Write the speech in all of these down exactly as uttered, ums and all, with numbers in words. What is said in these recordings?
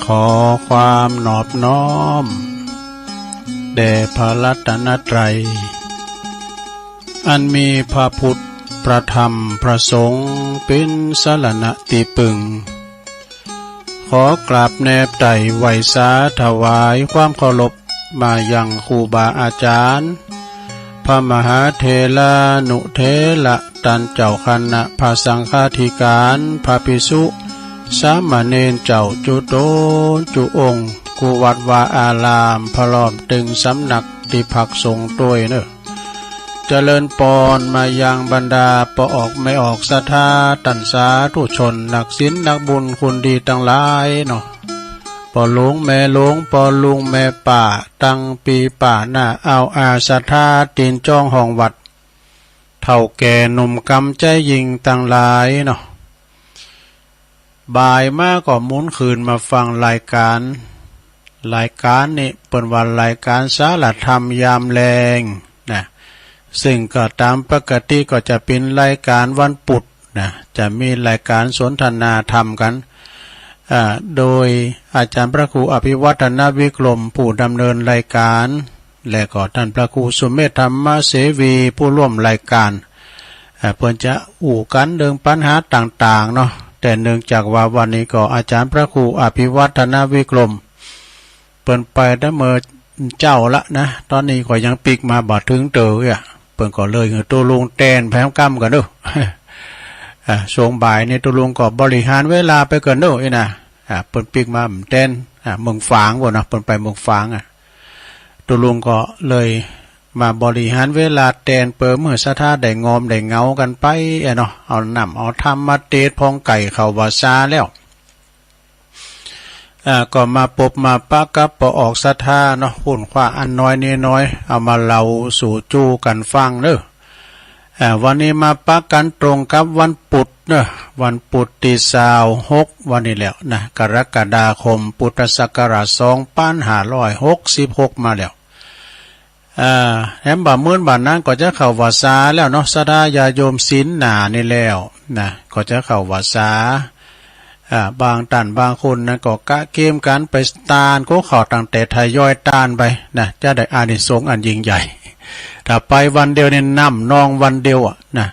ขอความนอบน้อมแด่พระรัตนตรัย อันมีพระพุทธ พระธรรม พระสงฆ์ เป็นสรณะที่พึ่ง ขอกราบแนบไต่ไหว้สาถวายความเคารพมายังครูบาอาจารย์ พระมหาเถรานุเถระ ต้านเจ้าคณะพระสังฆาธิการ พระภิกษุสามเณรเจ้าจุตนจุองค์ กู้วัดวาอาราม พร้อมตึงสำนักตี้พักสงฆ์ตวยเนอ เจริญปอนมายังบรรดาป้อออกแม่ออกศรัทธา ต้านสาธุชน นักศีลนักบุญคุณดีตังหลายเนาะ ป้อหลวงแม่หลวง ป้อลุงแม่ป้า ตังปีป้าหน้า เอาอาศรัทธา ตีนจ้องห้องวัด เฒ่าแก่หนุ่มกำใจยิ่งตังหลายเนาะ บ่ายมาก็หมุนคืนมาฟังรายการ รายการนี้เปิ้นว่ารายการสารธรรมยามแลงนะ ซึ่งก็ตามปกติก็จะเป็นรายการวันพุธนะ จะมีรายการสนทนาธรรมกัน อ่า โดยอาจารย์พระครูอภิวัฒนวิกรมผู้ดำเนินรายการ และก็ท่านพระครูสุเมธธรรมเสวีผู้ร่วมรายการ อ่า เปิ้นจะอู้กันเรื่องปัญหาต่างๆเนาะ แต่เนื่องจากว่าวันนี้ก็อาจารย์พระครูอภิวัฒนวิกรม เปิ้นไปตั้งเมื่อเจ๊าละนะ ตอนนี้ก็ยังปิ๊กมาบ่ถึงเตื้ออ่ะ เปิ้นก็เลยหื้อตุ๊ลุงแตนแผมกำก่อนเด้อ อ่า ช่วงบ่ายนี้ตุ๊ลุงก็บริหารเวลาไปก่อนเด้ออี้นะ อ่า เปิ้นปิ๊กมาแตน อ่า เมืองฝางพู้นเนาะ เปิ้นไปเมืองฝางอ่ะ ตุ๊ลุงก็เลยมาบริหารเวลาแตน เปื้อเมื่อศรัทธาได้งอมได้เหงากันไปอ่ะเนาะ เอาน้ำเอาธรรมมาเตศน์ผ่องไก่เข้าพรรษาแล้ว อ่า ก็มาปบมาปะกับป้อออกศรัทธาเนาะ ฮู้คว้าอันน้อยนี้น้อย เอามาเล่าสู่จู้กันฟังเด้อ อ่า วันนี้มาปะกันตรงกับวันพุธเนอะ วันพุธตี้ซาวหก วันนี้แล้วนะ กรกฎาคม พุทธศักราชสองพันห้าร้อยหกสิบหกมาแล้ว อ่า แหมบ่ามื้นบ่านั้นก็จะเข้าพรรษาแล้วเนาะ ศรัทธาญาติโยมศีลหนานี่แล้วนะ ก็จะเข้าพรรษา อ่า บางต้านบางคนนะก็กะเกมกันไปตานก็เข้าตั้งแต่ทยอยตานไปนะ จะได้อานิสงส์อันยิ่งใหญ่ ถ้าไปวันเดียวนี่น้ำนองวันเดียวอ่ะนะ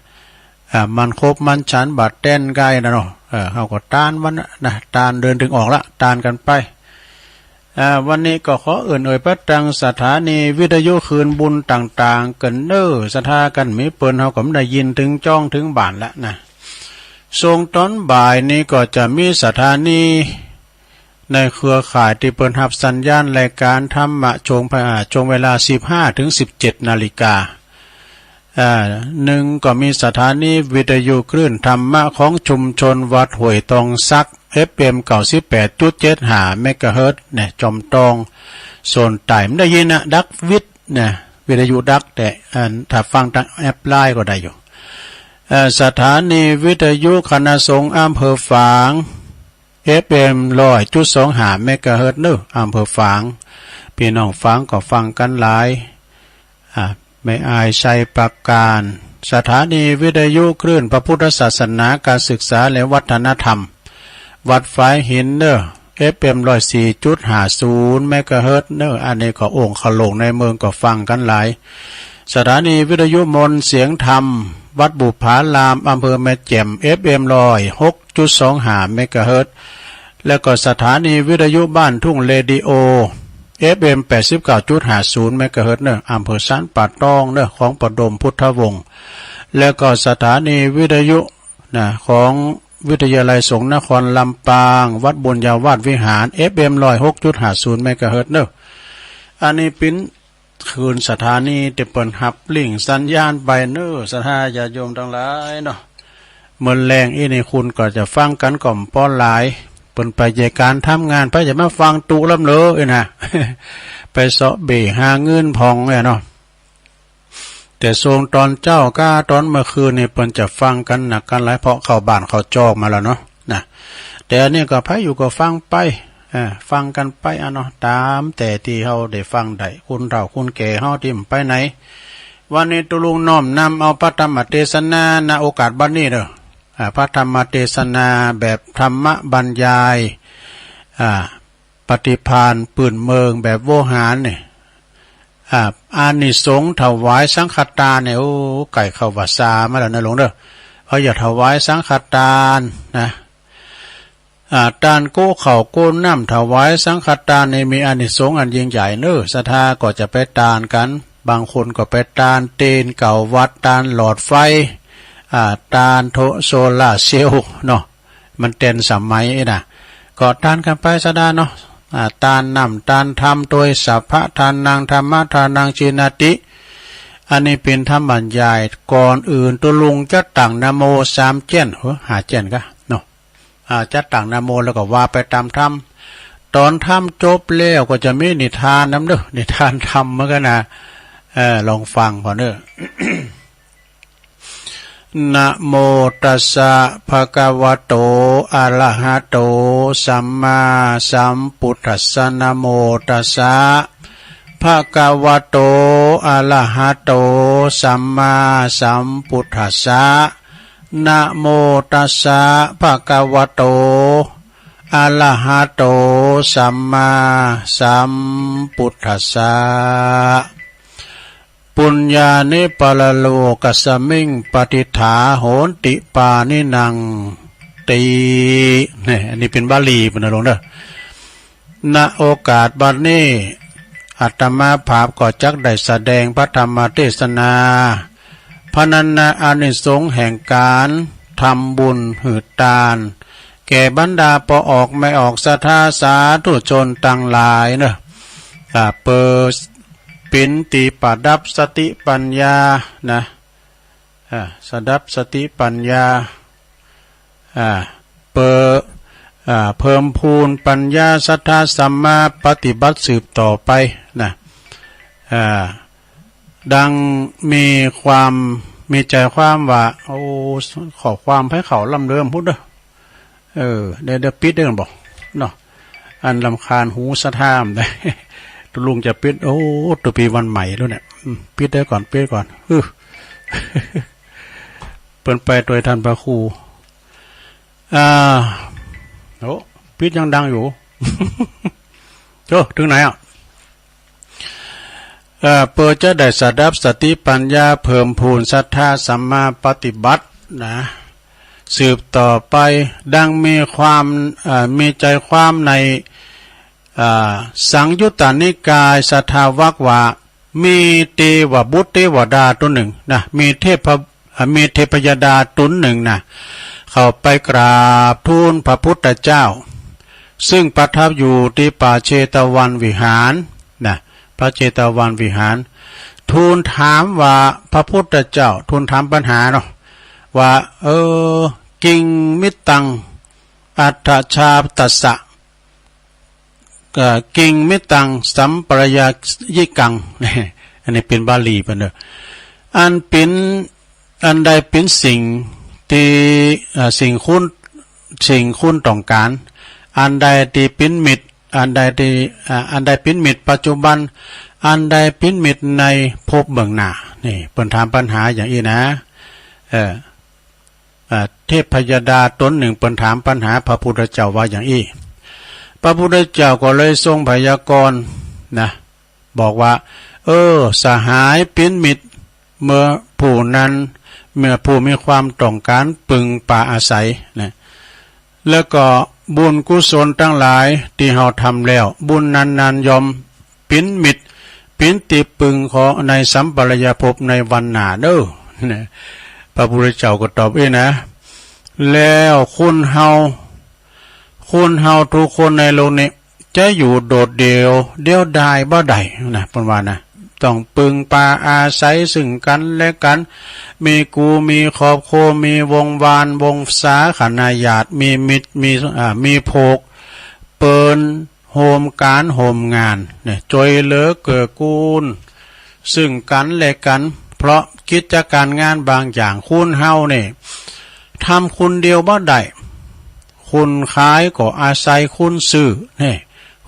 อ่า มันครบมันฉันบาดแตนไกลนะเนาะ เออ เฮาก็ตานวันนะ ตานเดินถึงออกละ ตานกันไป อ่า วันนี้ก็ขอเอิ้นเอ่ยไปตังสถานีวิทยุคลื่นบุญต่างๆ เกินเน้อ ศรัทธากันมีเปิ้น เฮาก็ได้ยินถึงจ้องถึงบ้านละนะ ช่วงตอนบ่ายนี้ก็จะมีสถานีในเครือข่ายที่เปิ้นฮับสัญญาณรายการธรรมะช่วง อ่า ช่วงเวลาสิบห้าถึงสิบเจ็ดนาฬิกา อ่า หนึ่งก็มีสถานีวิทยุคลื่นธรรมะของชุมชนวัดห้วยตองสัก เอฟเอ็ม เก้าสิบแปดจุดเจ็ดห้าเมกะเฮิรตซ์เนี่ย จอมตอง โซนใต้ มันได้ยินนะ ดักวิทย์เนี่ย วิทยุดัก แต่อันถ้าฟังทางแอปไลน์ก็ได้อยู่ เอ่อ สถานีวิทยุคณะสงฆ์อำเภอฝาง เอฟเอ็ม ร้อยจุดสองห้าเมกะเฮิรตซ์เนอะ อำเภอฝาง พี่น้องฝางก็ฟังกันหลาย อ่า แม่อายชัยปราการ สถานีวิทยุคลื่นพระพุทธศาสนา การศึกษาและวัฒนธรรม วัดฝายหินเนอะ เอฟเอ็ม ร้อยสี่จุดห้าศูนย์เมกะเฮิรตซ์เนอะ อันนี้ก็โอ่งขะโหลกในเมืองก็ฟังกันหลาย สถานีวิทยุมนต์เสียงธรรม วัดบุปผาราม อำเภอแม่แจ่ม เอฟเอ็ม ร้อยหกจุดสองห้าเมกะเฮิรตซ์ แล้วก็สถานีวิทยุบ้านทุ่งเรดิโอ เอฟเอ็ม แปดสิบเก้าจุดห้าศูนย์เมกะเฮิรตซ์เนอะ อำเภอสันป่าตองเนอะ ของประดมพุทธวงศ์ แล้วก็สถานีวิทยุนะ ของวิทยาลัยสงฆ์นครลำปาง วัดบุญญาวาสวิหาร เอฟเอ็ม ร้อยหกจุดห้าศูนย์เมกะเฮิรตซ์เนอะ อันนี้เปิ้นคลื่นสถานีตี้เปิ้นฮับลิงก์สัญญาณไปเนอะ ศรัทธาญาติโยมทั้งหลายเนาะ มื้อแลงอี้นี่คุณก็จะฟังกันก่อมปอหลาย เปิ้นไปเยียะก๋านทำงาน ไปจะมาฟังตุ๊ลำเลออี้นะ ไปเซาะเบ้หาเงินผ่องเนี่ยเนาะ แต่ช่วงตอนเจ๊าก้าตอนเมื่อคืนนี่เปิ้นจะฟังกันหนักกันหลาย เพราะเข้าบ้านเข้าจอกมาแล้วเนาะ นะ แต่อันนี้ก็ไผอยู่ก็ฟังไป อ่า ฟังกันไปอะเนาะ ตามแต่ตี้เฮาได้ฟังได้ คนเฒ่าคนแก่เฮาตี้ไปไหน วันนี้ตุ๊ลุงน้อมนำเอาพระธรรมเทศนา ณ โอกาสบัดนี้เด้อ อ่า พระธรรมเทศนาแบบธรรมบรรยาย อ่า ปฏิภาณปื้นเมืองแบบโวหารเนี่ย อ่า อานิสงส์ถวายสังฆทานเนี่ย โอ้ ไก่เข้าว่าซามาแล้วนะหลวงเด้อ เพราะอย่าถวายสังฆทานนะ อ่า ทานกู้ข้าวกู้น้ำถวายสังฆทานนี่มีอานิสงส์อันยิ่งใหญ่เนอะ ศรัทธาก็จะไปทานกัน บางคนก็ไปทานเตียนเก่าวัด ทานหลอดไฟ อ่า ทานโท โซลาร์เซลล์เนาะ มันเต็มสมัยนะ ก็ทานกันไปศรัทธาเนาะ อ่า ทานน้ำทานธรรม โดยสัพพะทานัง ธัมมะทานัง จีนาติ อันนี้เป็นธรรมบรรยาย ก่อนอื่นตุ๊ลุงจะตั้งนะโมสามเจ้น เฮ้อ ห้าเจ้นกะเนาะ อ่า จะตั้งนะโมแล้วก็ว่าไปตามธรรม ตอนธรรมจบแล้วก็จะมีนิทานนำเด้อ นิทานธรรมเหมือนกันนะ เออ ลองฟังก่อนเด้อ นะโมตัสสะ ภะคะวะโต อะระหะโต สัมมาสัมพุทธัสสะ นะโมตัสสะ ภะคะวะโต อะระหะโต สัมมาสัมพุทธัสสะ นะโมตัสสะ ภะคะวะโต อะระหะโต สัมมาสัมพุทธัสสะ ปุญญานิ ปะระโลกัสสะมิง ปะทิฏฐา โหนติ ปาณินัง ติ นี่ อันนี้เป็นบาลีพุ้นนะหลวงเด้อ ณ โอกาสบัดนี้ อาตมาภาพก็จักได้แสดงพระธรรมเทศนา พรรณนาอานิสงส์แห่งการทำบุญหืดตาน แก่บรรดาป้อออกแม่ออกศรัทธาสาธุชนตังหลายเนอะ อ่า เปิด เป๋นตี้ประดับสติปัญญานะ อ่า ประดับสติปัญญา อ่า เปิด อ่า เพิ่มพูนปัญญาศรัทธาสัมมาปฏิบัติสืบต่อไปนะ อ่า ดังมีความ มีใจความว่า โอ้ ข้อความไผเข้าลำเริ่มพุ้นเด้อ เออ เดี๋ยว เดี๋ยวปิดได้ก่อนบ่เนาะ อันรำคาญหูศรัทธามันได้ ตุ๊ลุงจะปิด โอ้ ตุ๊ปีวันใหม่แล้วเนี่ย อืม ปิดได้ก่อน ปิดก่อน อือ เปิ้นไปโดยท่านพระครู อ่า โอ้ ปิดยังดังอยู่ โอ้ ถึงไหนอ่ะ เอ่อ เพื่อจะได้สดับสติปัญญา เพิ่มพูนศรัทธาสัมมาปฏิบัตินะ สืบต่อไป ดังมีความ เอ่อ มีใจความใน เอ่อ สังยุตตนิกายสัทธาวักว่า มีเทวบุตรเทวดาตนหนึ่งนะ มีเทพ เอ่อ มีเทพยดาตนหนึ่งนะ เข้าไปกราบทูลพระพุทธเจ้า ซึ่งประทับอยู่ที่ป่าเชตวันวิหารนะ พระเชตวันวิหาร ทูลถามว่า พระพุทธเจ้า ทูลถามปัญหาเนาะ ว่า เออ กิงมิตตัง อัฏฐชาตัสสะ เอ่อ กิงมิตตังสัมปรายิกัง อันนี้เป็นบาลีเปิ้นเด้อ อันเป๋น อันใดเป๋นสิ่งตี้ เอ่อ สิ่งคุณ สิ่งคุณต้องการ อันใดตี้เป๋นมิตร อันใดตี้ อ่า อันใดเป๋นมิตรปัจจุบัน อันใดเป๋นมิตรในภพเบื้องหน้า นี่ เปิ้นถามปัญหาอย่างอี้นะ เอ่อ อ่า เทพยดาตนหนึ่งเปิ้นถามปัญหาพระพุทธเจ้าว่าอย่างอี้ พระพุทธเจ้าก็เลยทรงพยากรณ์นะ บอกว่า เออ สหายเป๋นมิตร เมื่อผู้นั้น เมื่อผู้มีความต้องการปึงปาอาศัยนะ แล้วก็บุญกุศลทั้งหลายที่เฮาทำแล้ว บุญนั้นๆ ย่อมเป๋นมิตร เป๋นตี้ปึงของในสัมปรายภพในวันหน้าเด้อ นะ พระพุทธเจ้าก็ตอบอี้นะ แล้วคนเฮา คนเฮาทุกคนในโลกนี้ จะอยู่โดดเดี่ยวเดียวดายบ่ได้นะ เปิ้นว่านะ ต้องปึงปาอาศัยซึ่งกันและกัน มีกูมีครอบครัว มีวงวานวงศาคณะญาติ มีมิตร มี อ่า มีพวก เปิ้นโฮมก๋านโฮมงานเนี่ย จ้วยเหลือเกื้อกูลซึ่งกันและกัน เพราะกิจการงานบางอย่างคนเฮาเนี่ย ทำคนเดียวบ่ได้ คนขายก็อาศัยคนซื้อ นี่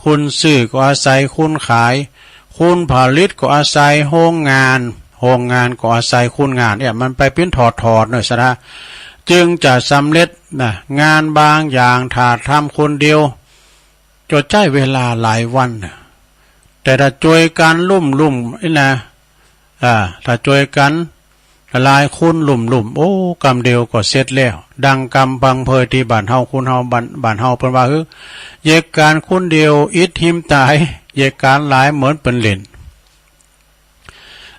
คนซื้อก็อาศัยคนขาย คนผลิตก็อาศัยโฮงงาน โฮงงานก็อาศัยคนงาน เนี่ย มันไปเป๋นทอดๆ เนาะ ศรัทธา จึงจะสำเร็จนะ งานบางอย่างถ้าทำคนเดียว ก็ใช้เวลาหลายวันนะ แต่ถ้าช่วยกันลุ่มๆ นี่นะ อ่า ถ้าช่วยกันหลายคนลุ่มๆ โอ้ กำเดียวก็เสร็จแล้ว ดังกำพังเพยตี้บ้านเฮา คนเฮา บ้าน บ้านเฮาเปิ้นว่า คือ เหตุการณ์คนเดียวอิทธิมตาย เหตุการณ์หลายเหมือนเปิ้นเล่น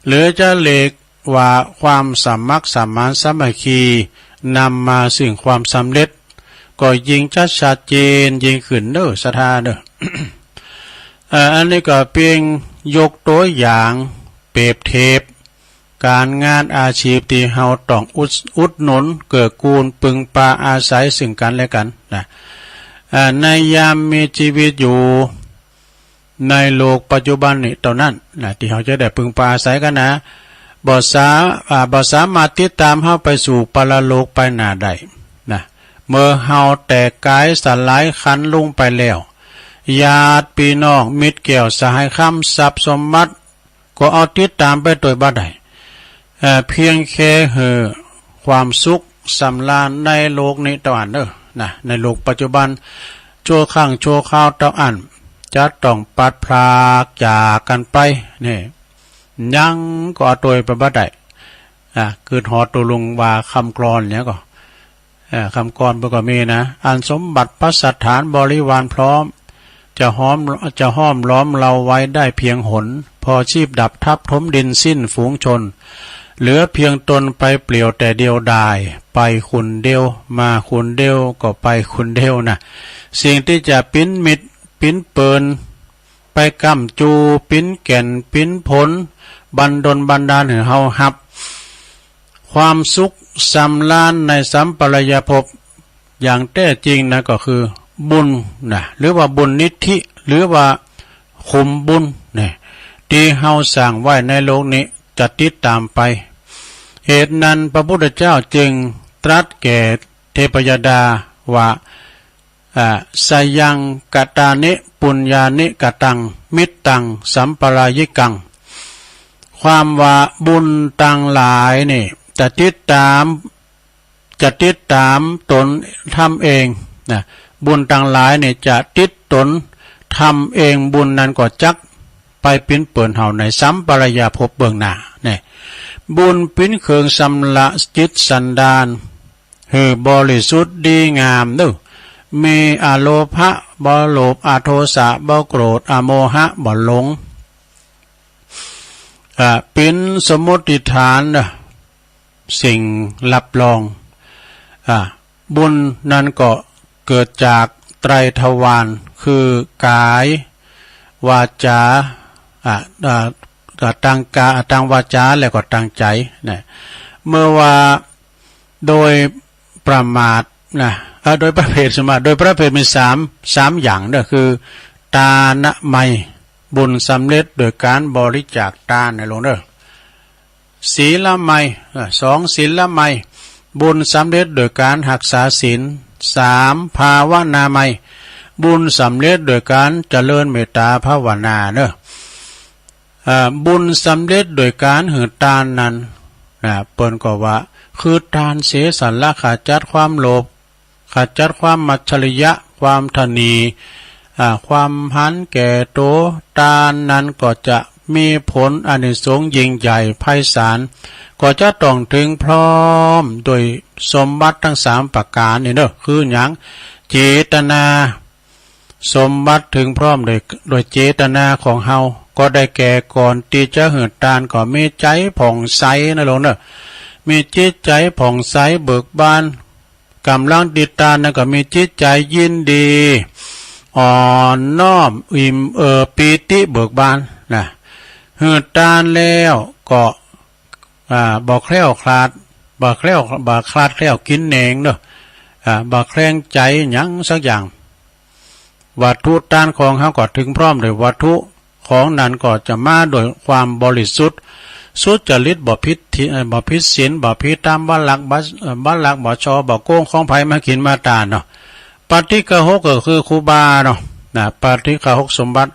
หรือจะเรียกว่าความสมัครสมานสามัคคีนำมาซึ่งความสำเร็จ ก็ยิ่งจะชัดเจนยิ่งขึ้นเด้อศรัทธาเด้อ เอ่อ อันนี้ก็เพียงยกตัวอย่างเปรียบเทียบการงานอาชีพที่เฮาต้องอุด อุดหนุนเกื้อกูลพึ่งพาอาศัยซึ่งกันและกันนะ เอ่อ ในยามมีชีวิตอยู่ ในโลกปัจจุบันนี้เท่านั้นนะ ที่เฮาจะได้พึ่งพาอาศัยกันนะ บ่สา อ่า บ่สามารถติดตามเฮาไปสู่ปรโลกไปหน้าได้นะ เมื่อเฮาแตกกายสลายขันธ์ลงไปแล้ว ญาติพี่น้องมิตรแก้วสหายคำทรัพย์สมบัติ ก็เอาติดตามไปโดยบ่ได้ เอ่อ เพียงแค่หื้อความสุขสำราญในโลกนี้เต้าอั้นเด้อนะ ในโลกปัจจุบัน ชั่วครั้งชั่วคราวเต้าอั้น จะต้องพลัดพรากจากกันไป นี่ ยังก็เอาโตไปบ่ได้ อ่ะ กึดฮอดโตลุงว่าคำกลอนเนี่ยก็ เอ่อ คำกลอนเปิ้นก็มีนะ อันสมบัติภัสสถานบริวารพร้อม จะห้อม จะห้อมล้อมเราไว้ได้เพียงหน พอชีพดับทัพถมดินสิ้นฝูงชน เหลือเพียงตนไปเปลี่ยวแต่เดียวดาย ไปคนเดียว มาคนเดียว ก็ไปคนเดียวนะ สิ่งที่จะปิ้นมิตรปิ้นเปิน ไปก้ำจูปิ้นแก่นปิ้นผล บันดลบันดาลหื้อเฮาฮับ ความสุขสำราญในสัมปรายภพ อย่างแท้จริงนะก็คือบุญนะ หรือว่าบุญนิธิ หรือว่าขุมบุญเนี่ย ที่เฮาสร้างไว้ในโลกนี้จะติดตามไป เหตุนั้นพระพุทธเจ้าจึงตรัสแก่เทพยดาว่า อ่า สยังกตานิปุญญานิกตัง มิตตังสัมปรายิกัง ความว่าบุญตังหลายนี่จะติดตาม จะติดตามตนทำเองนะ บุญตังหลายนี่จะติดตนทำเอง บุญนั้นก็จักไปปิ้นเปินเฮาในสัมปรายภพเบื้องหน้าเนี่ย บุญปิ้นเครื่องชำระจิตสันดาน หื้อบริสุทธิ์ดีงามเนอะ มีอโลภะบ่โลภ อโทสะบ่โกรธ อโมหะบ่หลง อ่า ปิ้นสมมติฐานเนอะ สิ่งรับรอง อ่า บุญนั้นก็เกิดจากไตรทวาร คือกาย วาจา อ่า อ่า อ่า ทางกา ทางวาจา แล้วก็ทางใจนะ เมื่อว่า โดยประมาทนะ เอ่อ โดยประเภทสมมา โดยประเภทมีสาม สามอย่างเด้อ คือ ทานะไมย บุญสำเร็จโดยการบริจาคทานนะหลวงเด้อ ศีลไมย เอ่อ สอง ศีลไมย บุญสำเร็จโดยการรักษาศีล สาม ภาวนาไมย บุญสำเร็จโดยการเจริญเมตตาภาวนาเนอะ อ่า บุญสำเร็จโดยการหื้อทานนั้นนะ เปิ้นก็ว่า คือทานเสียสละ ขจัดความโลภ ขจัดความมัจฉริยะ ความตระหนี่ อ่า ความหันแก่ตัว ทานนั้นก็จะมีผลอานิสงส์ยิ่งใหญ่ไพศาล ก็จะต้องถึงพร้อมโดยสมบัติทั้งสามประการนี่เนอะ คือหยัง เจตนา สมบัติถึงพร้อมโดย โดยเจตนาของเฮา ก็ได้แก่ก่อนที่จะหื้อทานก็มีใจผ่องใสนะหลวงเนอะ มีจิตใจผ่องใสเบิกบาน กำลังติดทานนั้นก็มีจิตใจยินดี อ่อนน้อม อิ่มเอิบ ปีติเบิกบานนะ หื้อทานแล้วก็ อ่า บ่แคล้วคลาด บ่แคล้ว บ่คลาดแคล้วกินแหนงเนอะ อ่า บ่แคลงใจหยังสักอย่าง วัตถุทานของเฮาก็ถึงพร้อมโดยวัตถุ ของนั้นก็จะมาโดยความบริสุทธิ์ สุจริต บ่ผิดที่ เอ่อ บ่ผิดศีล บ่ผิดธรรม บ่ลัก บ่ เอ่อ บ่ลัก บ่ฉ้อ บ่โกงของไผมากินมาตานเนาะ ปาฏิฆาหกก็คือครูบาเนาะ นะ ปาฏิฆาหกสมบัติ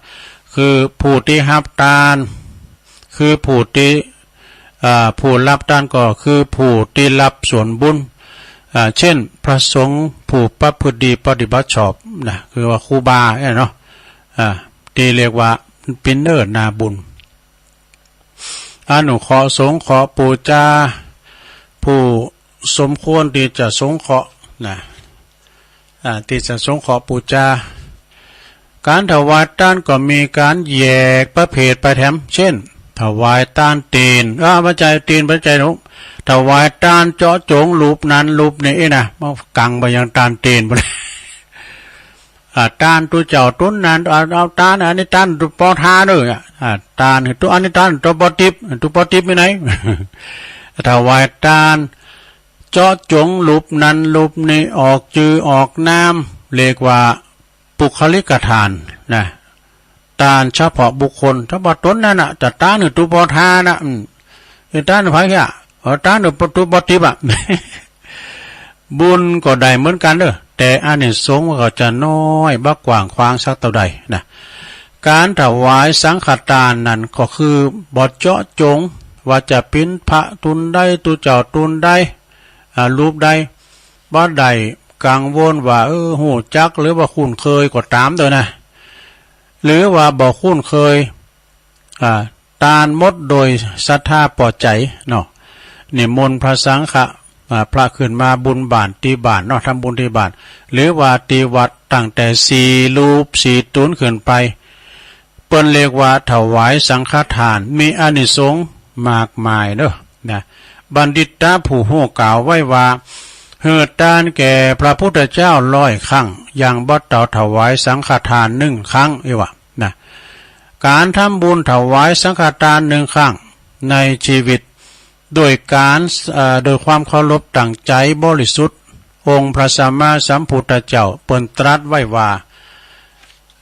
คือผู้ที่ฮับทาน คือผู้ที่ อ่า ผู้ฮับทานก็คือผู้ที่ฮับส่วนบุญ อ่า เช่น พระสงฆ์ผู้ประพฤติดีปฏิบัติชอบนะ คือว่าครูบาเนี่ยเนาะ อ่า ที่เรียกว่าเป็นเนินนาบุญ อนุเคราะห์สงเคราะห์ปูจา ผู้สมควรที่จะสงเคราะห์นะ อ่า ที่จะสงเคราะห์ปูจา การถวายทานก็มีการแยกประเภทไปแถม เช่น ถวายทานตีน เออ บ่ใจ้ตีน บ่ใจ้หนู ถวายทานเจาะจงรูปนั้นรูปนี้นะ มากังไปยังทานตีน อ่า ทานตุ๊เจ้าตุ๊นนั้น เอา เอาทาน อันนี้ทานตุ๊ปอทานเด้อ อ่า ทานตุ๊ อันนี้ทานตุ๊ปอติ๊บ ตุ๊ปอติ๊บไปไหน ถวายทาน เจาะจงรูปนั้นรูปนี้ ออกจื่อออกนาม เรียกว่าปุคคลิกทานนะ ทานเฉพาะบุคคล เฉพาะตนนั้นน่ะ จะทานหรือตุ๊ปอทานน่ะ อืม ไอ้ทานไผอ่ะ เออ ทานหรือตุ๊ปอติ๊บอ่ะ บุญก็ได้เหมือนกันเด้อ แต่อานิสงส์มันก็จะน้อย บ่กว้างขวางสักเท่าใดนะ การถวายสังฆทานนั้นก็คือบ่เจาะจงว่าจะเป็นพระตุ๊นใด ตุ๊เจ้าตุ๊นใด อ่า รูปใด บ่ได้กังวลว่า เออ ฮู้จักหรือว่าคุ้นเคยก็ตามเด้อนะ หรือว่าบ่คุ้นเคย อ่า ทานหมดโดยศรัทธาปอใจ๋เนาะ นิมนต์พระสังฆะ อ่า พระขึ้นมาบุญบ้านตี้บ้านเนาะ ทำบุญตี้บ้าน หรือว่าตี้วัดตั้งแต่สี่รูปสี่ตุ๊นขึ้นไป เปิ้นเรียกว่าถวายสังฆทาน มีอานิสงส์มากมายเด้อนะ บัณฑิตะผู้ฮู้กล่าวไว้ว่า หื้อทานแก่พระพุทธเจ้าร้อยครั้ง ยังบ่เต่าถวายสังฆทานหนึ่งครั้ง อีหว่านะ การทำบุญถวายสังฆทานหนึ่งครั้งในชีวิต โดยการ เอ่อ โดยความเคารพตั้งใจบริสุทธิ์ องค์พระสัมมาสัมพุทธเจ้าเปิ้นตรัสไว้ว่า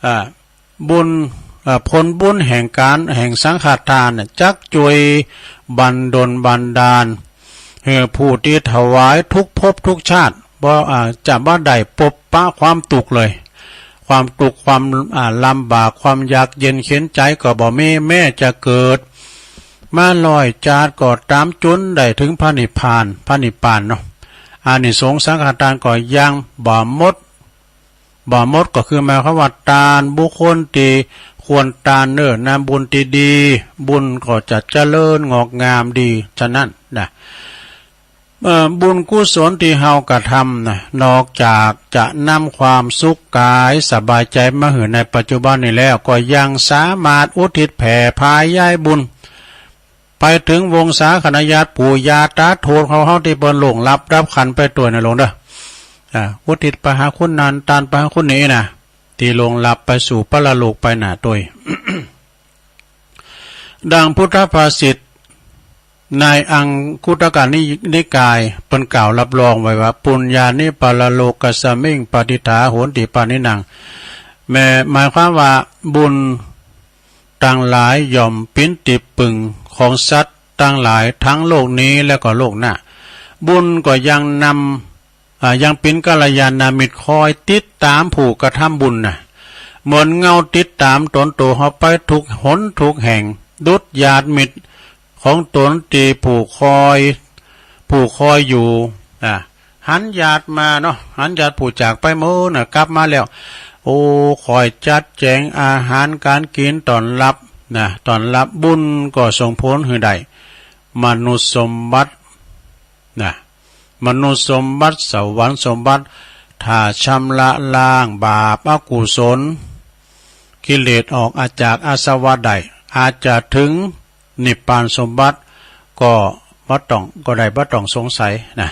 เอ่อ บุญ เอ่อ ผลบุญแห่งการ แห่งสังฆทานน่ะ จักช่วยบันดลบันดาล ให้ผู้ที่ถวายทุกภพทุกชาติ บ่ อ่า จะบ่ได้ปบปะความทุกข์เลย ความทุกข์ ความ อ่า ลำบาก ความยากเย็นเข็ญใจก็บ่มี แม้จะเกิดมาร้อยชาติก็ตาม จนได้ถึงพระนิพพาน พระนิพพานเนาะ อานิสงส์สังฆทานก็ยังบ่หมด บ่หมดก็คือหมายความว่าทานบุคคลตี้ควรทานเน้อ นำบุญตี้ดี บุญก็จะเจริญงอกงามดี ฉะนั้นนะ เอ่อ บุญกุศลตี้เฮากระทำนะ นอกจากจะนำความสุขกายสบายใจมาหื้อในปัจจุบันนี้แล้ว ก็ยังสามารถอุทิศแผ่พายายบุญ ไปถึงวงศาคณะญาติปู่ย่าตาโทนของเฮาตี้เปิ้นล่วงลับดับขันไปตวยนะหลวงเด้อ อ่า อุทิศไปหาคนนั้น ทานไปหาคนนี้นะ ตี้ล่วงลับไปสู่ปรโลกไปหน้าตวย ดังพุทธภาษิตในอังคุตรกนิกายเปิ้นกล่าวรับรองไว้ว่า ปุญญานิปรโลกัสสมิง ปะทิฏฐาโหนติปาณินัง แม้หมายความว่าบุญ ตังหลายย่อมเป๋นตี้ปึงของสัตว์ตังหลายทั้งโลกนี้และก็โลกหน้า บุญก็ยังนำ อ่า ยังเป๋นกัลยาณมิตรคอยติดตามผู้กระทำบุญนะ เหมือนเงาติดตามตนโตเฮาไปทุกหนทุกแห่ง ดุจญาติมิตรของตนตี้ผู้คอย ผู้คอยอยู่ อ่า หันญาติมาเนาะ หันญาติผู้จากไปหมดน่ะ กลับมาแล้ว โอ้ คอยจัดแจงอาหารการกินต้อนรับนะ ต้อนรับ บุญก็ส่งผลหื้อได้ มนุษย์สมบัตินะ มนุษย์สมบัติ สวรรค์สมบัติ ถ้าชำระล้างบาปอกุศล กิเลสออกจากอาสวะได้ อาจจะถึง นิพพานสมบัติ ก็บ่ต้อง ก็ได้บ่ต้องสงสัยนะ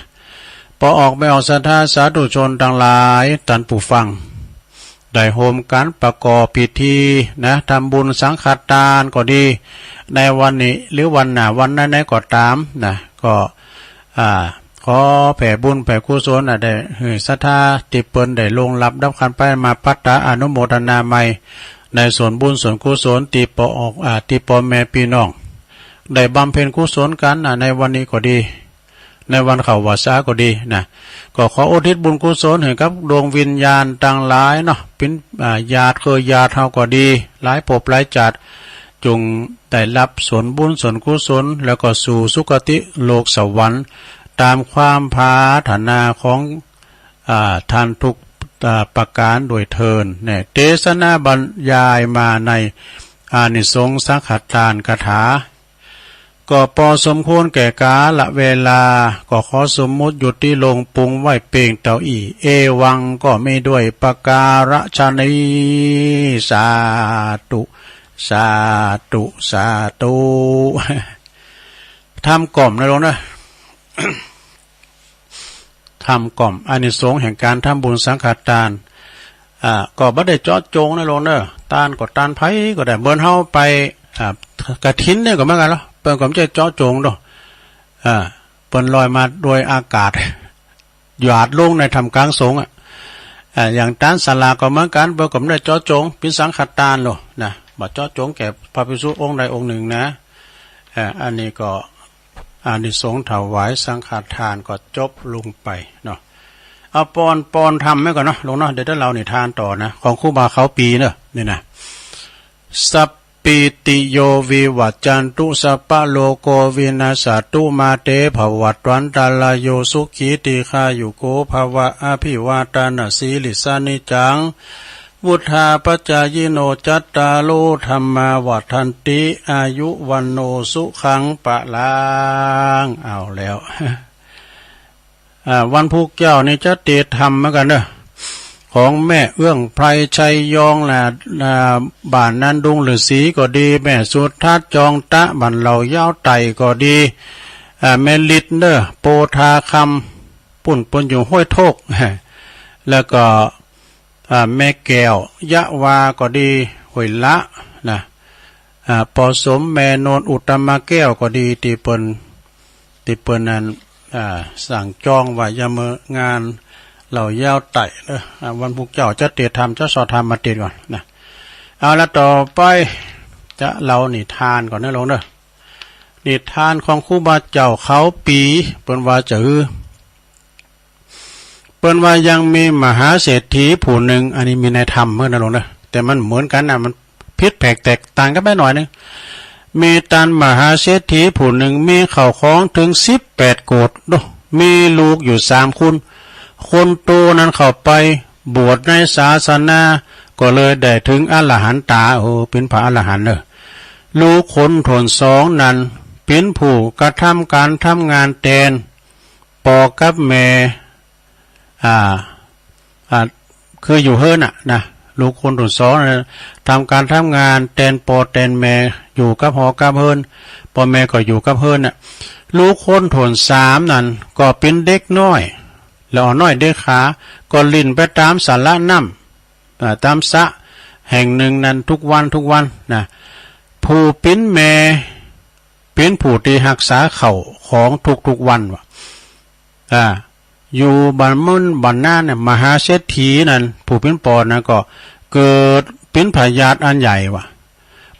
ปอออกแม่ออกศรัทธาสาธุชนตังหลาย ต้านผู้ฟัง ได้โฮมกั๋นประกอบพิธีนะ ทำบุญสังฆทานก็ดี ในวันนี้หรือวันหน้าวันไหนๆก็ต๋ามนะ ก็ อ่า ขอแผ่บุญแผ่กุศลนะ ได้หื้อศรัทธาตี้เปิ้นได้ล่วงลับดับขันไปมา ปัตตาอนุโมทนาใหม่ ในส่วนบุญส่วนกุศลตี้ปอออก อ่า ตี้ปอแม่ปี้น้อง ได้บำเพ็ญกุศลกั๋น อ่า ในวันนี้ก็ดี ในวันเข้าพรรษาก็ดีนะ ก็ขออุทิศบุญกุศลหื้อกับดวงวิญญาณตังหลายเนาะ เป๋น อ่า ญาติเครือญาติเฮาก็ดี หลายภพหลายชาติ จงได้รับส่วนบุญส่วนกุศล แล้วก็สู่สุคติโลกสวรรค์ ต๋ามความปรารถนาของ อ่า ต้านทุก อ่า ประการด้วยเทอญ เนี่ย เทศนาบรรยายมาในอานิสงส์สังฆทานคาถา ก็พอสมควรแก่กาลเวลา ก็ขอสมมุติหยุดที่ลงปรุงไว้เพียงเท่าอี้ เอวังก็มีด้วยประการฉะนี้ สาธุ สาธุ สาธุ ทำกล่อมนะโยมนะ ทำกล่อม อานิสงส์แห่งการทำบุญสังฆทาน อ่า ก็บ่ได้เจาะจงนะโยมเนอะ ทานก็ทานไผก็ได้ เหมือนเฮาไป อ่า กฐินเนี่ยก็เหมือนกันเนาะ เปิ้นก็บ่ได้เจาะจงดอก อ่า เปิ้นลอยมาโดยอากาศ หยาดลงในถ้ำกลางสงฆ์อะ อ่า อย่างทานสลากก็เหมือนกัน เปิ้นก็บ่ได้เจาะจง เป็นสังฆทานโลดนะ บ่เจาะจงแก่พระภิกษุองค์ใดองค์หนึ่งนะ อ่า อันนี้ก็ อานิสงส์ถวายสังฆทานก็จบลงไปเนาะ เอาปอน ปอนธรรมไว้ก่อนเนาะโยมเนาะ เดี๋ยวเฮาเล่านิทานต่อนะ ของครูบาเขาปีเนาะ นี่นะ สัพพีติโยวิวัจจันตุ สัพพะโรโควินัสสะตุ มาเตภวัตวันตะราโย สุขีทีฆายุโกภะวะ อะภิวาทะนะสีลิสสะ นิจจัง วุฑฒาปะจายิโน จัตตาโรธัมมาวัฑฒันติ อายุวัณโณสุขังพะลัง เอาแล้ว อ่า วันพุธเจ้านี่จะเตรียมทำเหมือนกันเนอะ ของแม่เอื้องไพรชัยยองนะ อ่า บ้านนาดุงฤๅษีก็ดี แม่สุทัศน์จองตะ บ้านเหล่ายาวไต่ก็ดี อ่า แม่ฤทธิ์เนอะ โพธาคำ ปุ้นเปิ้นอยู่ห้วยโทก แล้วก็ อ่า แม่แก้วยะวาก็ดี ห้วยละนะ อ่า ปอสมแม่โนนอุตตมะแก้วก็ดี ตี้เปิ้น ตี้เปิ้นนั้น อ่า สั่งจองไว้ยามมื้องานเหล่ายาวไต่เด้อ อ่า วันพุธเจ้าจะเตรียมทำ จะสอดทำมาเตรียมก่อนนะ เอาละ ต่อไปจะเล่านิทานก่อนนะโยมเนอะ นิทานของครูบาเจ้าเขาปี เปิ้นว่าจะหื้อ เปิ้นว่ายังมีมหาเศรษฐีผู้หนึ่ง อันนี้มีในธรรมเหมือนกันนะโยมเนอะ แต่มันเหมือนกันนะ มันผิดแผกแตกต่างกันไปหน่อยนึง มีตันมหาเศรษฐีผู้หนึ่ง มีข้าวของถึงสิบแปดโกฏ โด มีลูกอยู่สามคน คนโตนั้นเข้าไปบวชในศาสนา ก็เลยได้ถึงอรหันตา โอ้ เป็นพระอรหันต์เนอะ ลูกคนถ้วนสองนั้น เป็นผู้กระทำการทำงานแทน ปอกับแม่ อ่า อ่า คืออยู่เฮือนน่ะนะ ลูกคนถ้วนสองน่ะ ทำการทำงานแทนปอแทนแม่ อยู่กับหอกับเฮือน ปอแม่ก็อยู่กับเฮือนน่ะ ลูกคนถ้วนสามนั้น ก็เป็นเด็กน้อย แล้วอ่อนน้อยเด็กขา ก็เล่นไปตามสระน้ำ อ่า ตามสระแห่งหนึ่งนั้นทุกวันทุกวันนะ ผู้เป็นแม่ เป็นผู้ที่รักษาข้าวของทุกๆวันว่ะ อ่า อยู่บ้านมื้นบ้านนาเนี่ย มหาเศรษฐีนั้น ผู้เป็นปอนั้นก็เกิดเป็นพยาธิอันใหญ่ว่ะ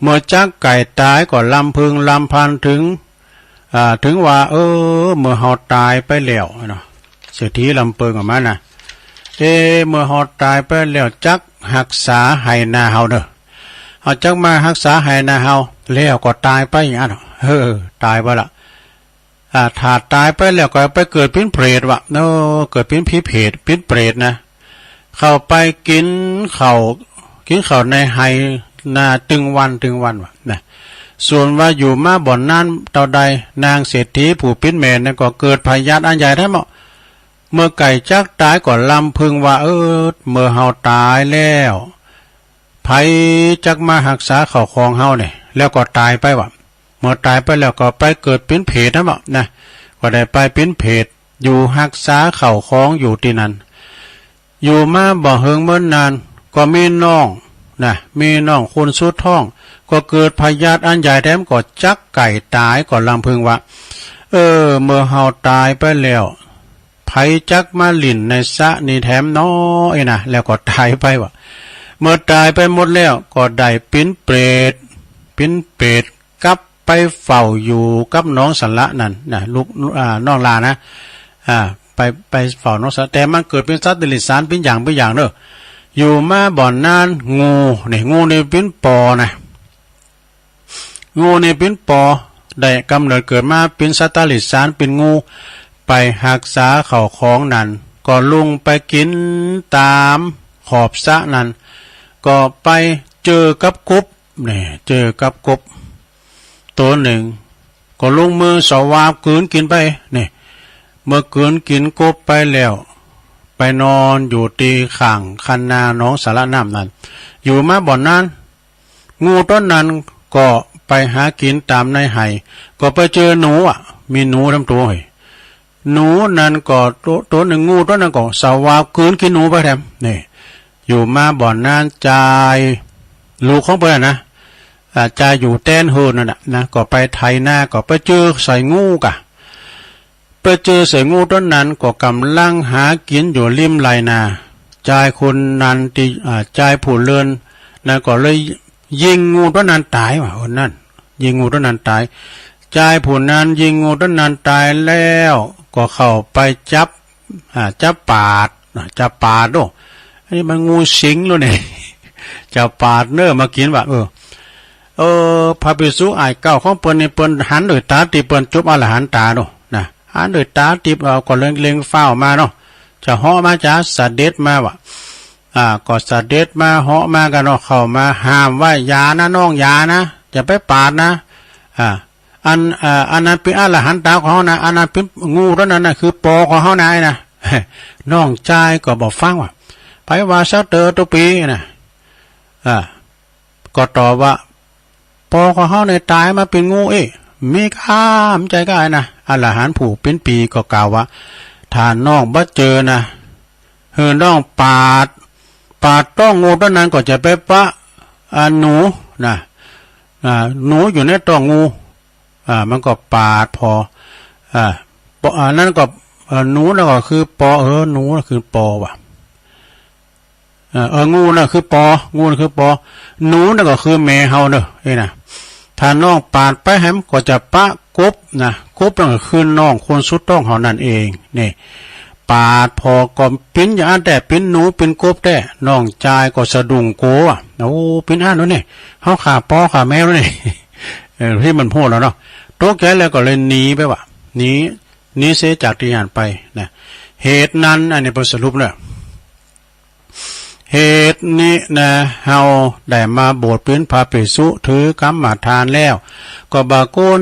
เมื่อจักใกล้ตายก็รำพึงรำพันถึง อ่า ถึงว่า เออ เมื่อเฮาตายไปแล้วเนาะ เศรษฐีรำพึงออกมานะ เออ เมื่อเฮาตายไปแล้วจักรักษาไฮ่นาเฮาเด้อ เฮาจักมารักษาไฮ่นาเฮา แล้วก็ตายไปอย่างนั้นเนาะ เออ ตายไปละ อ่า ถ้าตายไปแล้วก็ไปเกิดเป็นเปรตว่ะ เออ เกิดเป็นผีเปรต เป็นเปรตนะ เข้าไปกินข้าว กินข้าวในไฮ่นาตึงวันตึงวันว่ะนะ ส่วนว่าอยู่มาบ่อนนานเท่าใด นางเศรษฐีผู้เป็นแม่นั้นก็เกิดพยาธิอันใหญ่แท้เนาะ เมื่อใกล้จักตายก็รำพึงว่า เออ เมื่อเฮาตายแล้ว ไผจักมารักษาข้าวของเฮาเนี่ย แล้วก็ตายไปว่ะ เมื่อตายไปแล้วก็ไปเกิดเป็นเปรตนั่นแหละนะ ก็ได้ไปเป็นเปรต อยู่รักษาข้าวของอยู่ที่นั่น อยู่มาบ่เหิงบ่นาน ก็มีน้องนะ มีน้องคนสุดท้อง ก็เกิดพยาธิอันใหญ่แถมก็จักใกล้ตาย ก็รำพึงว่า เออ เมื่อเฮาตายไปแล้ว ไผจักมาเล่นในสระนี้แถมน้อนะ แล้วก็ตายไปว่ะ เมื่อตายไปหมดแล้ว ก็ได้เป็นเปรต เป็นเปรต กลับไปเฝ้าอยู่กับหนองสระนั้นนะ ลูก อ่า น้องหล้านะ อ่า ไป ไปเฝ้าหนองสระ แต่มันเกิดเป็นสัตว์เดรัจฉาน เป็นอย่าง เป็นอย่างเด้อ อยู่มาบ่อนนาน งู นี่ งูนี่เป็นปอนะ งูนี่เป็นปอ ได้กำเนิดเกิดมาเป็นสัตว์เดรัจฉาน เป็นงู ไปรักษาข้าวของนั้น ก็ลงไปกินตามขอบสระนั้น ก็ไปเจอกับกบ เนี่ย เจอกับกบตัวหนึ่ง ก็ลงมือสวาบกลืนกินไป เนี่ย เมื่อกลืนกินกบไปแล้ว ไปนอนอยู่ที่ข้างคันนาหนองสาระน้ำนั้น อยู่มาบ่นาน งูตัวนั้นก็ไปหากินตามในไห่ ก็ไปเจอหนูอะ มีหนูทำตัวเฮ้ย หนูนั้นก็ตัว ตัวหนึ่ง งูตัวนั้นก็สวาบกลืนกินหนูไปแถม นี่ อยู่มาบ่นาน จาย ลูกของเปิ้นนะ อ่า จายอยู่แต๊นเฮือนนั่นน่ะนะ ก็ไปไถนา ก็ไปเจอใส่งูกะ ไปเจอใส่งูตัวนั้น ก็กำลังหากินอยู่ริมไร่นา จายคนนั้นที่ อ่า จายผู้เลินนั้นก็เลยยิงงูตัวนั้นตายว่ะ คนนั้น ยิงงูตัวนั้นตาย จายผู้นั้นยิงงูตัวนั้นตายแล้ว ก็เข้าไปจับ อ่า จับปาด อ่า จับปาดโอ้ อันนี้มันงูสิงแล้วเนี่ย จับปาดเนอะมากินว่ะ เออ เออ พระภิกษุอ้ายเก่าของเปิ้นนี่ เปิ้นหันด้วยตาทิพย์ เปิ้นจบอรหันตาโน่นนะ หันด้วยตาทิพย์ เอาก็เล็ง เล็งฟ้าวมาเนาะ จะเหาะมา จะเสด็จมาว่ะ อ่า ก็เสด็จมา เหาะมากันเนาะ เข้ามาห้ามว่า อย่านะน้อง อย่านะ อย่าไปปาดนะ อ่า อัน อ่า อันนั้นเป็นอรหันตาของเฮานะ อันนั้นเป็นงูตัวนั้นนะ คือปอของเฮานะ ไอ้นะ น้องจายก็บ่ฟังว่ะ ไผว่าซะเตอตัวปีนะ อ่า ก็ตอบว่า ปอของเฮาเนี่ยตายมาเป็นงูเอ้ย มีกล้ามใจก็ไอ้นะ อรหันต์ผู้เป็นปีก็กล่าวว่า ถ้าน้องบ่เจอนะ เฮอน้องปาด ปาดต้องงูตัวนั้นก็จะไปปะ อ่า หนูนะ อ่า หนูอยู่ในต้องงู อ่า มันก็ปาดพอ อ่า ปอ อ่า นั่นก็ เอ่อ หนูนั่นก็คือปอ เออ หนูนั่นคือปอว่ะ เออ เออ งูนั่นคือปอ งูนั่นคือปอ หนูนั่นก็คือแม่เฮาเนอะ เอ้ยนะ ถ้าน้องปาดไปแหมก็จะปะกบนะ กบนั่นก็คือน้องคนสุดท้องเฮานั่นเอง นี่ ปาดพอก็ปิ้นอย่างนั้นแต๊ ปิ้นหนูปิ้นกบแต๊ น้องจายก็สะดุ้งกลัว โอ้ ปิ้นอันนั้นนี่ เฮาฆ่าปอฆ่าแม่แล้วนี่ เออ ที่มันพูดแล้วเนาะ ตกใจแล้วก็เลยหนีไปว่ะ หนี หนีเสียจากที่นั่นไปนะ เหตุนั้น อันนี้เปิ้นสรุปเนอะ เหตุนี้นะ เฮาได้มาบวชเป็นพระภิกษุถือกรรมฐานแล้ว ก็บางคน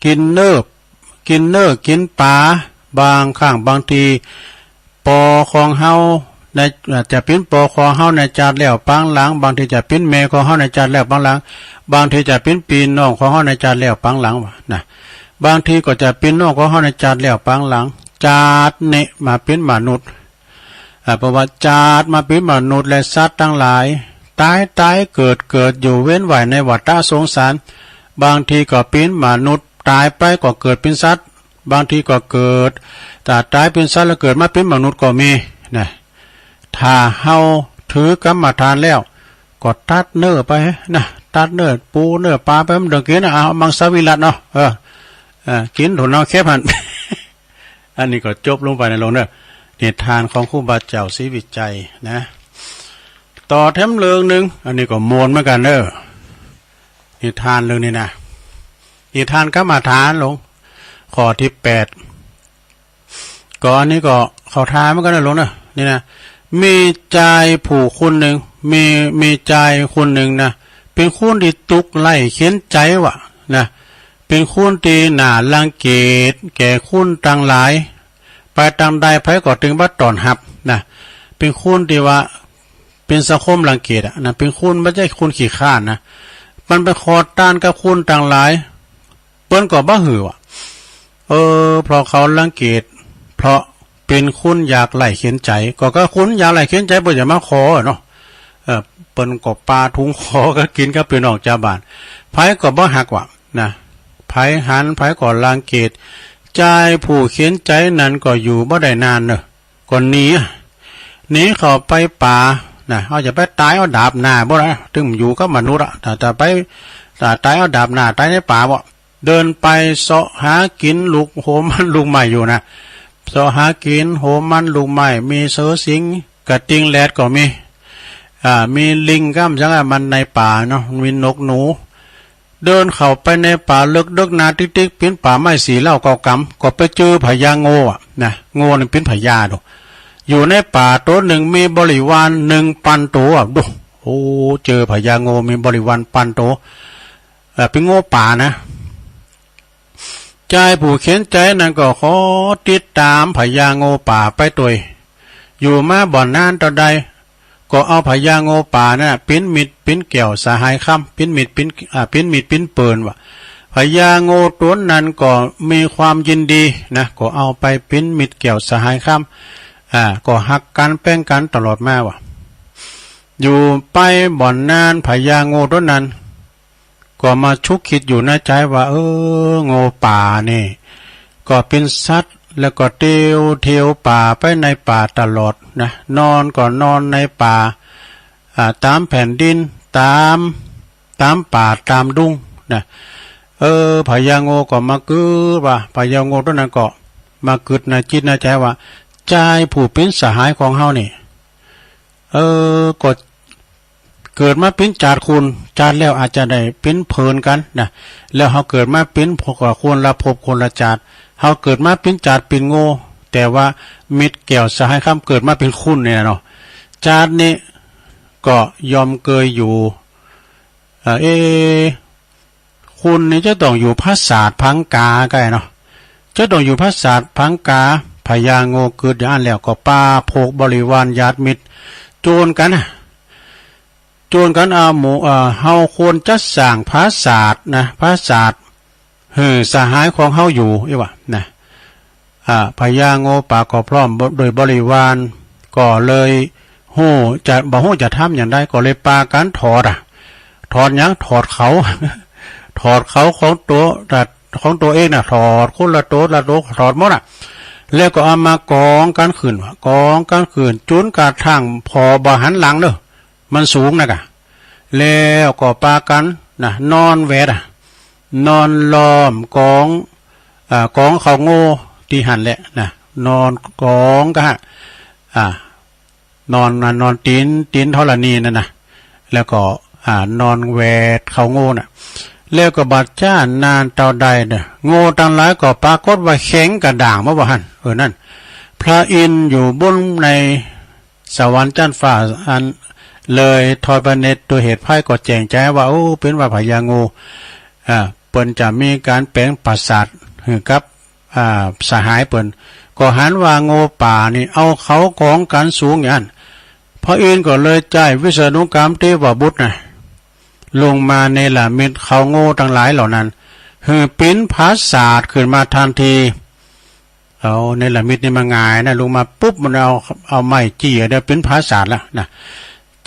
กินเนื้อ กินเนื้อกินปลา บางครั้งบางที ปอของเฮาใน จะเป็นปอของเฮาในจาติแล้วปางหลัง บางทีจะเป็นแม่ของเฮาในจาติแล้วปางหลัง บางทีจะเป็นพี่น้องของเฮาในจาติแล้วปางหลังว่ะนะ บางทีก็จะเป็นน้องของเฮาในจาติแล้วปางหลัง จาตินี้มาเป็นมนุษย์ อ่า เพราะว่าจาติมาเป็นมนุษย์และสัตว์ทั้งหลาย ตายตายเกิดเกิดอยู่เวียนว่ายในวัฏสงสาร บางทีก็เป็นมนุษย์ ตายไปก็เกิดเป็นสัตว์ บางทีก็เกิด แต่ตายเป็นสัตว์แล้วเกิดมาเป็นมนุษย์ก็มีนะ ถ้าเฮาถือกรรมฐานแล้ว ก็ตัดเนื้อไปนะ ตัดเนื้อปูเนื้อปลาไป มันเดือดกินนะ เอามังสวิรัติเนาะ เออ เออ กินถั่วเน่าแคบหั่น อันนี้ก็จบลงไปนะโลงเนอะ นิทานของครูบาเจ้าศรีวิชัยนะ ต่อแถมเรื่องหนึ่ง อันนี้ก็ม่วนเหมือนกันเนอะ นิทานเรื่องนี้นะ นิทานกรรมฐานโลง ข้อที่แปด ก็อันนี้ก็เข้าท่าเหมือนกันนะโลงเนอะ นี่นะ มีจายผู้คนหนึ่ง มี มีจายคนหนึ่งนะ เป็นคนที่ทุกข์ไร้เข็ญใจว่ะนะ เป็นคนที่น่ารังเกียจแก่คนทั้งหลาย ไปตางใดไผก็ตึงบ่ต้อนฮับนะ เป็นคนที่ว่า เป็นสังคมรังเกียจอะนะ เป็นคน บ่ใจ้คนขี้คร้านนะ มันไปขอทานกับคนทั้งหลาย เปิ้นก็บ่หื้อว่ะ เออ เพราะเขารังเกียจ เพราะเป็นคนยากไร้เข็ญใจ ก็ ก็คนยากไร้เข็ญใจเปิ้นจะมาขอเนาะ เออ เปิ้นก็ปาถุงขอก็กินกับพี่น้องชาวบ้าน ไผก็บ่ฮักว่ะนะ ไผหันไผก็รังเกียจ จายผู้เข็ญใจนั้นก็อยู่บ่ได้นานเนอะ ก็หนีอะ หนีเข้าไปป่านะ เฮาจะไปตายเอาดาบหน้าบ่ล่ะ ถึงอยู่กับมนุษย์อะ ถ้า ถ้าไป ถ้าตายเอาดาบหน้า ตายในป่าบ่ เดินไปเสาะหากินลูกโหมันลูกไม้อยู่นะ เสาะหากินโหมันลูกไม้ มีเสือสิงห์ กระทิงแรดก็มี อ่า มีลิงก้ำจังอะ มันในป่าเนาะ มีนกหนู เดินเข้าไปในป่าเลิกเดิกนาติ๊กๆ ปิ้นป่าไม้สี่เล่าเก้ากำ ก็ไปเจอพญาโง่อะนะ โง่นี่ปิ้นพญาดู อยู่ในป่าตัวหนึ่งมีบริวารหนึ่งพันตัว ดู โอ้ เจอพญางูมีบริวารพันตัว เอ่อ เป็นงูป่านะ จายผู้เข็นใจ๋นั้นก็ขอติดตามพญางูป่าไปตวย อยู่มาบ่นานเต้าใด ก็เอาพญางูป่านั้นน่ะ ปิ้นมิตรปิ้นแก้วสหายคำ ปิ้นมิตรปิ้น อ่า ปิ้นมิตรปิ้นเปินว่า พญางูตัวนั้นก็มีความยินดีนะ ก็เอาไปปิ้นมิตรแก้วสหายคำ อ่า ก็ฮักกั๋นแป้งกั๋นตลอดมาว่า อยู่ไปบ่นานพญางูตัวนั้น ก็มาชุกคิดอยู่ในใจ๋ว่า เออ งูป่านี่ ก็เป็นสัตว์ แล้วก็เตียวเตียวป่าไปในป่าตลอดนะ นอนก็นอนในป่า อ่า ต๋ามแผ่นดิน ต๋าม ต๋ามป่า ต๋ามดุงนะ เออ พญางูก็มากึ๊ดว่า พญางูตัวนั้นก็มากึ๊ดในจิตในใจ๋ว่า จายผู้เป็นสหายของเฮานี่ เออ ก็ เกิดมาปิ้นจาติคุณ จาติแล้วอาจจะได้ปิ้นเปินกั๋นนะ แล้วเฮาเกิดมาปิ้นพวกคนละภพคนละจาติ เฮาเกิดมาปิ้นจาติปิ้นงู แต่ว่ามิตรแก้วสหายคำเกิดมาปิ้นคุณเนี่ยเนาะ จาตินี้ก็ยอมเกยอยู่ เอ่อ เอ๊ะ คุณนี่จะต้องอยู่ผาสาทพังกาไกลเนาะ จะต้องอยู่ผาสาทพังกา พญางูกึ๊ดอย่างนั้นแล้วก็ปาพวกบริวารญาติมิตร โจรกั๋นนะ โจรกั๋นเอาหมู่ เอ่อ เฮาควรจะสร้างผาสาทนะ ผาสาทหื้อสหายของเฮาอยู่ อี้ว่านะ อ่า พญางูป่าก็พร้อมโดยบริวาร ก็เลยฮู้จะ บ่ฮู้จะทำอย่างใด ก็เลยปากั๋นถอดอะ ถอดหยัง ถอดเขา ถอดเขาของตัว ของตัวเองน่ะ ถอดคนละตัวละตัว ถอดหมดอะ แล้วก็เอามากองกั๋นขึ้น กองกั๋นขึ้น จนกระทั่งผ่อบ่หันหลังเนาะ มันสูงนะกะ แล้วก็ปากั๋นนะ นอนแวดอะ นอนล้อมกอง อ่า กองเขางูตี้หั้นแหละนะ นอนกองกะฮะ อ่า นอนนะ นอนตี๋น ตี๋นธรณีนั่นนะ แล้วก็ อ่า นอนแวดเขางูน่ะ แล้วก็บัดจ้านานเต้าใดเนี่ย งูตังหลายก็ปรากฏว่าแข็งกระด้างมาบ่หั้น เออ นั่น พระอินทร์อยู่บนใน สวรรค์จั้นฟ้าอันเลยทอดพระเนตรดูเหตุภัยก็แจ่มแจ้งว่า โอ้ เป๋นว่าพญางู อ่า เปิ้นจะมีก๋านแป๋งผาสาทหื้อกับ อ่า สหายเปิ้น ก็หันว่างูป่านี่เอาเขากองกั๋นสูงอย่างนั้น พระอินทร์ก็เลยใจ๊วิษณุกรรมเทพบุตรน่ะ ลงมาเนรมิตเขางูตังหลายเหล่านั้น หื้อปิ้นผาสาทขึ้นมาทันที เอาเนรมิตนี่มาง่ายนะ ลงมาปุ๊บมันเอา เอาไม้จี้ เดี๋ยวปิ้นผาสาทแล้วนะ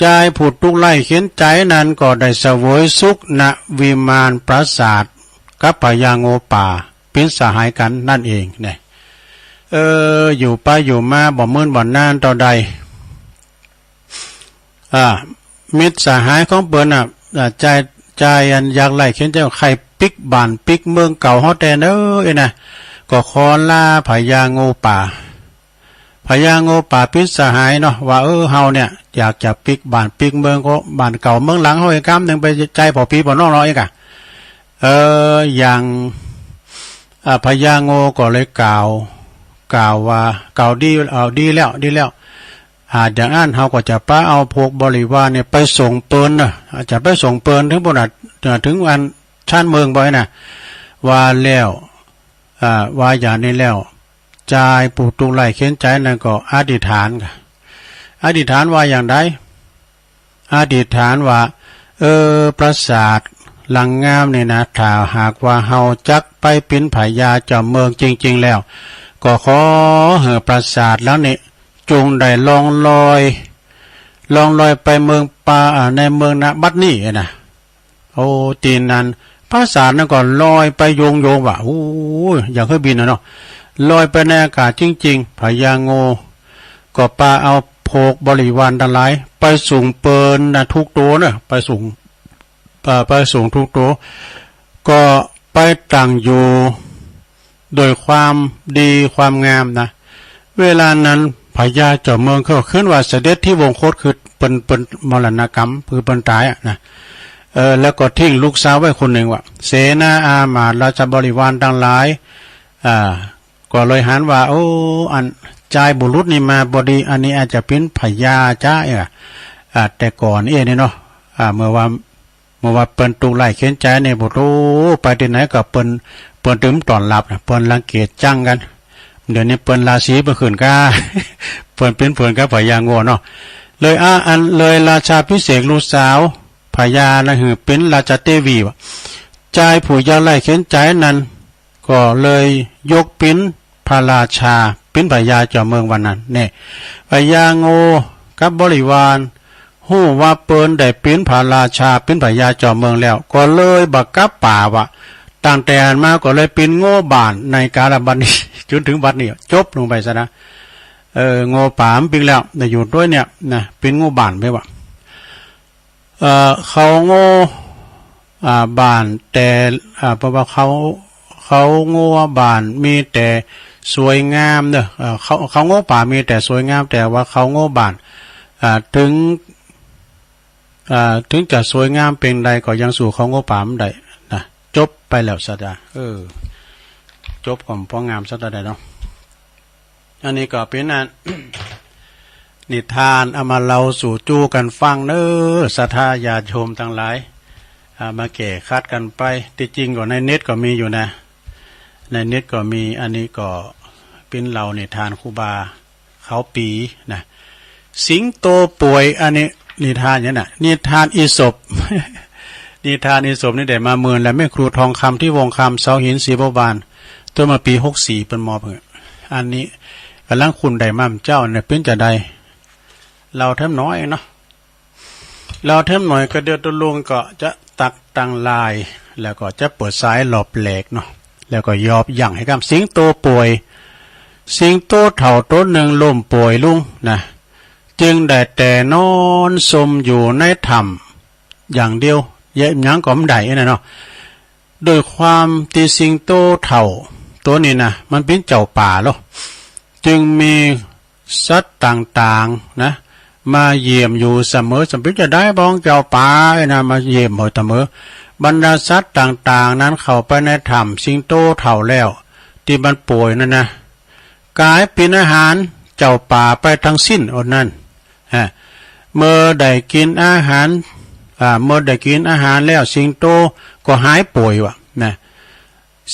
จายผู้ทุกข์ไร้เข็ญใจ๋นั้นก็ได้เสวยสุข ณ วิมานปราสาท กับพญางูป่า ปิ้นสหายกั๋นนั่นเองเนี่ย เออ อยู่ไปอยู่มาบ่มื้นบ่นานเต้าใด อ่า มิตรสหายของเปิ้นน่ะ อ่า จาย จายอันยากไร้เข็ญใจ๋ ใค่ปิ๊กบ้านปิ๊กเมืองเก่าเฮาแต๊เน้อ เอ้ยนะ ก็ขอลาพญางูป่า พญางูป่าปิ้นสหายเนาะ ว่า เออ เฮาเนี่ย อยากจะปิ๊กบ้านปิ๊กเมืองก็ บ้านเก่าเมืองหลังเฮาอีกกำนึ่ง ไปใจ๋พ่อปี้พ่อน้องเนาะ เอ้ยกะ เออ อย่าง อ่า พญางูก็เลยกล่าว กล่าวว่า กล่าวดี เอา ดีแล้ว ดีแล้ว อ่า อย่างนั้นเฮาก็จะปาเอาพวกบริวารเนี่ยไปส่งเปิ้นเนาะ อาจจะไปส่งเปิ้นถึงปุ้นน่ะ เอ่อ ถึงอันชานเมืองบ่อยนะ ว่าแล้ว อ่า ว่าอย่างนี้แล้ว จายผู้ทุกข์ไร้เข็ญใจ๋นั้นก็อธิษฐาน อธิษฐานว่าอย่างใด อธิษฐานว่า เออ ปราสาทหลังงามนี่นะ ถ้าหากว่าเฮาจักไปเป๋นพญาเจ้าเมืองจริงๆ แล้ว ก็ขอหื้อปราสาทหลังนี้จงได้ล่องลอย ล่องลอยไปเมืองป่า อ่า ในเมือง ณ บัดนี้นะ โอ้ ตี้นั้น ปราสาทนั้นก็ลอยไปโยงๆ ว่ะ โอ้ย อย่างเครื่องบินน่ะเนาะ ลอยไปในอากาศจริงๆ พญางูก็ปาเอาพวกบริวารตังหลาย ไปส่งเปิ้นนะ ทุกตัวเนาะ ไปส่ง เอ่อ ไปส่งทุกตัว ก็ไปตั้งอยู่โดยความดีความงามนะ เวลานั้นพญาเจ้าเมืองก็ขึ้นว่าเสด็จที่วงคต คือเปิ้น เปิ้นมรณกรรม คือเปิ้นต๋ายอะนะ เออ แล้วก็ทิ้งลูกสาวไว้คนหนึ่งว่ะ เสนาอามาตย์ราชบริวารตังหลาย อ่า ก็เลยหันว่า โอ้ อัน จายบุรุษนี่มาพอดี อันนี้อาจจะเป็นพญาจ้าเอ้ย อ่า แต่ก่อนเอ้ยนี่เนาะ อ่า เมื่อว่า เมื่อว่าเปิ้นทุกข์ไร้เข็ญใจ๋นี่ โอ้โห ไปตี้ไหนก็เปิ้น เปิ้นตึงต้อนฮับนะ เปิ้นรังเกียจจังกั๋น เดี๋ยวนี้เปิ้นราศีเปิ้นขึ้นก้า เปิ้นเป๋นเปิ้นกับพญาโง่เนาะ เลย อ่า อันเลยราชาภิเษกลูกสาวพญานะ หือเป๋นราชาเตวีว่ะ จายผู้ยากไร้เข็ญใจ๋นั้น ก็เลยยกเป๋นพระราชา เป๋นพญาจอมเมืองวันนั้น เนี่ย พญาโง่กับบริวาร ฮู้ว่าเปิ้นได้เป๋นพระราชา เป๋นพญาจอมเมืองแล้ว ก็เลยบ่กลับป่าว่ะ ตั้งแต่หั้นมาก็เลยเป๋นโง่บ้านในกาลบัดนี้ จนถึงบัดนี้ จบลงไปซะนะ เออ โง่ป่ามันปิ๊งแล้ว ได้อยู่ด้วยเนี่ยนะ เป๋นโง่บ้านไปว่ะ เอ่อ เขาโง่ อ่า บ้านแต่ อ่า เพราะว่าเขา เขาโง่บ้านมีแต่สวยงามเนอะ เอ่อ เขา เขาโง่ป่ามีแต่สวยงาม แต่ว่าเขาโง่บ้าน อ่า ถึง อ่า ถึงจะสวยงามเปียงใดก็ยังสู้เขาโง่ป่าบ่ได้นะ จบไปแล้วซะจ้ะ เออ จบก็บ่งามซะเต้าใดเนาะ อันนี้ก็เป๋นอัน นิทานเอามาเล่าสู่จู้กั๋นฟังเน้อ ศรัทธาญาติโยมตังหลาย อ่า มาแก้ขัดกั๋นไป ตี้จริงก็ในเน็ตก็มีอยู่นะ ในเน็ตก็มี อันนี้ก็เป๋นเล่านิทานครูบาเขาปี๋นะ สิงโตป่วย อันนี้นิทานหยังนะ นิทานอีสป นิทานอีสปนี่ได้มาเมินแล้ว แม่ครูทองคำ ที่วงคำ เสาหิน ศรีบวร ต้นมาปี๋หกสี่เปิ้นมอบหื้อ อันนี้ก่ำลังคุ้นได้มาเมื่อเจ๊าเนี่ย เป๋นจะใด เล่าแถมหน้อยเนาะ เล่าแถมหน้อยก็เดี๋ยวตุ๊ลุงก็จะตั๊กตังไลน์ แล้วก็จะเปิดสายรอบแรกเนาะ แล้วก็ยอบยั้งหื้อก้ำ สิงโตป่วย สิงโตเฒ่าโตหนึ่งล้มป่วยลงนะ จึงได้แต่นอนซมอยู่ในถ้ำอย่างเดียว เฮ็ดหยังก็บ่ได้นะเนาะ ด้วยความตี้สิงโตเฒ่าโตนี้นะ มันเป๋นเจ้าป่าเนาะ จึงมีสัตว์ต่างๆ นะ มาเยี่ยมอยู่เสมอ เป๋นจะใดบ้องเจ้าป่านะ มาเยี่ยมอยู่เสมอ บรรดาสัตว์ต่างๆ นั้นเข้าไปในถ้ำสิงโตเฒ่าแล้ว ตี้มันป่วยนั้นนะ ก๋ายเป๋นอาหารเจ้าป่าไปตังสิ้น โอนั้น ฮะ เมื่อได้กิ๋นอาหาร อ่า เมื่อได้กิ๋นอาหารแล้ว สิงโตก็หายป่วยว่ะนะ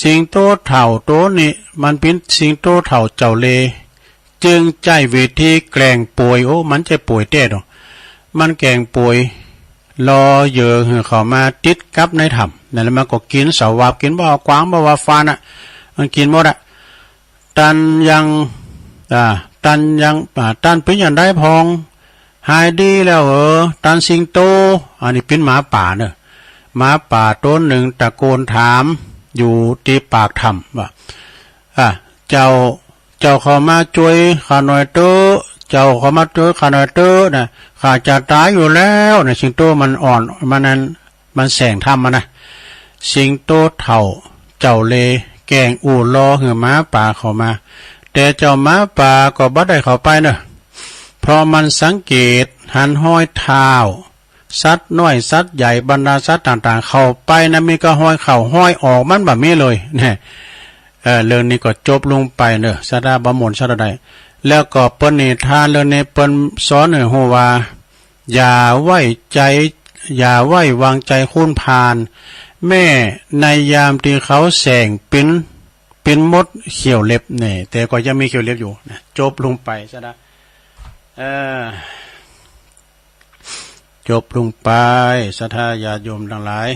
สิงโตเฒ่าโตนี้ มันเป๋นสิงโตเฒ่าเจ้าเล่ห์ จึงใจ๊วิธีแกล้งป่วย โอ้ มันจะป่วยแต๊เนาะ มันแกล้งป่วย ล่อเหยื่อหื้อเข้ามาติดกับในถ้ำ นั่นแหละ มันก็กิ๋นสวาป กิ๋นบ่าวกวาง บ่าวฟานอะ มันกิ๋นหมดอะ ตันยัง อ่า ตันยัง อ่า ตันเป๋นอย่างใดพอง หายดีแล้วเหรอ ตันสิงโต อันนี้เป๋นหมาป่าเนอะ หมาป่าโตหนึ่งตะโกนถามอยู่ตี้ปากถ้ำว่า อ่า เจ้า เจ้าเข้ามาจ้วยข้าหน่อยเต๊อะ เจ้าเข้ามาจ้วยข้าหน่อยเต๊อะนะ ข้าจะต๋ายอยู่แล้วนะ สิงโตมันอ่อน มันนั้น มันแสงถ้ำมันนะ สิงโตเฒ่าเจ้าเล่ห์แกล้งอู้ล่อหื้อหมาป่าเข้ามา แต่เจ้าหมาป่าก็บ่ได้เข้าไปเนอะ เพราะมันสังเกตหันฮอยเท้า สัตว์น้อยสัตว์ใหญ่บรรดาสัตว์ต่างๆ เข้าไปนะ มีก็ฮอยเข้าฮอยออก มันบ่มีเลยนะ เออ เรื่องนี้ก็จบลงไปเนอะ ศรัทธาบ่ม่วนศรัทธาใด แล้วก็เปิ้นนิทานเรื่องนี้เปิ้นสอนหื้อฮู้ว่า อย่าไว้ใจ อย่าไว้วางใจคนพาล แม้ในยามตี้เขาแสงเป๋น เป๋นมดเขี้ยวเล็บนี่ แต่ก็ยังมีเขี้ยวเล็บอยู่นะ จบลงไปซะนะ เออ จบลงไป ศรัทธาญาติโยมตังหลาย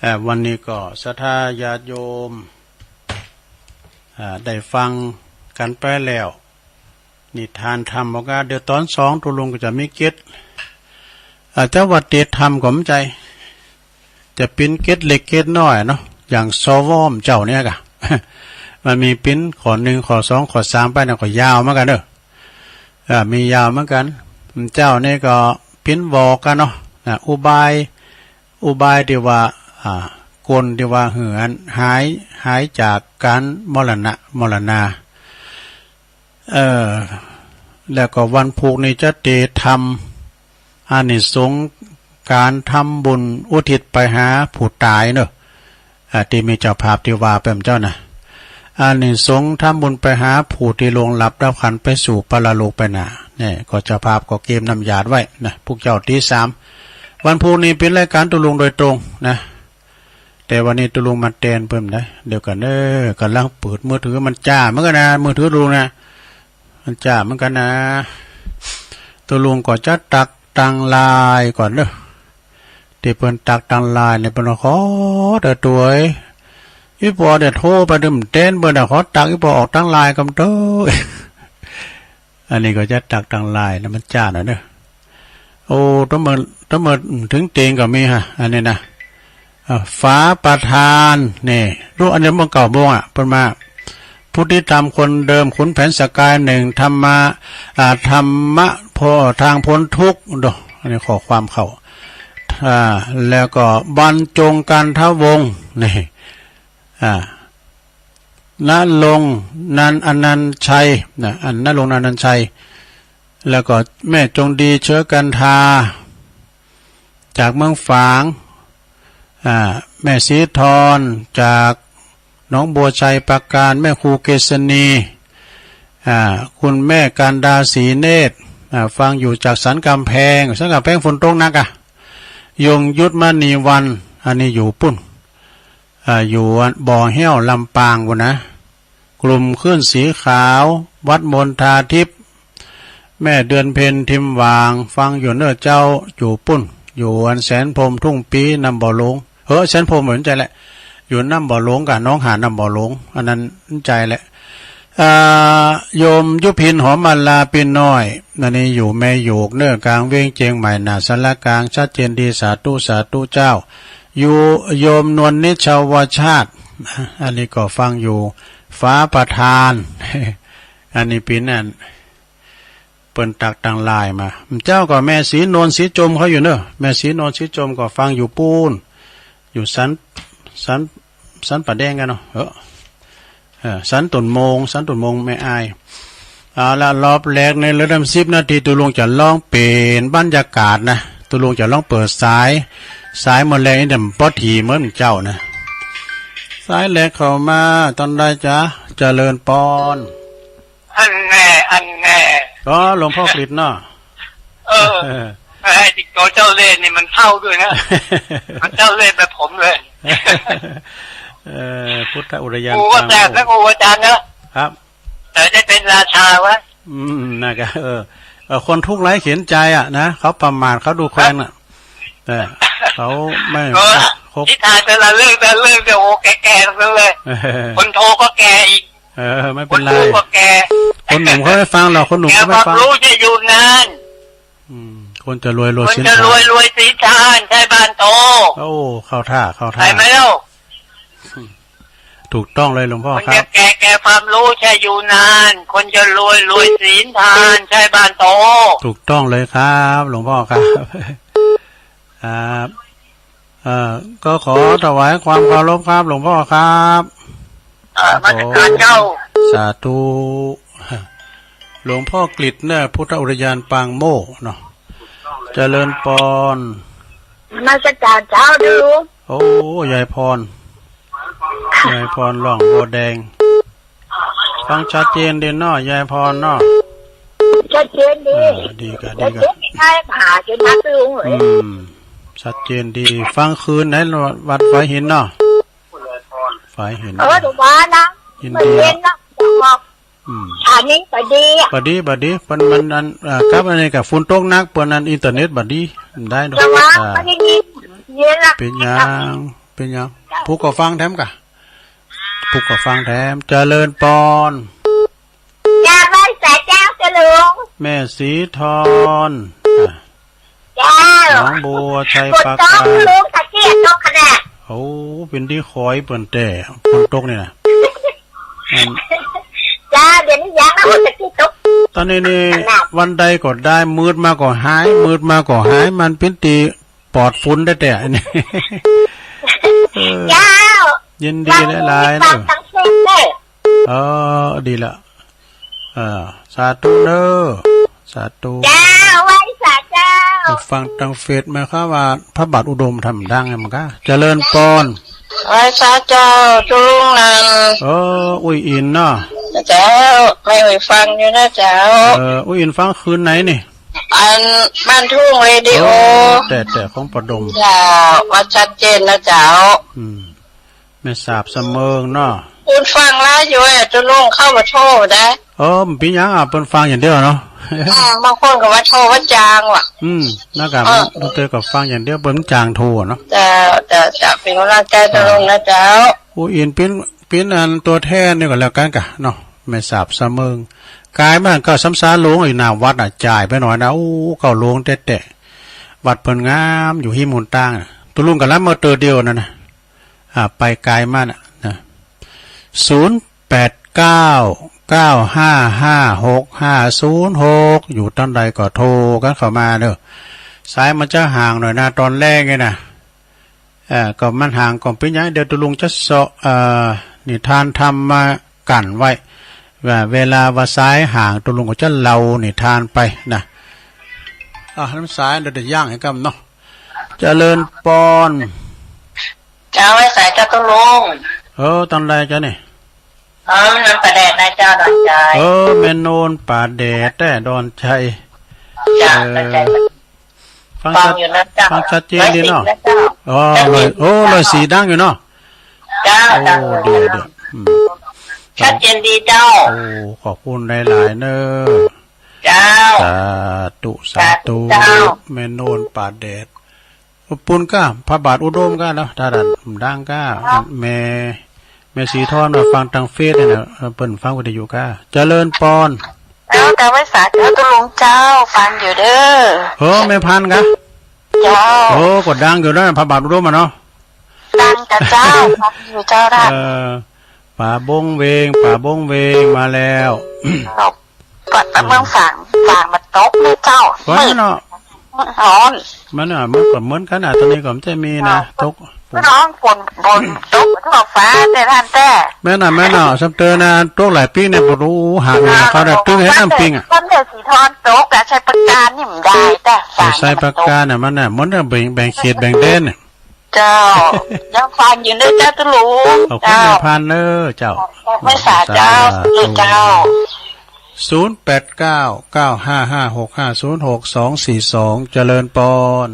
เอ่อ วันนี้ก็ศรัทธาญาติโยม อ่า ได้ฟังกั๋นไปแล้ว นิทานธรรมบอกว่า เดี๋ยวต๋อนสองตุ๊ลุงก็จะมีเกร็ด อ่า แต่ว่าเตรียมธรรมก็บ่ใจ้ จะเป๋นเกร็ดเล็กเกร็ดน้อยเนาะ อย่างสวเจ้าเนี่ยกะ มันมีเป๋นข้อหนึ่ง ข้อสอง ข้อสามไปนะ ก็ยาวเหมือนกั๋นเนอะ อ่า มียาวเหมือนกั๋น เจ้านี่ก็เป๋นบอกกั๋นเนาะ อ่า อุบาย อุบายตี้ว่า อ่า กลตี้ว่าหื้ออันหาย หายจากก๋านมรณะ มรณา เอ่อ แล้วก็วันพูกนี้จะเตรียมธรรม อานิสงส์ก๋านทำบุญอุทิศไปหาผู้ต๋ายเนอะ อ่า ตี้มีเจ้าภาพตี้ว่าไปเมื่อเจ๊านะ อานิสงส์ทำบุญไปหาผู้ที่ล่วงลับดับขันธ์ไปสู่ปรโลกไปนา เนี่ย ก็เจ้าภาพก็เกมน้ำหยาดไว้นะ พวกเจ้าตีสาม วันพุธนี้เป็นรายการตุลุงโดยตรงนะ แต่วันนี้ตุลุงมาแตนเปิ้นนะ เดี๋ยวก่อนเด้อ กำลังเปิดมือถือ มันจ้าเหมือนกันนะ มือถือตุลุงนะ มันจ้าเหมือนกันนะ ตุลุงก็จะตักตังไลน์ก่อนเด้อ ที่เปิ้นตักตังไลน์เนี่ย เปิ้นว่า ขอเด้อตวย อีปอเดี๋ยวโทรไปเด้อ แตนเปิ้นน่ะ ขอตักอีปอออกตังไลน์ก่อนเด้อ อันนี้ก็จะตักตังไลน์นะ มันจ้าหน่อยเด้อ โอ้ ตั้งเมื่อ ตั้งเมื่อถึงเตียงก็มีฮะ อันนี้นะ อ่า ฝาประธาน นี่ รู้อันนี้เมื่อเก้าโมงอ่ะ เปิ้นมา พุทธิธรรมคนเดิม ขุนแผนสกายหนึ่ง ธรรมะ อ่า ธรรมะ พอ ทางพ้นทุกข์ ดู อันนี้ข้อความเข้า อ่า แล้วก็บรรจงกันทวงศ์ นี่ อ่า ณรงค์ นัน อนันต์ชัย นะ อัน ณรงค์ นัน อนันต์ชัย แล้วก็แม่จงดี เชื้อกันทา จากเมืองฝาง อ่า แม่ศรีทร จากหนองบัวไชยปราการ แม่ครูเกษณี อ่า คุณแม่กันดา ศรีเนตร อ่า ฟังอยู่จากสันกำแพง สันกำแพงฝนตกหนักอะ ยงยุทธ มณีวรรณ อันนี้อยู่ปุ้น อ่า อยู่บ่อแห้ว ลำปางปุ้นนะ กลุ่มคลื่นสีขาว วัดมณฑาทิพย์ แม่เดือนเพ็ญ ทิมหวาง ฟังอยู่เน้อเจ้า อยู่ปุ้น อยู่อันแสนพรหม ทุ่งปี น้ำบ่อหลวง เฮ้อ แสนพรหม บ่ใจ้แหละ อยู่น้ำบ่อหลวงกับหนองหานน้ำบ่อหลวง อันนั้นใจ้แหละ อ่า โยมยุพิน หอมมาลา ปี้น้อย อันนี้อยู่แม่โยกเน้อ กลางเวียงเจียงใหม่ หน้าศาลากลาง ชัดเจนดี สาธุ สาธุเจ้า อยู่ โยมนวลนิชาวชาติ อันนี้ก็ฟังอยู่ ฝาประธาน อันนี้เปิ้นอัน เปิ้นตักตังไลน์มา เจ้าก็แม่ศรีนวล ศรีจมเขาอยู่เน้อ แม่ศรีนวล ศรีจมก็ฟังอยู่ปูน อยู่สัน สัน สันป่าแดงกันเนาะ เออ เออ สันต้นโมง สันต้นโมง แม่อาย เอาละ รอบแรกในเรื่องสิบนาที ตุลุงจะลองเปลี่ยนบรรยากาศนะ ตุลุงจะลองเปิดสาย สายเมื่อแลงนี่เดี๋ยวบ่ถี่เหมือนเจ้านะ สายแรกเข้ามา ต้อนรับจ้า เจริญปอน อันแน่ อันแน่ ก็หลวงพ่อกฤษเนาะ เออ เออ ไอ้ที่ตัวเจ้าเล่ห์นี่มันเฒ่าด้วยนะ มันเจ้าเล่ห์แบบผมเลย เออ พุทธอุทยาน กูก็แปลกนะ ปางโมกข์ กูอาจารย์นะ ครับ แต่ได้เป็นราชาวะ อืม นะครับ เออ เออ คนทุกข์ไร้เข็ญใจอะนะ เขาประมาท เขาดูแคลนอะ เออ เขาไม่ ก็ คบ นิทานแต่ละเรื่อง แต่ละเรื่องเนี่ย โอ้ แก่ๆ ทั้งนั้นเลย คนโทก็แก่อีก เออ ไม่เป็นไร คนหนุ่มก็แก่ คนหนุ่มเขาไม่ฟังหรอก คนหนุ่มเขาไม่ฟัง แก่ความรู้จะอยู่นาน อืม คนจะรวยรวย คน ศีล จะรวย ทาน รวยศีลทาน ใช่บ้านโต โอ้ เข้าท่า เข้าท่า ใช่ไหมเล่า ถูกต้องเลยหลวงพ่อ คน ครับ จะแก่ แก่ความรู้ ใช่อยู่นาน คนจะรวย รวยศีลทาน ใช่บ้านโต ถูกต้องเลยครับ หลวงพ่อครับ ครับ เอ่อ ก็ขอถวายความเคารพครับ หลวงพ่อครับ อ่านมัสการเจ้า สาธุ หลวงพ่อกฤษเนี่ย พุทธอุทยานปางโมกข์เนาะ เจริญปอน นมัสการเจ้าดู โอ้ ยายพร ยายพร ร้องบัวแดง ฟังชัดเจนดีเนาะ ยายพรเนาะ ชัดเจนดี อ่า ดีกะ ชัดเจนดี ดีกะ ใช่ ผ่าจนมาตึงเลย อืม ชัดเจนดี ฟังคืนไหน วัดฝายหินเนาะ ฝายหิน เออ ถูกว่านะ ยินดี มันเย็นนะ อืม อันนี้บ่ดีอะ บ่ดี บ่ดี เปิ้นมันอัน อ่า ครับ อันนี้ก็ฝนตกหนัก เปิ้นอันอินเทอร์เน็ตบ่ดี ได้เนาะ แต่ว่า อ่า บ่ได้ยิน เย็นละ เป็นหยัง เป็นหยัง ผู้ก็ฟังแถมกะ ผู้ก็ฟังแถม เจริญปอน กราบไหว้สาเจ้าเจ้าหลวง แม่ศรีทร อ่ะ เจ้า หนองบัวไชยปราการ ฝนตกลุงตะเกียบตกขนาด โอ้ เป็นตี้คอยเปิ้นแต่ ฝนตกนี่นะ อัน เจ้า เดี๋ยวนี้ยังนะ ตะกี้ตก ตอนนี้นี่ ขนาด วันใดก็ได้ มืดมาก็หาย มืดมาก็หาย มันเป็นตี้ปลอดฝนแต๊ๆ อันนี้ เออ เจ้า ยินดีหลายๆ เด้อ ฟังทั้งเส้นเลย เออ ดีละ เออ สาธุเด้อ สาธุ เจ้า ไหว้สาเจ้า ฟังตางเฟซมาครับว่าพระบาทอุดมทำดังไงมันก็ เจริญปอน ไหว้สาเจ้า ตุลุงนั่น เออ อุ้ยอินเนาะ เจ้า แม่อุ้ยฟังอยู่นะเจ้า เออ อุ้ยอินฟังคืนไหนนี่ อันบ้านทุ่งเรดิโอ โอ้ แต่ แต่ของปอดม เจ้า ว่าชัดเจนนะเจ้า อืม แม่สาบเสมิงเนาะ อุ้ยฟังหลายอยู่อะ ตุลุงเข้ามาโทรได้ เออ บ่เป๋นหยังอะ เปิ้นฟังอย่างเดียวเนาะ อืม บางคนก็ว่าโทรว่าจางว่ะ อืม แล้วก็ เออ บางเทื่อก็ฟังอย่างเดียว เปิ้นจางโทรเนาะ เจ้า เจ้า เจ้า เป็นกำลังใจตุลุงนะเจ้า โอ้ อินเป๋น เป๋นอันตัวแทนนี่ก็แล้วกันกะเนาะ แม่สาบเสมิง กายมาก็สำสาหลวงอยู่หน้าวัดน่ะ จ่ายไปหน่อยนะ โอ้ เข้าหลวงแต๊ๆ วัดเปิ้นงามอยู่หิมหนตางน่ะ ตุลุงก็รับมาเตอเดียวนั่นนะ อ่า ไปกายมาน่ะนะ ศูนย์แปดเก้า เก้าห้าห้า หกห้าศูนย์หก อยู่ตังใดก็โทรกันเข้ามาเด้อ สายมันจะห่างหน่อยนะ ตอนแรกนี่นะ เอ่อ ก็มันห่างก็บ่เป๋นหยัง เดี๋ยวตุลุงจะเซาะ เอ่อ นิทานธรรมมากั้นไว้ ว่าเวลาว่าสายห่าง ตุลุงก็จะเล่านิทานไปนะ อ่ะ น้ำสายเดี๋ยวจะย่างให้กำเนาะ เจริญปอน เจ้า ไหว้สาเจ้าตุลุง เออ ตังใดเจ้านี่ เออ แม่นวลป่าแดดนะเจ้า ดอนชัย เออ แม่นวลป่าแดดแต๊ดอนชัย เจ้า เออ ดอนชัย ฟัง ฟัง ชัด อยู่นะเจ้า ฟังชัดเจนดีเนาะ ร้อยสี่นะเจ้า อ๋อ ร้อยสี่ ร้อย โอ้ ร้อยสี่ดังอยู่เนาะ เจ้า โอ้ เจ้า ดี ดี อืม ชัดเจนดีเจ้า โอ้ ขอบคุณหลายๆ เนอะ เจ้า สาธุ สาธุ สาธุเจ้า แม่นวลป่าแดด ขอบคุณก้า พระบาทอุดมก้าเนาะ ถ้าดันดังก้า แม่ แม่สีทอนมาฟังทางเฟซเนี่ยนะ เออ เปิ้นฟังวิทยุก้า เจริญปอน เจ้า เจ้า ไหว้สาเจ้าตุลุงเจ้า ฟังอยู่เด้อ เออ แม่พันธุ์กะ เจ้า โอ้ ก็ดังอยู่นะ พระบาทอุดมอะเนาะ ดังจ้ะเจ้า ฟังอยู่เจ้านะ เออ ป่าบงเวง ป่าบงเวงมาแล้ว เจ้า เมืองฝาง ฝางมันตกเลยเจ้า ว่าเนาะ ร้อน มันน่ะ มันก็เหมือนกันน่ะ ตอนนี้ก็มันจะมีนะ ตก ร้อน ฝน ฝนตกทั่วฟ้าแต่ท่านแต่ แม่นน่ะ แม่นน่ะ ซ้ำเติมนะ ตกหลายปีเนี่ย บ่ฮู้หาเงินเขาได้ ตึงให้น้ำปิงอะ คนเดียวสีทอนตกอะ ชัยปราการนี่มันได้แต่ ชัยปราการน่ะ มันน่ะ มันน่ะ แบ่ง แบ่งเขต แบ่งแดนน่ะ เจ้า ยังฟังอยู่เด้อเจ้าตุลุง ขอบคุณ เจ้า แม่พันธุ์เด้อเจ้า ขอบคุณสาเจ้า สาธุ เจ้า ศูนย์แปดเก้า เก้าห้าห้า หกห้าศูนย์หก สองสี่สอง เจริญปอน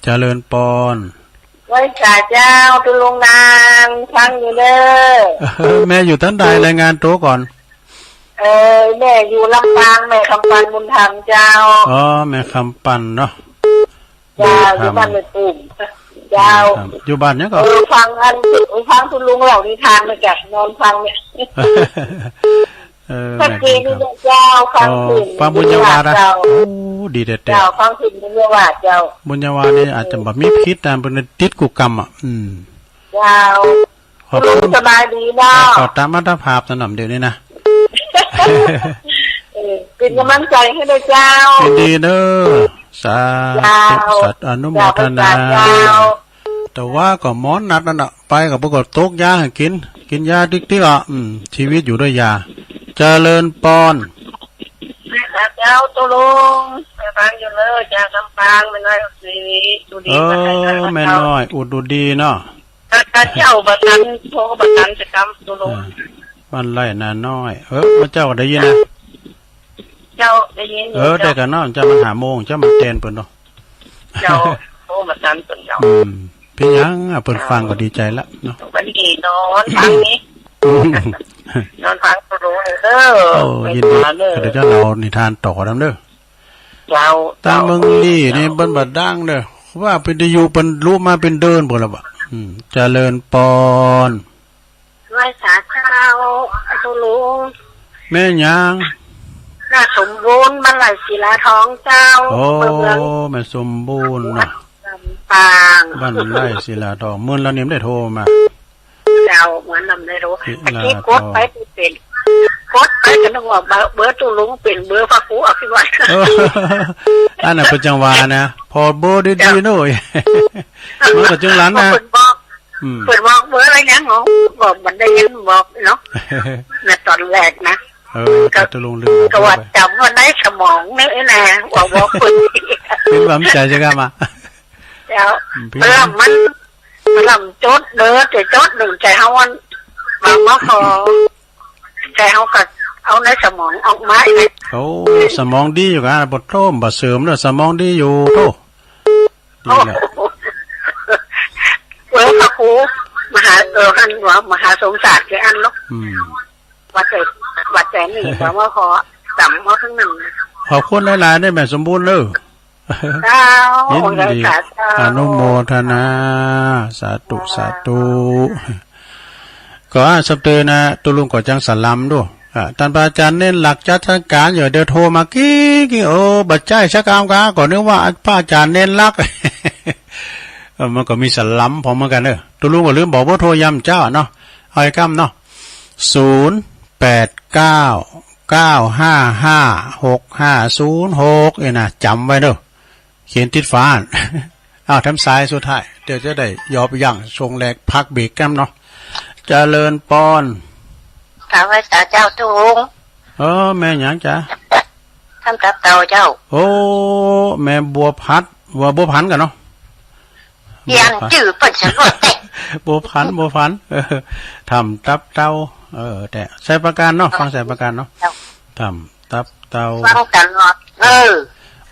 เจริญปอน ไหว้สาเจ้า ตุลุงนาง ฟังอยู่เด้อ แม่อยู่ตังใด รายงานตั๋วก่อน เออ แม่อยู่ลำปาง แม่คำปันบุญธรรมเจ้า อ๋อ แม่คำปันเนาะ เจ้า อยู่บ้านแม่ปุ้ม เจ้า ครับ อยู่บ้านหยังก่อ เออ ฟังอัน ฟังคุณลุงเล่านิทานมาจากนอนฟังเนี่ย เออ ชัดเจน แม่นครับ นี่เจ้า ฟัง อ๋อ ขึ้น ฟังบุญญาวาสนะ เจ้า โอ้ ดีแต๊ๆ เจ้า ฟังขึ้นบุญญาวาสเจ้า บุญญาวาสนี่อาจจะบ่มีผิดนะ เปิ้นติดคู่กรรมอะ อืม เจ้า ขอบคุณ สบายดีเนาะ ก็ตามอัตภาพสนามเดี๋ยวนี้นะ เออ เป็นกำลังใจให้ด้วยเจ้า ยินดีเด้อ สาธุ เจ้า สาธุ อนุโมทนา เจ้า แต่ว่าก็หมอนัดนั่นน่ะ ไปก็บ่ก็ตกยาให้กิน กินยาติ๊กๆ อ่ะ อืม ชีวิตอยู่ด้วยยา เจริญปอน เจ้าตุลุง ฟังอยู่เลย จากลำปาง แม่น้อยอุดดี เออ แม่น้อยอุดดีเนาะ ข้าเจ้าบ่ทันโทรบ่ทันจะกำตุลุง เออ บ้านไร่นาน้อย เออ พระเจ้าก็ได้ยินนะ เจ้าได้ยินอยู่ เออ เจ้า แต่ก็เนาะ เจ้ามันห้าโมง เจ้ามันแตนเปิ้นเนาะ เจ้าโทรบ่ทันเปิ้นเจ้า อืม เป๋นหยังอะ เปิ้นฟังก็ดีใจละเนาะ วันนี้นอนฟังนี่ อืม นอนฟังตุลุงเด้อ โอ้ ยินดี เด้อ เดี๋ยวจะเล่านิทานต่อนำเด้อ เจ้า ตางเมืองลี้นี่เปิ้นบ่ดังเด้อ ว่าเปิ้นได้อยู่เปิ้นรู้มาเป็นเดือนพุ้นละบ่ อืม เจริญปอน ไหว้สาเจ้าตุลุง แม่หยัง น้าสมบูรณ์ บ้านไร่ศิลาทองเจ้า โอ้ เมือง แม่สมบูรณ์เนาะ ลำปาง บ้านไร่ศิลาทอง มื้อละนี่ได้โทรมา เจ้า เหมือนนำได้รู้ ศิลาทอง ตะกี้กดไปบ่เป็น กดไปก็นึกว่าเบอร์ เบอร์ตุลุง เป็นเบอร์พระครูอภิวัตร เออ อันนั้นเปิ้นจั่งว่านะ พอเบอร์ดีๆ เจ้า เนาะ มันก็จั่งหลันนะ เปิ้นบอก อืม เปิ้นบอกเบอร์อะไรยัง บอกมันได้ยังบอกเนาะ ในตอนแรกนะ เออ ก็ ก็ตุลุงลืม ก็ว่า บอกไป จำไว้ในสมองนี่นะ ว่าบอกเปิ้น เป็นความใจจะกล้ามา เจ้า อืม เปิ้นมัน ลำโจทย์เด้อ แต่โจทย์หนึ่งใจเฮาอัน บางมาขอ ใจเฮาก็เอาในสมองออกมาอีก โอ้ สมองดีอยู่กะ บ่โต้มบ่เสื่อมเด้อ สมองดีอยู่โธ่ ดีแล้ว โอ้โห เออ พระครู มหา เออ ท่านว่ามหาสมศาสตร์แกอันเนาะ อืม ว่าแต่ ว่าแต่นี่ ว่ามาขอ จำเอาทั้งนั้น ขอบคุณหลายๆ เด้อแม่สมบูรณ์เด้อ เจ้า ยินดี ขอบคุณค่ะ เจ้า อนุโมทนา สาธุ สาธุ ก็สำเตินะ ตุลุงก็จังสลำดู อ่า ต้านพระอาจารย์เน้นหลักจัดสังการอยู่ เดี๋ยวโทรมากี้กี้ โอ้ บ่ใจ้สักกำกะ ก็นึกว่าพระอาจารย์เน้นหลัก เออ มันก็มีสลำพอเหมือนกันเนอะ ตุลุงก็ลืมบอกเบอร์โทรย้ำเจ้าเนาะ เอาอีกกำเนาะ ศูนย์ แปด เก้า เก้า ห้า ห้า หก ห้า ศูนย์ หก เนี่ยนะ จำไว้เด้อ เขียนติดฝา อ้าว แถมสายสุดท้าย เดี๋ยวจะได้ยอบยั้งช่วงแรกพักเบรกกันเนาะ เจริญปอน กราบไหว้สาเจ้าตุง เออ แม่หยังจ๊ะ ทำตับเต่าเจ้า โอ้ แม่บัวพัด ว่าบัวพันกันเนาะ เปลี่ยนจื้อเปิ้นสะลวดเต๊ะ บัวพัน บัวพัน เออ ทำตับเต่า เออ แต่ใส่ประการเนาะ ฟังใส่ประการเนาะ เจ้า ทำตับเต่า ฟังตลอด เออ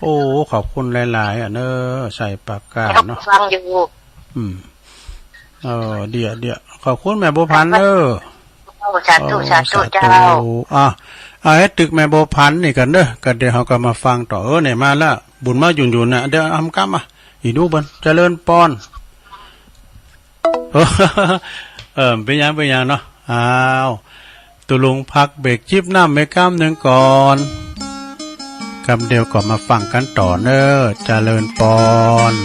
โอ้ ขอบคุณหลายๆ อ่ะเนอะ ใส่ประการเนาะ ฟังอยู่ อืม เออ เดี๋ยว เดี๋ยว ขอบคุณแม่บัวพันเนอะ โอ้ สาธุ โอ้ สาธุ สาธุ เจ้า อ่ะ เอาให้ตึกแม่บัวพันนี่กันเนอะ ก็เดี๋ยวเราก็มาฟังต่อ เออ เนี่ยมาละ บุญมาหยุ่นๆ น่ะ เดี๋ยวทำกรรมอ่ะ อีหนูเปิ้น เจริญปอน เออ เป็นหยัง เป็นหยังเนาะ อ้าว ตุลุงพักเบรกจิบน้ำไปกำหนึ่งก่อน กำเดียวก็มาฟังกันต่อเนอะ เจริญปอน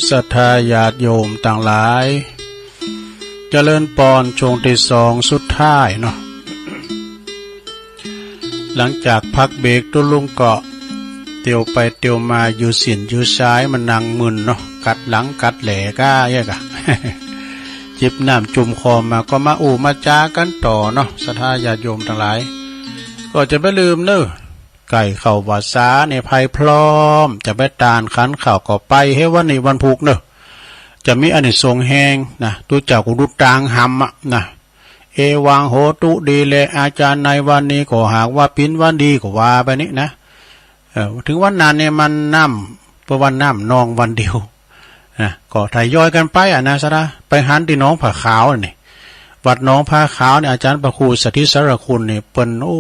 ศรัทธาญาติโยมตังหลาย เจริญปอน ช่วงตี้สองสุดท้ายเนาะ หลังจากพักเบรก ตุ๊ลุงก็เตียวไปเตียวมา อยู่สินอยู่สาย มานั่งมึนเนาะ กัดหลังกัดแหล่ก้าเยอะกะ จิบน้ำจุ่มคอมา ก็มาอู้มาจ๋ากั๋นต่อเนาะ ศรัทธาญาติโยมตังหลาย ก็จะบ่ลืมเนาะ ใก้เข้าพรรษาเนี่ย ไผพร้อมจะไปตานขันข้าวก็ไป เฮ้ย วันนี้วันพุธเนาะ จะมีอานิสงส์แฮงนะ ตุ๊เจ้าก็ดูตางหำอะนะ เอวังโหตุ ดีแล อาจารย์ ในวันนี้ก็หากว่าเป๋นวันดีก็ว่าไปนี่นะ เออ ถึงวันนั้นเนี่ยมันน้ำ เพราะว่าน้ำนองวันเดียวนะ ก็ทยอยกั๋นไปอะนะ ศรัทธา ไปหันตี้หนองผาขาวนี่ วัดหนองผาขาวเนี่ย อาจารย์พระครูสถิตสารคุณนี่ เปิ้น โอ้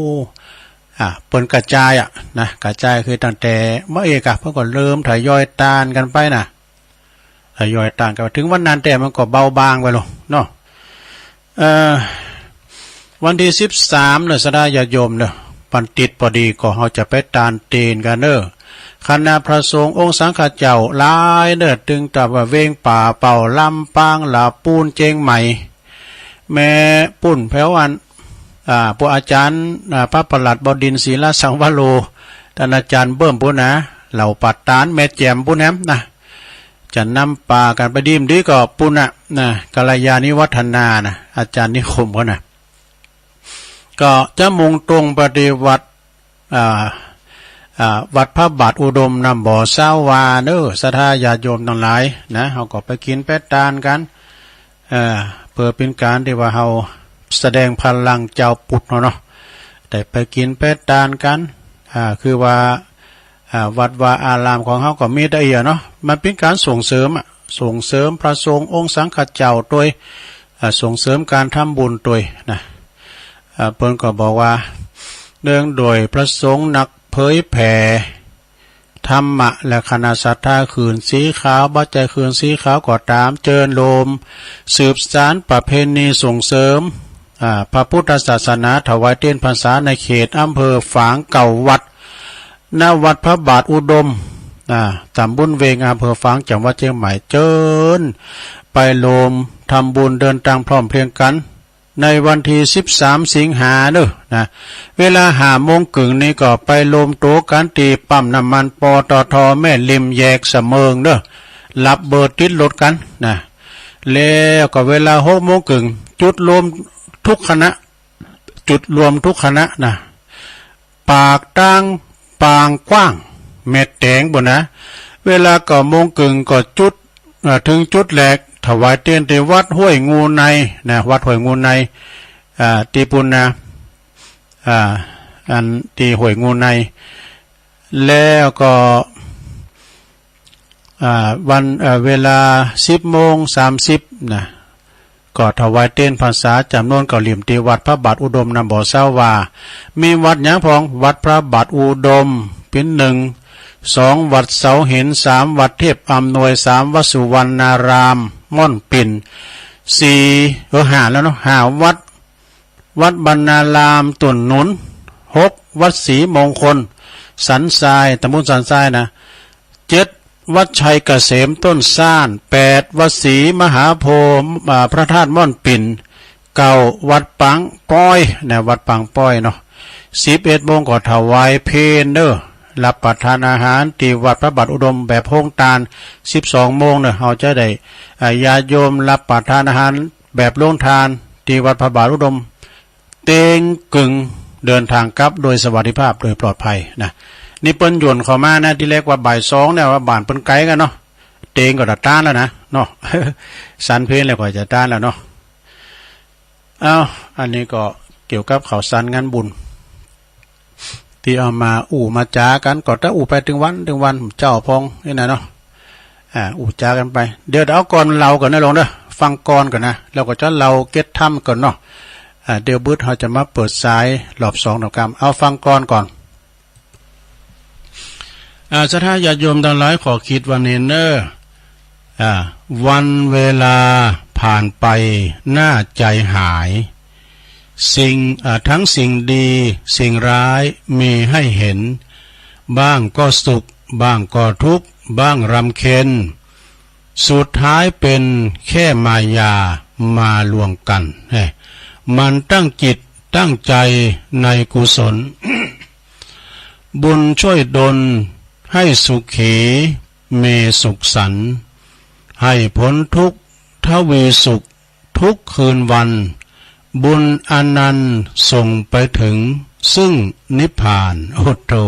อ่า เปิ้นกระจายอะนะ กระจายคือตั้งแต่เมื่อเอกอะ เปิ้นก็เริ่มทยอยตานกั๋นไปนะ ทยอยตานกั๋นไป ถึงวันนั้นแต๊มันก็เบาบางไปลงเนาะ เอ่อ วันตี้สิบสามเนาะ ศรัทธาญาติโยมเนาะ วันติดพอดี ก็เฮาจะไปตานเตนกั๋นเนาะ คณะพระสงฆ์องค์สังฆเจ้าหลายเนาะ ตึงแต่ว่าเวียงป่าเป้า ลำปาง ลาปูน เจียงใหม่ แม่ปู้นแผวอัน อ่า พวกอาจารย์ อ่า พระประหลัดบดินทร์ ศิลสังวโร ต้านอาจารย์เบิ่มปู้นนะ เหล่าปัตตาน แม่แจ่มปู้นแหมนะ จะนำปากั๋นไปดีมดีก็ปู้นนะ นะ กัลยาณิวัฒนานะ อาจารย์นิคมเขานะ ก็จะมุ่งตรงไปตี้วัด อ่า อ่า วัดพระบาทอุดมน้ำบ่อซาวาเนาะ ศรัทธาญาติโยมตังหลายนะ เฮาก็ไปกิ๋นไปตานกั๋น เอ่อ เปื้อเป๋นก๋านตี้ว่าเฮาแสดงพลังจาวพุทธเฮาเนาะ ได้ไปกิ๋นไปตานกั๋น อ่า คือว่า อ่า วัดวาอารามของเฮาก็มีแต่เอี้ยเนาะ มันเป๋นก๋านส่งเสริมอะ ส่งเสริมพระสงฆ์องค์สังฆเจ้าตวย อ่า ส่งเสริมก๋านทำบุญตวยนะ อ่า เปิ้นก็บอกว่า เนื่องโดยพระสงฆ์นักเผยแผ่ธรรมะ และคณะศรัทธา ขื่นสีขาว บ่ใจ้ขื่นสีขาวก็ต๋าม เจิญโฮม สืบสานประเพณีส่งเสริม อ่า พระพุทธศาสนา ถวายเตนพรรษาในเขตอำเภอฝาง เก้าวัด ณ วัดพระบาทอุดม อ่า ตำบลเวียง อำเภอฝาง จังหวัดเชียงใหม่ เจิญไปโฮมทำบุญเดินตางพร้อมเพรียงกั๋น ในวันตี้สิบสามสิงหาเนาะนะ เวลาห้าโมงครึ่งนี่ก็ไปโฮมตั๋วกั๋นตี้ปั๊มน้ำมัน ปตท แม่ริม แยกเสมิงเนาะ รับเบอร์ติดรถกั๋นนะ แล้วก็เวลาหกโมงครึ่ง จุดโฮมทุกคณะ จุดรวมทุกคณะนะ ปากตางปางกว้าง แม่แตงปู้นนะ เวลาเก้าโมงครึ่งก็จุด เอ่อ ถึงจุดแรก ถวายเตนตี้วัดห้วยงูในนะ วัดห้วยงูใน อ่า ตี้ปู้นนะ อ่า อันตี้ห้วยงูใน แล้วก็ อ่า วัน เอ่อ เวลาสิบโมงสามสิบนะ ก็ถวายเตนพรรษาจำนวนเก้าเหลี่ยมตี้วัดพระบาทอุดมน้ำบ่อซาวา มีวัดหยังพ่อง วัดพระบาทอุดมเป๋นหนึ่ง สอง วัดเสาหิน สาม วัดเทพอำนวย สาม วัดสุวรรณารามม่อนปิ่น สี่ เออ ห้าแล้วเนาะ ห้า วัด วัดบรรณารามต้นหนุน หก วัดศรีมงคลสันทราย ตำบลสันทรายนะ เจ็ด วัดชัยเกษมต้นซ่าน แปด วัดศรีมหาโพธิ์ อ่า พระธาตุม่อนปิ่น เก้า วัดปางป้อยนะ วัดปางป้อยเนาะ สิบเอ็ดโมงก็ถวายเพลเนาะ รับประทานอาหารตี้วัดพระบาทอุดมแบบโฮงตาน สิบสองโมงเนาะ เฮาจะได้ อ่า ญาติโยมรับประทานอาหารแบบโฮงตานตี้วัดพระบาทอุดม เต็งกึ่ง เดินทางกลับโดยสวัสดิภาพโดยปลอดภัยนะ นี่เปิ้นหย่นเข้ามานะ ตี้แรกว่าบ่ายสองเนี่ย ว่าบ้านเปิ้นไกลกั๋นเนาะ เตงก็จะตานแล้วนะเนาะ สันเพลแล้วก็จะตานแล้วเนาะ เอ้า อันนี้ก็เกี่ยวกับข่าวสารงานบุญ ตี้เอามาอู้มาจ๋ากั๋น ก็จะอู้ไปตึงวันตึงวัน เจ้าพ่องนี่นะเนาะ อ่า อู้จ๋ากั๋นไป เดี๋ยวเอากลอนเล่าก่อนนะหลวงเด้อ ฟังกลอนก่อนนะ แล้วก็จะเล่าเกตธรรมก่อนเนาะ อ่า เดี๋ยวบึดเฮาจะมาเปิดสายรอบสองเนาะครับ เอาฟังกลอนก่อน อ่า ศรัทธาญาติโยมตังหลาย ขอคิดว่าเน่นเน้อ อ่า วันเวลาผ่านไปน่าใจหาย สิ่ง อ่า ทั้งสิ่งดีสิ่งร้ายมีให้เห็น บ้างก็สุขบ้างก็ทุกข์บ้างรำเค็ญ สุดท้ายเป็นแค่มายามาลวงกัน แหม หมั่นตั้งจิตตั้งใจในกุศล บุญช่วยดลให้สุขี มีสุขสันต์ ให้พ้นทุกข์ทวีสุขทุกคืนวัน บุญอันนั้นส่งไปถึงซึ่งนิพพาน โอ้โธ่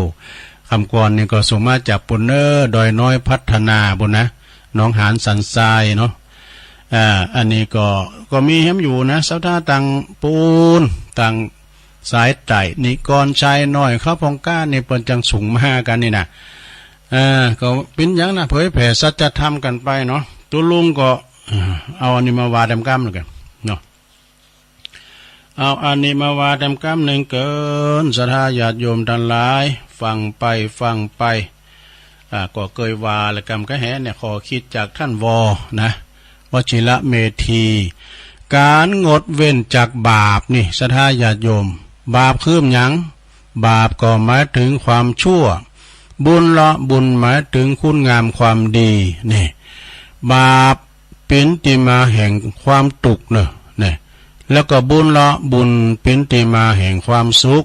คำกลอนนี้ก็ส่งมาจากปูนเนอ ดอยน้อยพัฒนาปูนนะ หนองหานสันทรายเนาะ อ่า อันนี้ก็ ก็มีแหมอยู่นะ ศรัทธาตังปูน ตังสายใต้ นิกรชัยน้อย เขาพองก้านี่เปิ้นจังส่งมากันนี่นะ อ่า ก็เป็นหยังนะ เผยแผ่สัจธรรมกันไปเนาะ ตุ๊ลุงก็ อ่า เอาอันนี้มาว่าแต้มกำแล้วกันเนาะ เอาอันนี้มาว่าแต้มกำหนึ่งเกิน ศรัทธาญาติโยมทั้งหลาย ฟังไป ฟังไป อ่า ก็เกยว่าละกำกะแหเนี่ย ข้อคิดจากท่านวอ นะ วชิระเมธี การงดเว้นจากบาปนี่ ศรัทธาญาติโยม บาปคือหยัง บาปก็หมายถึงความชั่ว บุญละ บุญหมายถึงคุณงามความดี นี่ บาปเป๋นตี้มาแห่งความตุ๊กข์เนอะ นี่ แล้วก็บุญละ บุญเป๋นตี้มาแห่งความสุข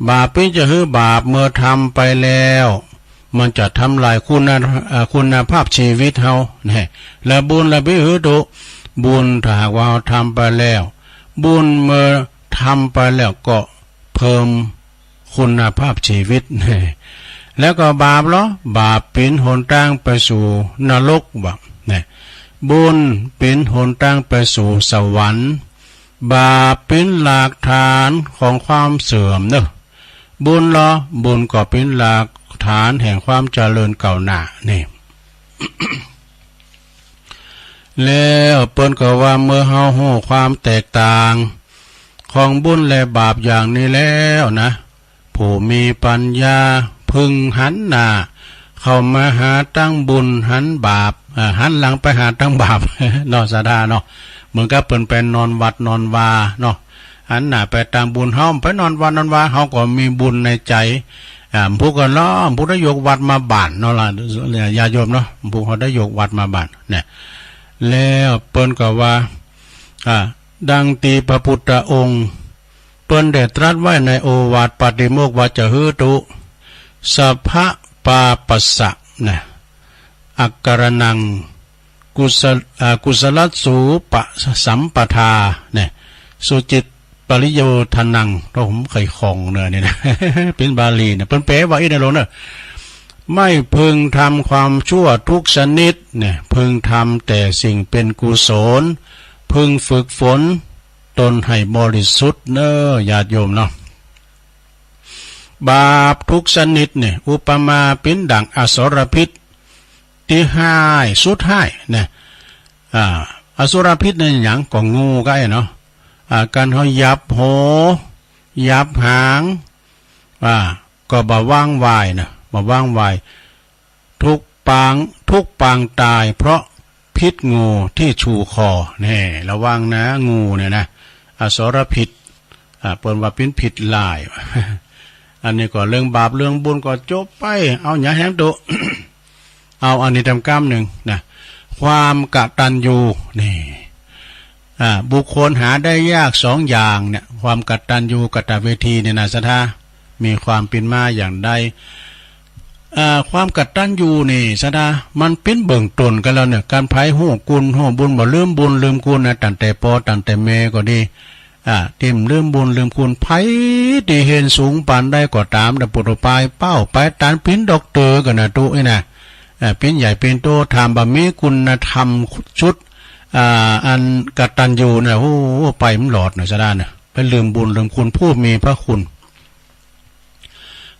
บาปเป๋นจะหื้อบาป เมื่อทำไปแล้ว มันจะทำลายคุณ เอ่อ คุณภาพชีวิตเฮา นี่ และบุญละเป๋นหื้อตุ๊ บุญถ้าหากว่าเฮาทำไปแล้ว บุญเมื่อทำไปแล้วก็เพิ่มคุณภาพชีวิต แล้วก็บาปเหรอ บาปเป๋นหนตางไปสู่นรก บ่ะ นี่ บุญเป๋นหนตางไปสู่สวรรค์ บาปเป๋นหลักฐานของความเสื่อมเนอะ บุญเหรอ บุญก็เป๋นหลักฐานแห่งความเจริญก้าวหน้า นี่ แล้วเปิ้นก็ว่าเมื่อเฮาฮู้ความแตกต่างของบุญและบาปอย่างนี้แล้วนะ ผู้มีปัญญาพึงหันหน้าเข้ามาหาตางบุญ หันบาป อ่า หันหลังไปหาตางบาป เนาะ ศรัทธาเนาะ เหมือนกับเปิ้นไปนอนวัดนอนวาเนาะ หันหน้าไปตางบุญ เฮาไปนอนวัดนอนวา เฮาก็มีบุญในใจ อ่า ผู้ก็ล้อม ผู้ได้ยกวัดมาบ้านเนาะล่ะ ญาติโยมเนาะ ผู้เขาได้ยกวัดมาบ้าน เนี่ย แล้วเปิ้นก็ว่า อ่า ดังตี้พระพุทธองค์ เปิ้นได้ตรัสไว้ในโอวาทปาติโมกข์ว่าจะหื้อตุ๊ สัพพะปาปัสสะ นะ อักกะระณัง กุสะ อ่า กุสลัสสูปะสัมปทา นะ สุจิตปริโยธนัง เพราะผมเคยคล่องเนอะนี่นะ เป็นบาลีนะ เปิ้นแปลว่าอี้ในโลกเนอะ ไม่พึงทำความชั่วทุกชนิด นะ พึงทำแต่สิ่งเป็นกุศล พึงฝึกฝน ตนให้บริสุทธิ์เนอะ ญาติโยมเนาะ บาปทุกชนิดเนี่ย อุปมาเป๋นดั่งอสรพิษตี้ฮ้ายสุดฮ้ายนะ อ่า อสรพิษเนี่ยหยัง ก็งูก็ไอ้เนาะ อ่า กันเฮาหยับหัว หยับหาง อ่า ก็บ่วางไว้นะ บ่วางไว้ ทุกปาง ทุกปางตายเพราะพิษงูที่ชูคอ แน่ ระวังนะ งูเนี่ยนะ อสรพิษ อ่า เปิ้นว่าเป๋นพิษร้าย อันนี้ก็เรื่องบาปเรื่องบุญก็จบไป เอาหยังแหมตุ๊ เอาอันนี้แต้มกำหนึ่งนะ ความกตัญญู นี่ อ่า บุคคลหาได้ยากสองอย่างเนี่ย ความกตัญญูกตเวทีเนี่ยนะ ศรัทธา มีความเป๋นมาอย่างใด อ่า ความกตัญญูนี่ ศรัทธา มันเป๋นเบื้องต้นกันแล้วเนี่ย กันไผฮู้คุณฮู้บุญ บ่ลืมบุญลืมคุณนะ ตั้งแต่ป้อตั้งแต่แม่ก็ดี อ่า ตี้บ่ลืมบุญลืมคุณ ไผตี้เห็นสูงปานใดก็ต๋าม แต่ปุถุปายเป้าไปตานเป๋นด็อกเตอร์ก็นะตุ๊อี้นะ อ่า เป๋นใหญ่เป๋นโต ถ้าบ่มีคุณธรรมชุด อ่า อันกตัญญูนะ โอ้ ไปบ่หลอดนะ ศรัทธานะ ไปลืมบุญลืมคุณผู้มีพระคุณ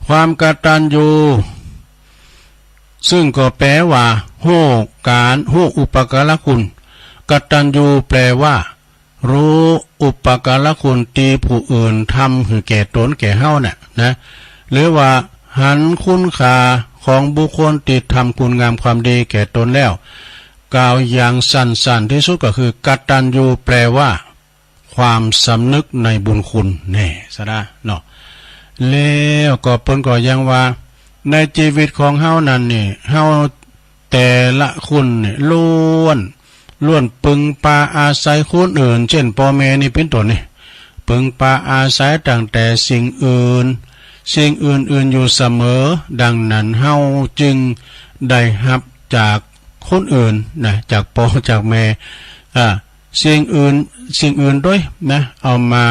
ความกตัญญู ซึ่งก็แปลว่า ฮู้ก๋าน ฮู้อุปการะคุณ กตัญญูแปลว่า ฮู้อุปการะคุณตี้ผู้อื่นทำหื้อแก่ตนแก่เฮาน่ะนะ หรือว่าหันคุณค่าของบุคคลตี้ทำคุณงามความดีแก่ตนแล้ว กล่าวอย่างสั้นๆที่สุดก็คือ กตัญญูแปลว่า ความสำนึกในบุญคุณ แน่ ศรัทธาเนาะ แล้วก็เปิ้นก็ยังว่า ในชีวิตของเฮานั้นนี่ เฮา แต่ละคนเนี่ยล้วน ล้วนพึ่งพาอาศัยคนอื่น เช่น พ่อแม่นี่เป็นต้นนี่ พึ่งพาอาศัยตั้งแต่สิ่งอื่น สิ่งอื่นๆ อยู่เสมอ ดังนั้นเฮาจึงได้รับจากคนอื่นนะ จากพ่อจากแม่ อ่า สิ่งอื่น สิ่งอื่นด้วยนะ เอามา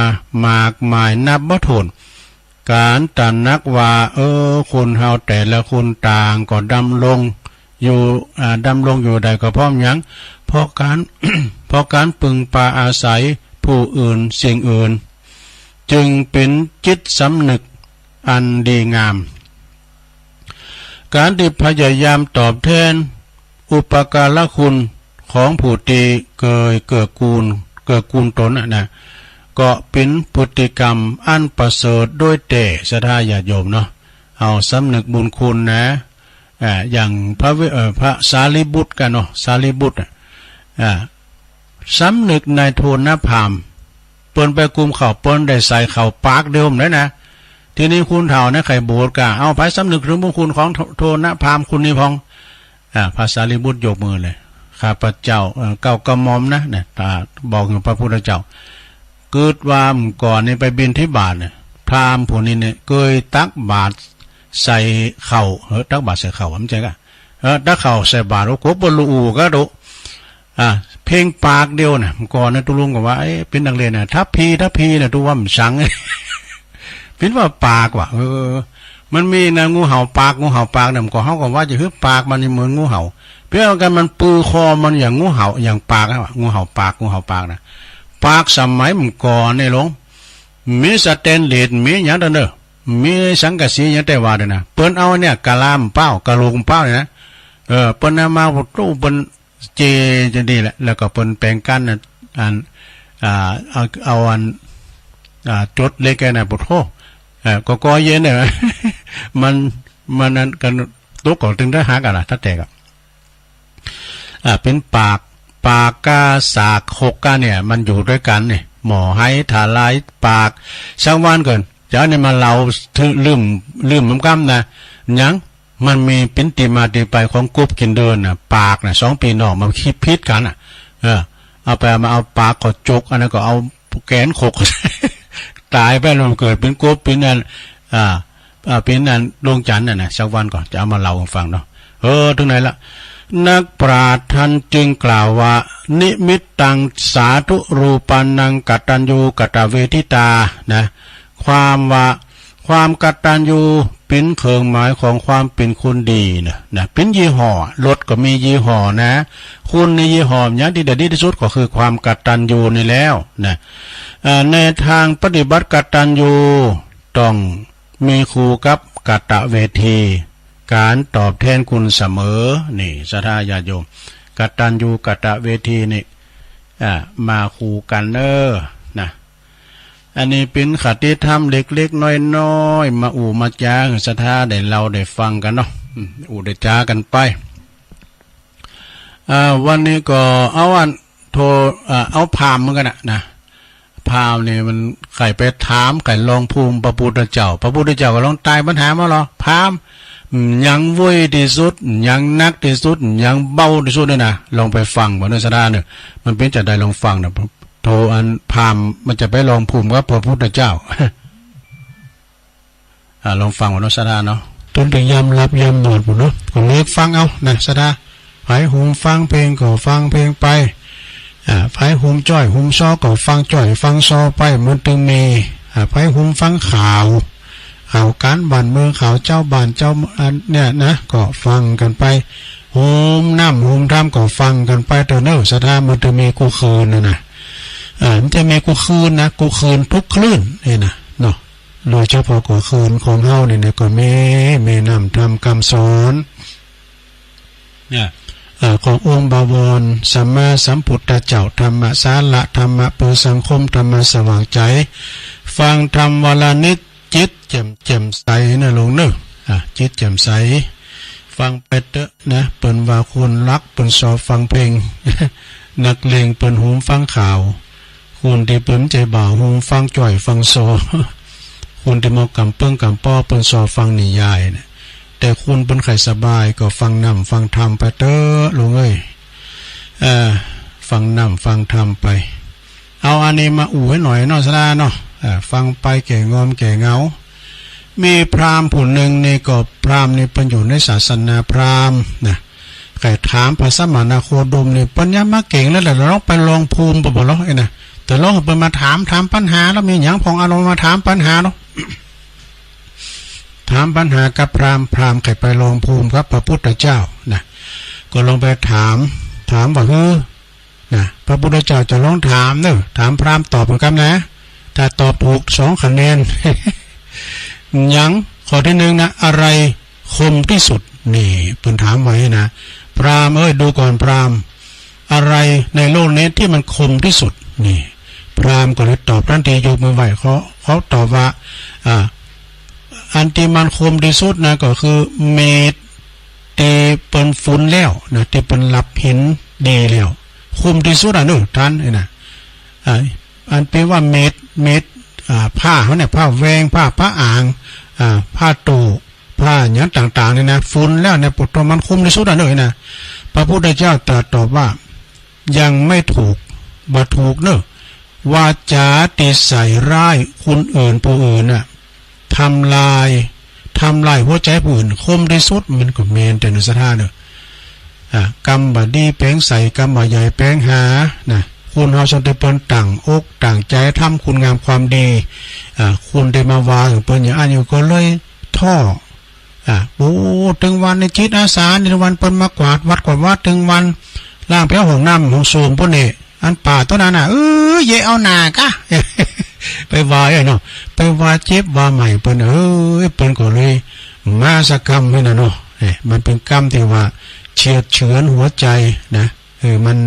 มากมายนับบ่ถ้วน การตระหนักว่า เออ คนเฮาแต่ละคนต่างก็ดำรงอยู่ อ่า ดำรงอยู่ได้ก็เพราะหยัง เพราะการ เพราะการพึ่งพาอาศัยผู้อื่นสิ่งอื่น จึงเป็นจิตสำนึกอันดีงาม การที่พยายามตอบแทนอุปการะคุณของผู้ที่เคยเกื้อกูล เกื้อกูลตนน่ะนะ ก็เป็นพฤติกรรมอันประเสริฐโดยแท้ ศรัทธาญาติโยมเนาะ เอาสำนึกบุญคุณนะ อ่า อย่างพระเว เอ่อ พระสารีบุตรกันเนาะ สารีบุตรน่ะ อ่า สำนึกในโทนพราหมณ์ เปิ้นไปกุมข้าว เปิ้นได้ใส่ข้าวปากเดียวนั่นนะ ทีนี้คนเฒ่านะ ใครบวชก็เอาไปสำนึกถึงบุญคุณของโท โทนพราหมณ์คนนี้พอง อ่า พระสารีบุตรยกมือเลย ข้าพเจ้า เอ่อ เกล้ากระหม่อมนะ เนี่ย ตาบอกอยู่พระพุทธเจ้า เกิดว่าเมื่อก่อนนี่ไปบิณฑบาตเนี่ย พราหมณ์ผู้นี้เนี่ย เคยตักบาตรใส่ข้าว เออ ตักบาตรใส่ข้าว ไม่ใช่กะ เออ ตักข้าวใส่บาตร โอ้โห บ่ฮู้ก็ดู อ่า เพียงปากเดียวน่ะ เมื่อก่อนนะ ตุ๊ลุงก็ว่า เอ๊ะ เป็นนักเรียนน่ะ ทัพพี ทัพพีน่ะ ตุ๊ว่ามันสัง เป็นว่าปากว่ะ เออ มันมีนะ งูเห่าปาก งูเห่าปากน่ะ มันก็ เฮาก็ว่าจะคือปากมันนี่เหมือนงูเห่า เพียงแต่มันปือคอมันอย่างงูเห่า อย่างปากอะว่ะ งูเห่าปาก งูเห่าปากน่ะ ปากสมัยเมื่อก่อนนี่หลวง มีสแตนเลส มีหยังเด้อ มีสังกะสีหยังแต่ว่าเด้อนะ เปิ้นเอาเนี่ย กะลามันเป้า กะโหลกมันเป้าเนี่ยนะ เออ เปิ้นเอามา โอ้โห เปิ้น เจ จะนี่แหละ แล้วก็เปิ้นแปลงกั้นน่ะ อัน อ่า เอา เอาอัน อ่า จดเหล็กอันน่ะ โอ้โห เอ่อ ก็ ก็เย็นเนี่ย มัน มันนั่นกัน ตกก็ถึงได้หักอะล่ะ ถ้าแตกอะ อ่า เป็นปาก ปากกาสากหกกาเนี่ย มันอยู่ด้วยกันเนี่ย หมอไหทลายปาก สักวันก่อน จะเอาเนี่ยมาเล่าถึง ลืม ลืมมันกำนะ หยัง มันมีเป็นที่มาที่ไปของกบกินเดินน่ะ ปากน่ะ สองพี่น้องมันคิดผิดกันน่ะ เออ เอาไปเอามา เอาปากก็จก อันนั้นก็เอาแขนขก ตายไปแล้วมันเกิดเป็นกบ เป็นอัน อ่า อ่า เป็นอันดวงจันทร์น่ะนะ สักวันก็จะเอามาเล่าให้ฟังเนาะ เออ ถึงไหนละ นักปราชญ์ท่านจึงกล่าวว่า นิมิตตังสาธุรูปานังกตัญญูกตเวทิตา นะ ความว่า ความกตัญญูเป็นเครื่องหมายของความเป็นคนดีนะ นะ เป็นยี่ห้อ รถก็มียี่ห้อนะ คุณในยี่ห้ออย่างที่ดีที่สุดก็คือความกตัญญูนี่แล้วนะ เอ่อ ในทางปฏิบัติกตัญญูต้องมีคู่กับกตเวที การตอบแทนคุณเสมอ นี่ ศรัทธาญาติโยม กตัญญูกตเวทีนี่ อ่า มาคู่กันเนอะ นะ อันนี้เป็นคติธรรมเล็กๆ น้อยๆ มาอู้มาจา ศรัทธาได้เล่าได้ฟังกันเนาะ อืม อู้ได้จากันไป อ่า วันนี้ก็เอาอันโท อ่า เอาพราหมณ์เหมือนกันนะ นะ พราหมณ์นี่มันใครไปถาม ใครลองภูมิพระพุทธเจ้า พระพุทธเจ้าก็ลองไต่ปัญหามาเหรอ พราหมณ์ อืม หยังเว้ยที่สุด หยังหนักที่สุด หยังเบาที่สุดเนี่ยนะ ลองไปฟังบ่เนอะ ศรัทธาเนอะ มันเป็นจะใดลองฟังนะ โทอันพราหมณ์มันจะไปลองภูมิกับพระพุทธเจ้า อ่า ลองฟังเอาเนาะ ศรัทธาเนาะ จนถึงยามหลับยามนอนพู้นเนาะ ก็เลือกฟังเอานะ ศรัทธา ไผหุมฟังเพลงก็ฟังเพลงไป อ่า ไผหุมจ้อยหุมซอก็ฟังจ้อยฟังซอไป มันถึงมี อ่า ไผหุมฟังข่าว ข่าวการบ้านเมือง ข่าวเจ้าบ้านเจ้าเมือง อันเนี่ยนะ ก็ฟังกันไป หุมน้ำหุมธรรมก็ฟังกันไปเถอะเนอะ ศรัทธา มันถึงมีกู้คืนน่ะนะ อ่า มันจะมีกู้คืนนะ กู้คืนทุกคลื่นนี่นะเนาะ โดยเฉพาะกู้คืนของเฮานี่นะ ก็มี มีน้ำธรรมคำสอน เนี่ย อ่า ขององค์บวรสัมมาสัมพุทธเจ้า ธรรมสาระ ธรรมะเพื่อสังคม ธรรมะสว่างใจ ฟังธรรมวันละนิด จิตแจ่ม แจ่มใสนะหลวงเนอะ อ่ะ จิตแจ่มใส ฟังไปเถอะนะ เปิ้นว่าคนหลักเปิ้นชอบฟังเพลง นักเลงเปิ้นหุมฟังข่าว คนที่เปิ้นใจบ่าวหุมฟังจ้อยฟังซอ คนที่มากำเปิ้งกำป้อเปิ้นชอบฟังนิยายนะ แต่คนเปิ้นใค่สบายก็ฟังน้ำฟังธรรมไปเต๊อะลุงเอ้ย เอ่อ ฟังน้ำฟังธรรมไป เอาอันนี้มาอู้ให้หน่อยเนาะ สะดาเนาะ เอ่อ ฟังไปแก้ง่วงแก้เหงา มีพราหมณ์ผู้หนึ่งนี่ก็ พราหมณ์นี่เปิ้นอยู่ในศาสนาพราหมณ์นะ ใค่ถามพระสมณโคดมนี่ เปิ้นยังมาเก่งแล้วแหละ ลองไปลองภูมิบ่บ่ลอ ไอ้นะ แต่ลองให้เปิ้นมาถาม ถามปัญหา แล้วมีหยังพ่อง เอาลองมาถามปัญหาเนาะ ถามปัญหากับพราหมณ์ พราหมณ์ใค่ไปลองภูมิกับพระพุทธเจ้านะ ก็ลองไปถาม ถามว่า "เฮ้อ" นะ พระพุทธเจ้าจะลองถามเนอะ ถามพราหมณ์ตอบเหมือนกันนะ ถ้าตอบถูกสองคะแนน หยัง ข้อที่หนึ่งนะ อะไรคมที่สุด นี่ เปิ้นถามไว้นะ พราหมณ์เอ้ย ดูก่อนพราหมณ์ อะไรในโลกนี้ที่มันคมที่สุด นี่ พราหมณ์ก็เลยตอบทันที ยกมือไหว้ เขา เขาตอบว่า อ่า อันที่มันคมที่สุดนะ ก็คือมีดที่เปิ้นฝุนแล้วนะ ที่เปิ้นลับเห็นดีแล้ว คมที่สุดอะเนอะ ท่าน ไอ้นะ อ่า อันแปลว่ามีด มีด อ่า ผ้าเฮาเนี่ย ผ้าแวง ผ้า ผ้าอ่าง อ่า ผ้าโต๊ะ ผ้าหยังต่างๆ นี่นะ ฝุนแล้วเนี่ย ปะโต มันคมที่สุดอะเนอะ ไอ้นะ พระพุทธเจ้าตรัสตอบว่า ยังไม่ถูก บ่ถูกเนอะ วาจาที่ใส่ร้ายคนอื่น ผู้อื่นน่ะ ทำลาย ทำลายหัวใจผู้อื่น คมที่สุด มันก็แม่นแต๊เนอะ สะดาเนอะ อ่า กำบ่ดีแป๋งใส่ กำบ่ใหญ่แป๋งหา นะ คนเฮาส่วนที่เปิ้นตั้งอกตั้งใจทำคุณงามความดี อ่า คนที่มาว่าเปิ้นอย่างอั้นอยู่ก็เลยท้อ อ่า โอ้ ตึงวันนี่จิตอาสานี่ วันเปิ้นมากวาดวัดกวาดวาตึงวัน ล้างแป๋วห้องน้ำห้องส้วมเปิ้นนี่ อันป่าโตนั้นน่ะ เออ เยะเอาหน้าก้า ไปว่าไอ้เนาะ ไปว่าเจ็บว่าไม้เปิ้น เออ เปิ้นก็เลยมาสักกำไว้น่ะเนาะ เอ้ย มันเป็นกำที่ว่าเฉือดเฉือนหัวใจนะ เออ มัน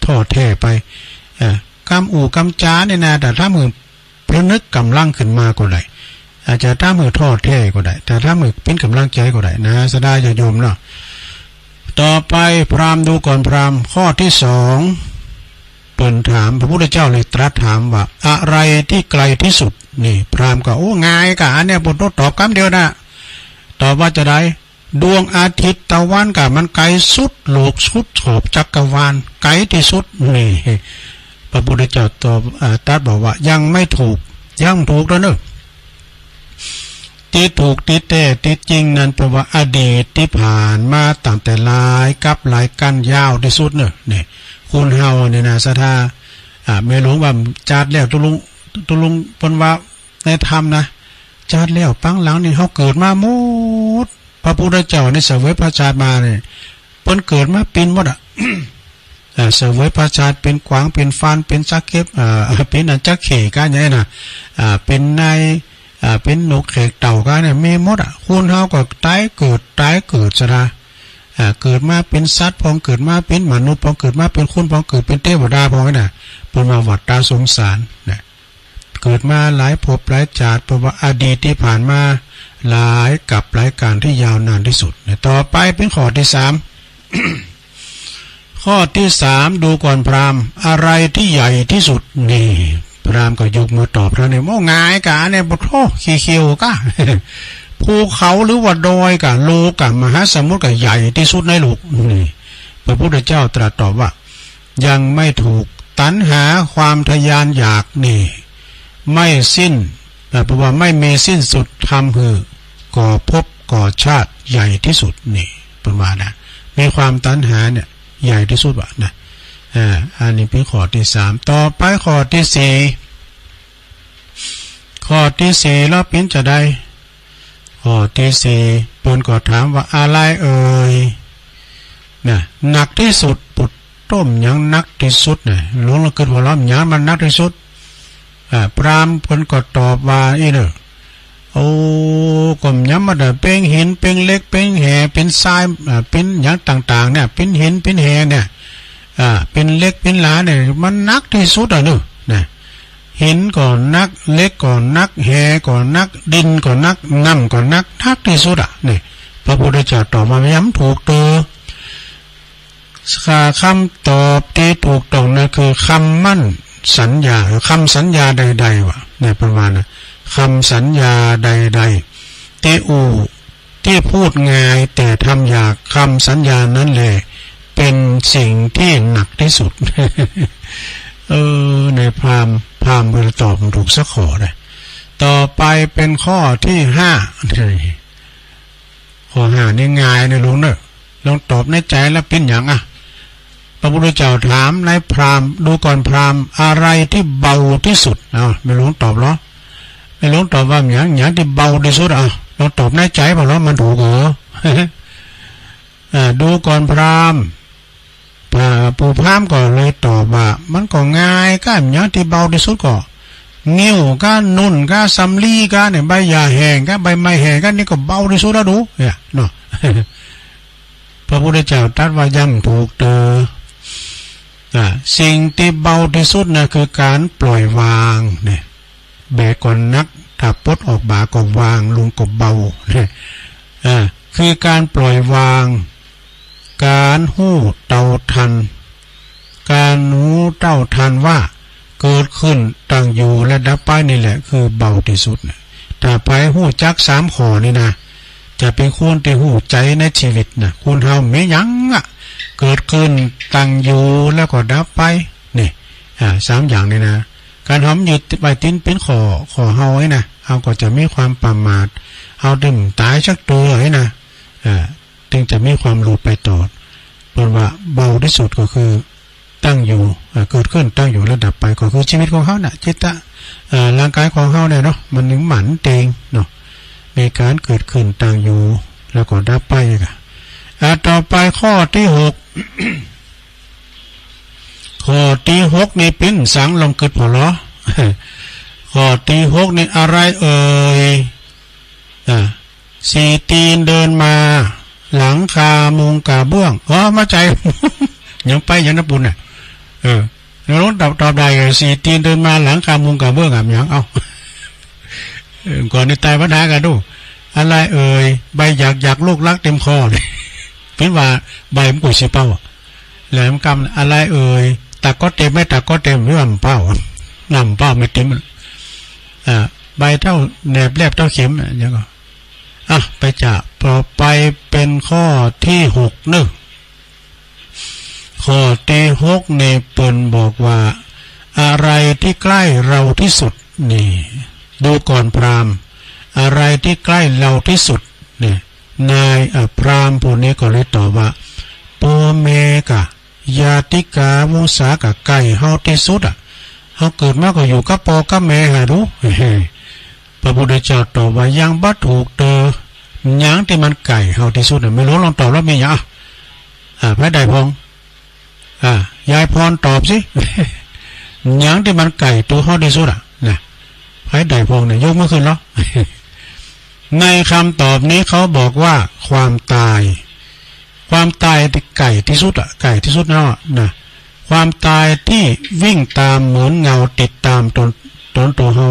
ท้อแท้ไป เออ กำอู้กำจานี่นะ แต่ถ้ามึง พนึกกำลังขึ้นมาก็ได้ อาจจะทำหื้อท้อแท้ก็ได้ แต่ทำหื้อเป็นกำลังใจก็ได้นะ สะดาญาติโยมเนาะ ต่อไปพราหมณ์ ดูก่อนพราหมณ์ ข้อที่สอง เปิ้นถาม พระพุทธเจ้าเลยตรัสถามว่า อะไรที่ไกลที่สุด นี่ พราหมณ์ก็ โอ้ ง่ายกะ อันเนี้ย เปิ้นตอบกำเดียวนะ ตอบว่าจะได ดวงอาทิตย์ตะวันกะมันไกลสุดโลกสุดขอบจักรวาล ไกลที่สุด นี่ พระพุทธเจ้าตอบ อ่า ตรัสบอกว่ายังไม่ถูก ยังถูกแล้วเนอะ ที่ถูกที่แท้ที่จริงนั้นแปลว่าอดีตที่ผ่านมาตั้งแต่หลายกัปหลายกัณฑ์ยาวที่สุดเนอะ นี่ คนเฮาเนี่ยนะ สะดา อ่า แม่หลวงว่าจาดแล้ว ตกลง ตกลงเปิ้นว่าในธรรมนะ จาดแล้วปางหลังนี่เฮาเกิดมาหมด พระพุทธเจ้านี่เสวยพระชาติมาเนี่ย เปิ้นเกิดมาเป็นหมดอะ เอ่อ เสวยพระชาติเป็นกวาง เป็นฟาน เป็นจักเข็บ เอ่อ เป็นอันจักเข่ก้าเนี่ยนะ อ่า เป็นนาย อ่า เป็นนกแขกเต่าก้าเนี่ย มีหมดอะ คนเฮาก็ตายเกิด ตายเกิดสะดา อ่า เกิดมาเป็นสัตว์พ่อง เกิดมาเป็นมนุษย์พ่อง เกิดมาเป็นคนพ่อง เกิดเป็นเทวดาพ่องนะ เปิ้นว่าวัฏฏะสงสารนะ เกิดมาหลายภพหลายชาติ เพราะว่าอดีตที่ผ่านมาหลายกัปหลายกัณฑ์ที่ยาวนานที่สุดนะ ต่อไปเป็นข้อที่สาม ข้อที่สาม ดูก่อนพราหมณ์ อะไรที่ใหญ่ที่สุด นี่ พราหมณ์ก็ยกมือตอบแล้วเนี่ย โอ้ ง่ายกะเนี่ย ปะโถ ขี้เขียวกะ ภูเขาหรือว่าดอยกะ โลกกะ มหาสมุทรกะ ใหญ่ที่สุดในโลก นี่ พระพุทธเจ้าตรัสตอบว่า ยังไม่ถูก ตัณหาความทะยานอยากนี่ ไม่สิ้น เอ่อ แปลว่าไม่มีสิ้นสุด ทำหื้อก่อภพก่อชาติใหญ่ที่สุด นี่ เปิ้นว่านะ มีความตัณหาเนี่ย ใหญ่ที่สุดว่ะนะ อ่า อันนี้เป็นข้อที่สาม ต่อไปข้อที่สี่ ข้อที่สี่แล้วเป็นจะได ข้อที่สี่ เปิ้นก็ถามว่า อะไรเอ่ย นะ หนักที่สุด ปะโต หยังหนักที่สุดนะ หลวงละกึศว่า หยังมันหนักที่สุด อ่า พราหมณ์เปิ้นก็ตอบว่า อี้เนอะ โอ้ ก็หยังมันน่ะ เป็นหิน เป็นเหล็ก เป็นแห เป็นทราย อ่า เป็นหยังต่างๆ เนี่ย เป็นหิน เป็นแหเนี่ย อ่า เป็นเหล็ก เป็นหลาเนี่ย มันหนักที่สุดอะเนอะ นะ หินก็หนัก เหล็กก็หนัก แหก็หนัก ดินก็หนัก น้ำก็หนัก หนักที่สุดอะ นี่ พระพุทธเจ้าตอบมา ย้ำถูกเตอ คำตอบที่ถูกต้องนะคือคำมั่นสัญญา หรือคำสัญญาใดๆ ว่ะ เนี่ย ประมาณนะ คำสัญญาใดๆ ที่อู้ ที่พูดง่ายแต่ทำยาก คำสัญญานั้นแหละเป็นสิ่งที่หนักที่สุด เออ ในพราหมณ์ พราหมณ์เพิ่นตอบถูกสักข้อนะ ต่อไปเป็นข้อที่ห้า ข้อห้านี่ง่ายนะลุงเนอะ ลองตอบในใจแล้วเป็นหยังอะ พระพุทธเจ้าถามนายพราหมณ์ ดูก่อนพราหมณ์ อะไรที่เบาที่สุด เอา แม่หลวงตอบเหรอ แม่หลวงตอบว่าหยัง หยังที่เบาที่สุด เอา ลองตอบในใจเปล่า แล้วมันถูกเหรอ อ่า ดูก่อนพราหมณ์ อ่า ปู่พราหมณ์ก็เลยตอบว่า มันก็ง่ายก้า หยังที่เบาที่สุดก็ งิ้วก้า นุ่นก้า สำลีก้าเนี่ย ใบหญ้าแห้งก้า ใบไม้แห้งก้า นี่ก็เบาที่สุดแล้วดู เนี่ย เนาะ พระพุทธเจ้าตรัสว่ายังถูกเตอ อ่า สิ่งที่เบาที่สุดนะคือการปล่อยวางเนี่ย แบกก็หนัก ถ้าปลดออกบ่าก็วางลงก็เบาเนี่ย อ่า คือการปล่อยวาง การฮู้เท่าทัน การฮู้เท่าทันว่าเกิดขึ้น ตั้งอยู่ และดับไปนี่แหละคือเบาที่สุดนะ ถ้าไผฮู้จักสามข้อนี่นะ จะเป็นคนที่ฮู้ใจในชีวิตนะ คนเฮามีหยังอะ เกิดขึ้น ตั้งอยู่ แล้วก็ดับไป นี่ อ่า สามอย่างนี่นะ การเฮามันยึดไว้ติดเป็นข้อ ข้อเฮาไอ้นะ เฮาก็จะมีความประมาท เฮาถึงตายสักเตื้อไอ้นะ อ่า ถึงจะมีความหลุดไปตลอด เปิ้นว่าเบาที่สุดก็คือตั้งอยู่ อ่า เกิดขึ้น ตั้งอยู่ และดับไป ก็คือชีวิตของเฮาน่ะ จิตตะ อ่า ร่างกายของเฮาเนี่ยเนาะ มันยังหมั่นเต็งเนาะ มีการเกิดขึ้น ตั้งอยู่ แล้วก็ดับไปอะ อ่า ต่อไปข้อที่หก ข้อที่หกนี่ปิ้นสังลองกึดพอลอ ข้อที่หกนี่อะไรเอ่ย อ่า สี่ตีนเดินมา หลังคามุงกระเบื้อง อ๋อ มาใจ ยังไปยังนะปุณน่ะ เออ แล้วตอบ ตอบได้เลย สี่ตีนเดินมา หลังคามุงกระเบื้องอะ ยัง เอ้า เออ ก่อนในตายปัญหากันดู อะไรเอ่ย ใบหยากหยากลูกรักเต็มคอเลย เป็นว่าใบมันกุยสิเป้าอะ แหลมกำ อะไรเอ่ย ตาก็เต็ม ไม่ตาก็เต็ม หรือว่ามันเป้า น้ำเป้าไม่เต็ม อ่า ใบเท่าแหนบแหลบเท่าเข็มอะ ยังก็ อ่ะ ไปจ้ะ ต่อไปเป็นข้อที่หกเนอะ ข้อที่หกนี่เปิ้นบอกว่า อะไรที่ใกล้เราที่สุด นี่ ดูก่อนพราหมณ์ อะไรที่ใกล้เราที่สุด นี่ นาย อ่ะ พราหมณ์ผู้นี้ก็เลยตอบว่า ป้อแม่กะ ญาติกา วงศากะ ใกล้เฮาที่สุดอะ เฮาเกิดมาก็อยู่กับป้อกับแม่หาดู พระพุทธเจ้าตอบว่ายังบ่ถูกเตอ หยังที่มันใกล้เฮาที่สุดน่ะ แม่หลวงลองตอบแล้วมีหยัง อ่ะ อ่า ไผได้พ่อง อ่า ยายพรตอบสิ หยังที่มันใกล้ตัวเฮาที่สุดอะ นะ ไผได้พ่องเนี่ย ยกมือขึ้นเนาะ ในคำตอบนี้เขาบอกว่าความตาย ความตายที่ใกล้ที่สุดอะ ใกล้ที่สุดแล้วอะนะ ความตายที่วิ่งตามเหมือนเงาติดตามตน ตนตัวเฮา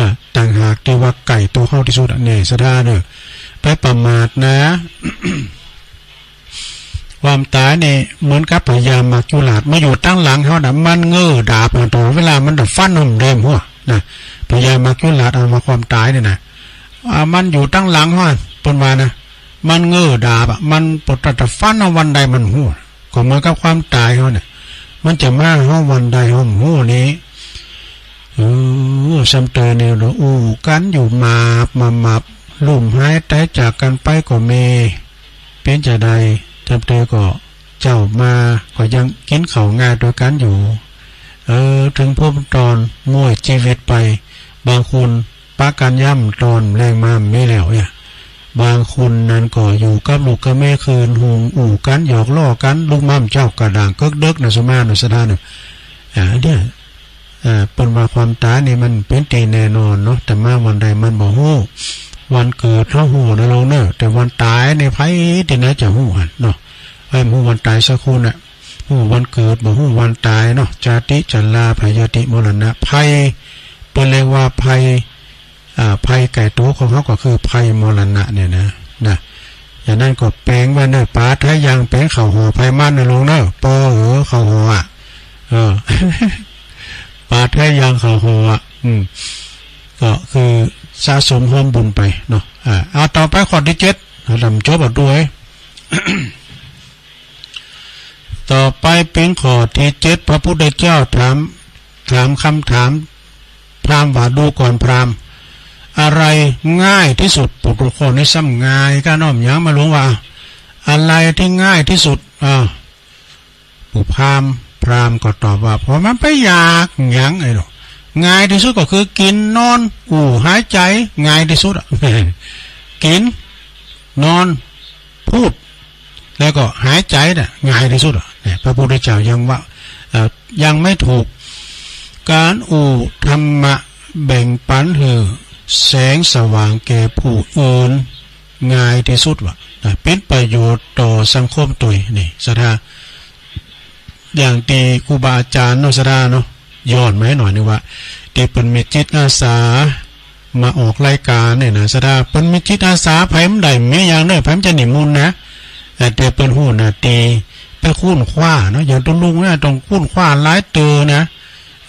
นะ ต่างหากที่ว่าใกล้ตัวเฮาที่สุดอะ เนี่ย ศรัทธาเนอะ ไปประมาทนะ ความตายนี่เหมือนกับพญามัจจุราชมาอยู่ตั้งหลังเฮาน่ะ มันเงื้อดาบมาตลอดเวลา มันจะฟันเฮาบ่ได้หัวนะ พญามัจจุราชเอามาความตายนี่นะ อ่า มันอยู่ตั้งหลังเฮา เปิ้นว่านะ มันเงื้อดาบอะ มันปวดจะฟันเฮาวันใดมันหัว ก็เหมือนกับความตายเฮาเนี่ย มันจะมาเฮาวันใดเฮาบ่ฮู้นี่ เออ ซ้ำเตอเนี่ยเนาะ อู้กันอยู่หมาบมาหมาบ ลุ่มหายตายจากกันไปก็มี เป๋นจะใด ซ้ำเตอก็เจ้ามาก็ยังกินข้าวงาด้วยกันอยู่ เออ ถึงพบตอนม้วยชีวิตไป บางคนปะกันย่ำตอนแลงมามีแล้วเนี่ย บางคนนั้นก็อยู่กับลูกกับแม่คืนหุง อู้กันหยอกล้อกัน ลูกม่ำเจ้ากระด่างเกิกเดิกนะ สุมานุสดาเนอะ อ่า เนี่ย อ่า เปิ้นว่าความตายนี่มันเป๋นตี้แน่นอนเนาะ แต่มาวันใดมันบ่ฮู้ วันเกิดเฮาฮู้นะลุงเนอะ แต่วันตายนี่ไผตี้ไหนจะฮู้หั่นเนาะ ไผฮู้วันตายสักคนน่ะ ฮู้วันเกิดบ่ฮู้วันตายเนาะ จาติ ชรา พยาธิ มรณะ ภัย เปิ้นเรียกว่าภัย อ่า ภัยใกล้ตัวของเฮาก็คือภัยมรณะเนี่ยนะ นะ อย่างนั้นก็แปลงไว้เนอะ ปลาไทยอย่างแปลงข้าวห่อไพมันนะลุงเนอะ ปอเอ๋อข้าวห่ออะ เออ ปลาไทยอย่างข้าวห่ออะ อืม ก็คือ สะสมโฮมบุญไปเนาะ อ่า เอาต่อไปข้อตี้เจ็ด เอาดำจบเอาด้วย ต่อไปเป็นข้อตี้เจ็ด พระพุทธเจ้าถาม ถามคำถาม พราหมณ์ว่า ดูก่อนพราหมณ์ อะไรง่ายที่สุด ปุถุชนนี่ซ้ำง่ายก้าน้อมยังมาหลวงว่า อะไรที่ง่ายที่สุด อ่า ผู้พราหมณ์ พราหมณ์ก็ตอบว่า เพราะมันไปยากหยังไอ้หนอ ง่ายที่สุดก็คือกิน นอน อู้ หายใจ ง่ายที่สุดอะ กิน นอน พูด แล้วก็หายใจน่ะ ง่ายที่สุดอะ เนี่ย พระพุทธเจ้ายังว่า เอ่อ ยังไม่ถูก การอู้ธรรมะแบ่งปันหื้อแสงสว่างแก่ผู้อื่น ง่ายที่สุดว่ะ นะ เป็นประโยชน์ต่อสังคมตวย นี่ ศรัทธา อย่างตี้ครูบาอาจารย์เนาะ ศรัทธาเนาะ ย้อนมาให้หน่อยนึงว่า ตี้เปิ้นมีจิตอาสา มาออกรายการเนี่ยนะ ศรัทธา เปิ้นมีจิตอาสา ไผมันได้มีอย่างเด้อ ไผมันจะหนีมุนนะ แต่เปิ้นฮู้หน้าตี้ ไปค้นคว้าเนาะ อย่างตุ๊ลุงเนี่ยต้องค้นคว้าหลายเตื้อนะ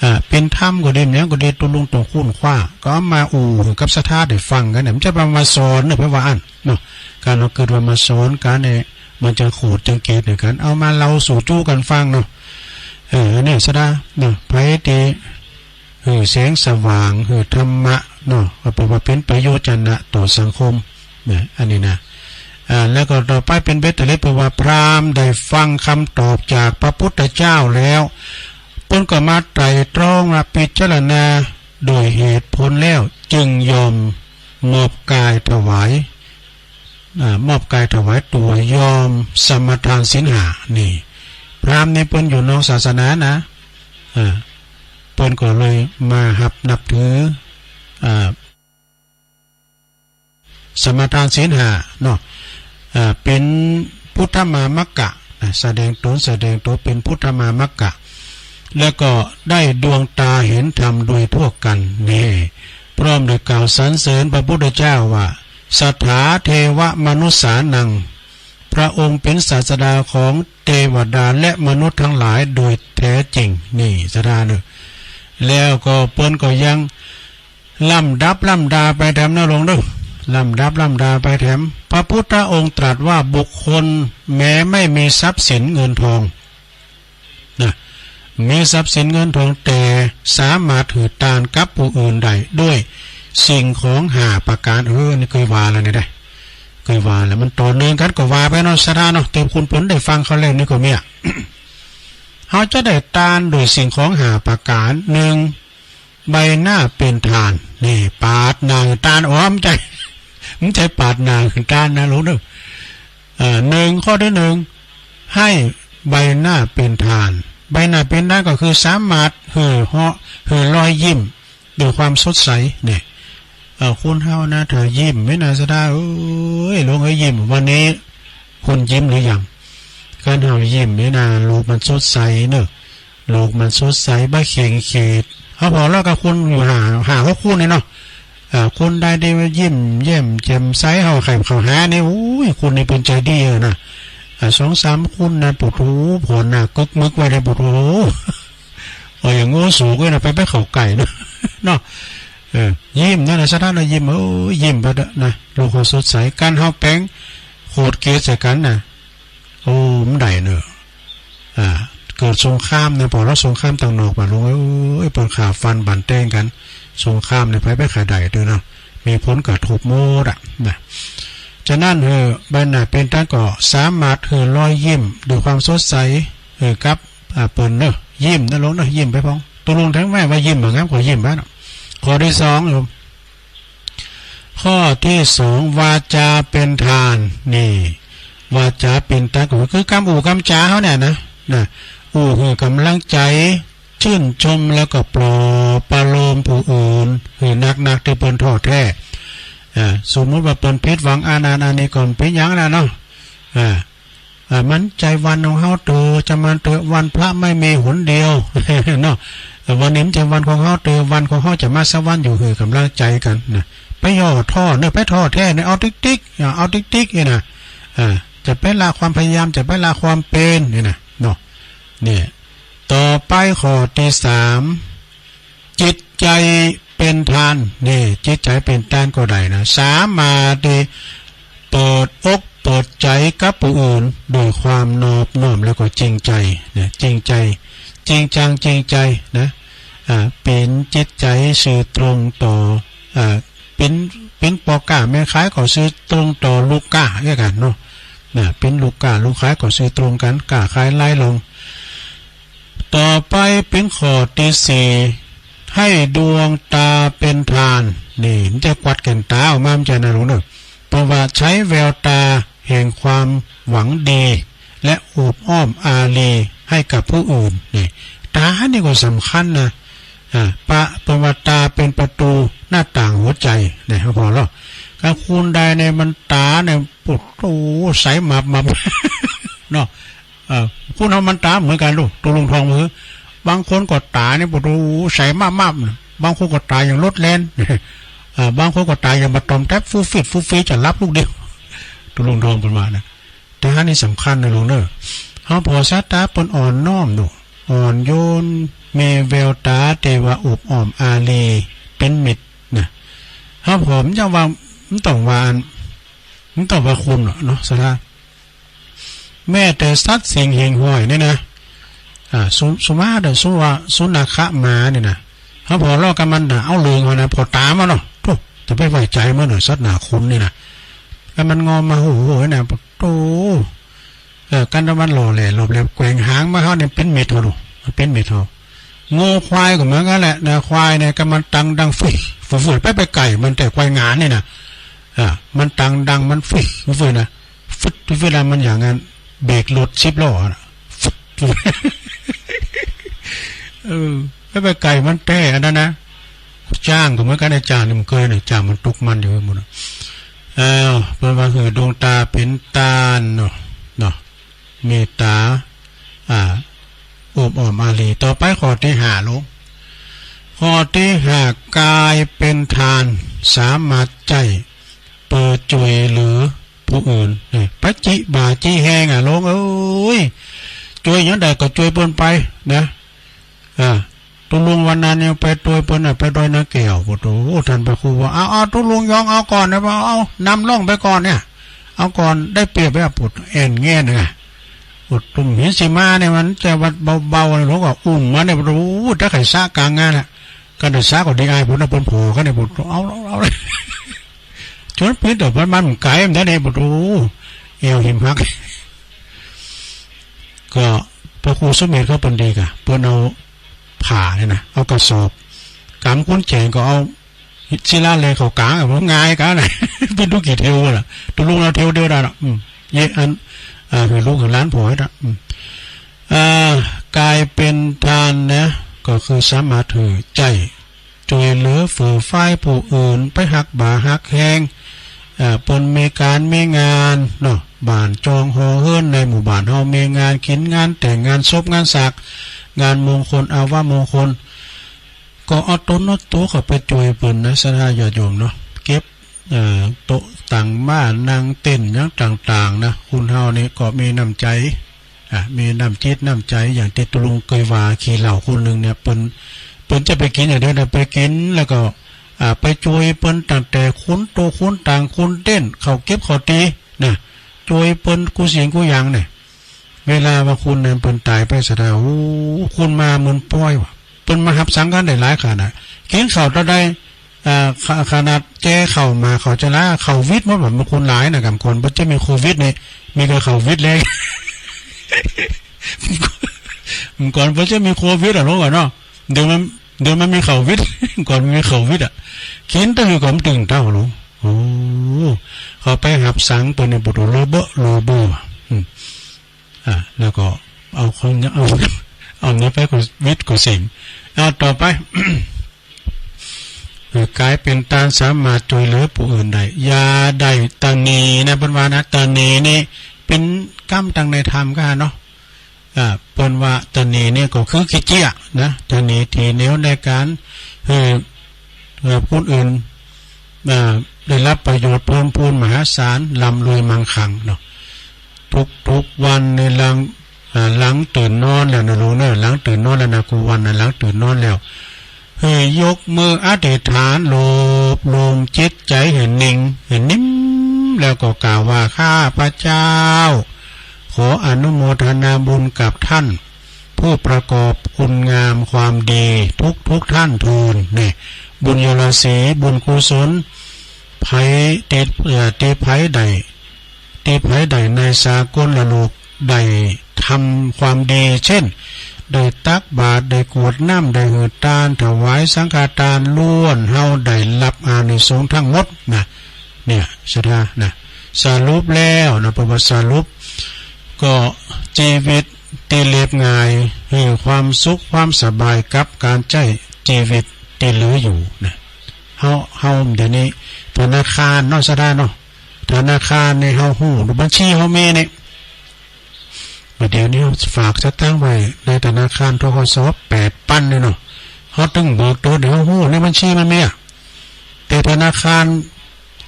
อ่า เป็นธรรมก็ดี หยังก็ดี ตุ๊ลุงต้องค้นคว้า ก็เอามาอู้กับศรัทธาได้ฟังกันเนี่ย มันจะมา มาสอนเนี่ย เพิ่นว่าอั้นเนาะ การเอาเกิดว่ามาสอนกันเนี่ย มันจะโขดจังเกตเนี่ยกัน เอามาเล่าสู่จู้กันฟังเนาะ เออ อันนี้ศรัทธาเนาะ ไผตี้ หื้อแสงสว่าง หื้อธรรมะเนาะ ก็แปลว่าเป็นประโยชน์นะต่อสังคมนะ อันนี้นะ อ่า แล้วก็ต่อไปเป็นเบตเตอร์เลส แปลว่าพราหมณ์ได้ฟังคำตอบจากพระพุทธเจ้าแล้ว เปิ้นก็มาไตร่ตรองและพิจารณาโดยเหตุผลแล้ว จึงยอมมอบกายถวาย อ่า มอบกายถวายตัวยอมสมาทานศีลห้า นี่ พราหมณ์นี่เปิ้นอยู่นอกศาสนานะ อ่า เปิ้นก็เลยมาฮับนับถือ อ่า สมาทานศีลห้าเนาะ อ่า เป็นพุทธมามกะนะ แสดงตน แสดงตัวเป็นพุทธมามกะ แล้วก็ได้ดวงตาเห็นธรรมโดยทั่วกัน นี่ พร้อมด้วยกล่าวสรรเสริญพระพุทธเจ้าว่า สถาเทวมนุสสานัง พระองค์เป็นศาสดาของเทวดาและมนุษย์ทั้งหลายโดยแท้จริง นี่ศรัทธาเนอะ แล้วก็เปิ้นก็ยังลำดับลำดาไปแถมนะหลวงเนอะ ลำดับลำดาไปแถม พระพุทธองค์ตรัสว่าบุคคลแม้ไม่มีทรัพย์สินเงินทอง นะ มีทรัพย์สินเงินทองแต่สามารถหื้อตานกับผู้อื่นได้ด้วยสิ่งของห้าประการ เออ นี่เคยว่าแล้วนี่ได้ เคยว่าแล้ว มันต่อเนื่องกันก็ว่าไปเนาะ ศรัทธาเนาะ เติมคุณเปิ้นได้ฟังเขาแล้วนี่ก็มีอะ เฮาจะได้ตานโดยสิ่งของห้าประการ หนึ่ง ใบหน้าเป็นทาน นี่ ปาดหน้าหื้อตาน อ๋อ มันใช่ มันใช่ปาดหน้าหื้อตานนะหลวงเนอะ เอ่อ หนึ่ง ข้อที่หนึ่ง ให้ใบหน้าเป็นทาน ใบหน้าเป็นทานก็คือสามารถหื้อเฮาะ หื้อรอยยิ้มด้วยความสดใส เนี่ย เอ่อ คนเฮานะ ถ้ายิ้มไม่น่าศรัทธา เอ้ย หลวงเอ้ย ยิ้ม วันนี้คุณยิ้มหรือยัง คันเฮายิ้มนี่นะ โลกมันสดใสเนอะ โลกมันสดใส บ่เข่งเขต เฮาพอเลาะกับคนอยู่ห้า ห้าหกคนนี่เนาะ อ่า คนใดที่ว่ายิ้มแย้มแจ่มใส เฮาใคร่เข้าหานี่ โอ้ย คนนี้เปิ้นใจดีเออนะ อ่า สองสามคนนะ โอ้โห ผ่อนหน้ากึกมึกไว้เลย โอ้โห เอาอย่างโง่สูงเลยนะ ไป ไปเข้าใกล้นะ เนาะ เออ ยิ้มนั่นนะ ศรัทธานะ ยิ้ม เออ ยิ้มไปเถอะนะ โลกเขาสดใส การเฮาแป๋งโขดเกศใส่กันนะ โอ้ มันได้เนอะ อ่า เกิดสงครามนะ พอเลาะสงครามตังนอกมาหลวงเอ้ย เปิ้นฆ่าฟันบั่นแต้งกัน สงครามเนี่ย ไผไปฆ่าได้เด้อเนาะ มีผลกระทบหมดอะนะ ฉะนั้น เออ ใบหน้าเป็นทานก็สามารถหื้อรอยยิ้มด้วยความสดใส เออ กับ อ่า เปิ้นเนอะ ยิ้มนะหลวงเนอะ ยิ้มไปพ้อง ตกลงทั้งแม่ว่ายิ้มบ่งามก็ยิ้มไปเนาะ ข้อที่สองโยม ข้อที่สอง วาจาเป็นทาน นี่ วาจาเป็นทานก็คือคำอู้คำจาเฮาเนี่ยนะ นะ อู้หื้อกำลังใจ ชื่นชมแล้วก็ปลอบประโลมผู้อื่น หื้อนักๆ ตี้เปิ้นท้อแท้ อ่า สมมุติว่าเปิ้นผิดหวังอันนั้นอันนี้ก็บ่เป๋นหยังนะเนาะ อ่า อ่า มันใจ้วันของเฮาเตอะ จะมันเตอะ วันพระไม่มีหนเดียว เนาะ เออ วันนี้มันใจ้วันของเฮาเตอะ วันของเฮาจะมาสักวันอยู่ หื้อกำลังใจกันนะ ไปย่อท้อเนอะ ไปท้อแท้เนี่ย เอาติ๊กๆ อ่า เอาติ๊กๆ เนี่ยนะ อ่า จะไปละความพยายาม จะไปละความเพียรเนี่ยนะ เนาะ เนี่ย ต่อไปข้อที่สาม จิตใจ เป็นทาน นี่ จิตใจเป็นทานก็ได้นะ สามารถที่เปิดอกเปิดใจกับผู้อื่นด้วยความนอบน้อมแล้วก็จริงใจนะ จริงใจ จริงจังจริงใจนะ อ่า เป็นจิตใจซื่อตรงต่อ อ่า เป็น เป็นพ่อค้าแม่ขายก็ซื่อตรงต่อลูกค้าด้วยกันเนาะ นะ เป็นลูกค้าลูกขายก็ซื่อตรงกัน ค้าขายไร้ลง ต่อไปเป็นข้อที่สี่ ให้ดวงตาเป็นทาน นี่ มันจะกวัดแก่นตาออกมา มันจะนะลูกเนอะ เพราะว่าใช้แววตาแห่งความหวังดี และโอบอ้อมอารีให้กับผู้อื่น นี่ ตานี่ก็สำคัญนะ อ่า ปะ เพราะว่าตาเป็นประตูหน้าต่างหัวใจ เนี่ย ครับผมเนาะ ถ้าคนใดเนี่ยมันตาเนี่ย โอ้โห ใสมับมับ เนาะ เอ่อ คนเฮามันต๋าเหมือนกันลูก ตกลงทองมือ บางคนก็ต๋าเนี่ย โอ้โห ใสมากๆ นะ บางคนก็ต๋าอย่างรถแล่น อ่า บางคนก็ต๋าอย่างบาดตอมแต๊บ ฟู่ฟิด ฟู่ฟีด จะหลับลูกเดียว ตกลงทองเปิ้นว่านะ ต๋านี่สำคัญนะลูกเนอะ เฮาผ่อสายต๋าเปิ้นอ่อนน้อมลูก อ่อนโยน มีแววต๋าที่ว่าอบอ้อมอารี เป็นมิตรนะ เฮาผ่อมันจะว่า มันต้องว่าอัน มันต้องว่าคุณเนาะ เนาะ สาระ แม้แต่สัตว์สิ่งหิ่งห้อยนี่นะ อ่า สุ สุมาเด้อ สุว่า สุนัขหมานี่นะ เฮาผ่อเลาะกับมันนะ เอาเหลืองเอานะ ผ่อต๋ามันเนาะ โธ่ จะไปไว้ใจมันเนาะ สัตว์หน้าคุณนี่นะ แล้วมันงอมมา โอ้โห นะ โธ่ เออ กันว่ามันหล่อแหล่หลบแหลมแกว่งหางมาเฮาเนี่ย เป็นมิตรเฮาเนาะ เป็นมิตรเฮา งัวควายก็เหมือนกันแหละนะ ควายเนี่ย ก็มันตังดังฟึ่ยฟึ่ยฟึ่ย ไปไปไกลมัน แต่ควายงานนี่นะ อ่า มันตังดัง มันฟึ่ยฟึ่ยนะ ฟึดฟึด เวลามันอย่างนั้น เบรกรถสิบล้อนะ ฟึด เออ ไปไปไกลมันแท้อันนั้นนะ จ้างก็เหมือนกันนะ จ้างนี่มันเคยเนี่ย จ้างมันตกมันอยู่หมดนะ เออ เปิ้นว่าหื้อดวงตาเป็นทานเนาะ เนาะ เมตต๋า อ่า โอบอ้อมอารี ต่อไปข้อที่ห้าลูก ข้อที่ห้า กายเป็นทาน สามารถใจ๊เปื้อจ้วยเหลือผู้อื่น นี่ ไปจิบ่าจิแฮงอะลูกเอ้ย จ้วยอย่างใดก็จ้วยเปิ้นไปนะ อ่า ตกลงวันนั้นเนี่ยไปจ้วยเปิ้นน่ะ ไปดอยนาแก้ว โอ้โห ท่านพระครูว่า เอา เอา ตกลงยอมเอาก่อนนะ เอา เอา นำร่องไปก่อนเนี่ย เอาก่อน ได้เปรียบแบบ ปวดแอ่นแง่นน่ะ ปวดตุ่มหินสีมาเนี่ย มันจะวัดเบาๆ เลย หลวงก็อุ้มมาเนี่ย โอ้โห ถ้าใครสะกลางงานน่ะ กันได้สะก็ดีอาย ปวดนะ ปวดโผล่กันเนี่ย ปวด เอา เอา เอา จนปิดออกมัน มันไกลมันได้เนี่ย ปวด โอ้โห เอวหิมหัก ก็พระครูสมเด็จเขาเปิ้นดีกะ เปิ้นเอาผ้าเนี่ยนะ เอากระสอบ กำกุญแจงก็เอาศิลาแหลกเข้ากลางอะ มันง่ายกะนะ เป็นตุกี่เที่ยวล่ะ ตกลงเอาเที่ยวเดียวได้ละ อืม เยอะอัน อ่า คือลูกคือหลานผ่อให้ละ อืม อ่า กายเป็นทานนะ ก็คือสามารถหื้อใจ๊ จ้วยเหลือเฟื่อฟายผู้อื่น ไปฮักบ่าฮักแฮง อ่า เปิ้นมีก๋านมีงานเนาะ บ้านจองหอเฮือนในหมู่บ้านเฮามีงานกิ๋น งานแต่ง งานศพ งานสาก งานมงคล อาวมงคล ก็เอาตนเอาตั๋วเข้าไปจ้วยเปิ้นนะ ศรัทธาญาติโยมเนาะ เก็บ เอ่อ โต๊ะตังม้านั่งเต็นท์หยังต่างๆ นะ คนเฮานี่ก็มีน้ำใจ๋ อ่ะ มีน้ำจิตน้ำใจ๋ อย่างตี้ตุ๊ลุงเกยว่า ขี้เหล้าคนหนึ่งเนี่ย เปิ้น เปิ้นจะไปกิ๋นอย่างเดียวนะ ไปกิ๋นแล้วก็ อ่า ไปจ้วยเปิ้นตั้งแต่คนโต๊ะคนตังคนเต็นท์ เข้าเก็บเข้าตี๋นะ จ้วยเปิ้นกู้สิ่งกู้อย่างเนี่ย เวลาว่าคนนั้นเปิ้นต๋ายไปศรัทธา โอ้ คนมาเหมือนป้อยว่ะ เปิ้นมาฮับสังฆันได้หลายขนาด กิ๋นข้าวเต้าใด อ่า ข- ขนาดแก่เข้ามา เข้าจะลา เข้าวิทย์หมด แบบบางคนหลายนะ กำก่อนเปิ้นจะมีโควิดเนี่ย มีแต่เข้าวิทย์เลย ก่อนเปิ้นจะมีโควิดอะ รู้ก่อนเนาะ เดี๋ยวมัน เดี๋ยวมันมีเข้าวิทย์ ก่อนมันมีเข้าวิทย์อะ กิ๋นแต่คือก่อนตึงเต้า รู้ โอ้ เข้าไปฮับสังเปิ้นเนี่ย ปวดหัวโลเบอะโลเบอะ อืม อ่ะ แล้วก็เอาของ เอา เอาเนื้อไปก็วิทย์ก็สิ่ง อ่ะ ต่อไป เอ่อ ก๋ายเป๋นตานสามารถจ้วยเหลือผู้อื่นได้ อย่าได้ตระหนี่นะ เปิ้นว่านะ ตระหนี่นี่เป๋นกำตังในธรรมกาเนาะ อ่า เปิ้นว่าตระหนี่นี่ก็คือขี้เจียจนะ ตระหนี่ตี้แนวในก๋านหื้อ เอ่อ ผู้อื่น อ่า ได้ฮับประโยชน์เพิ่มพูนมหาศาล ร่ำรวยมั่งคั่งเนาะ ทุกๆ วันในหลัง อ่า หลังตื่นนอนแล้วนะลูกเนอะ หลังตื่นนอนแล้วนะ กู้วันนะ หลังตื่นนอนแล้ว ให้ยกมืออธิษฐานรวบรวมจิตใจให้นิ่งให้นิ่ม แล้วก็กล่าวว่า ข้าพเจ้า ขออนุโมทนาบุญกับท่าน ผู้ประกอบคุณงามความดีทุกทุกๆท่านเทอญ เนี่ย บุญยราศี บุญกุศล ไผติด เอ่อ ติดไผได้ ที่ไผได้ในสากลโลกได้ทำความดี เช่น ได้ตักบาตร ได้กรวดน้ำ ได้หื้อตาน ถวายสังฆทาน ล้วนเฮาได้รับอานิสงส์ทั้งหมดนะ เนี่ย ศรัทธานะ สรุปแล้วนะ ประวัติสรุป ก็ชีวิตที่เรียบง่าย ให้ความสุขความสบายกับการใช้ชีวิตที่เหลืออยู่นะ เฮา เฮาเดี๋ยวนี้ธนาคารเนาะ ศรัทธาเนาะ ธนาคารนี่เฮาฮู้ บัญชีเฮามีนี่ บัดเดี๋ยวนี้เฮาฝากสตางค์ไว้ในธนาคาร ธ.ก.ส. แปดปันนี่เนาะ เฮาตึงเบิกโตเดี๋ยวเฮาฮู้ในบัญชีมันมีอะ แต่ธนาคาร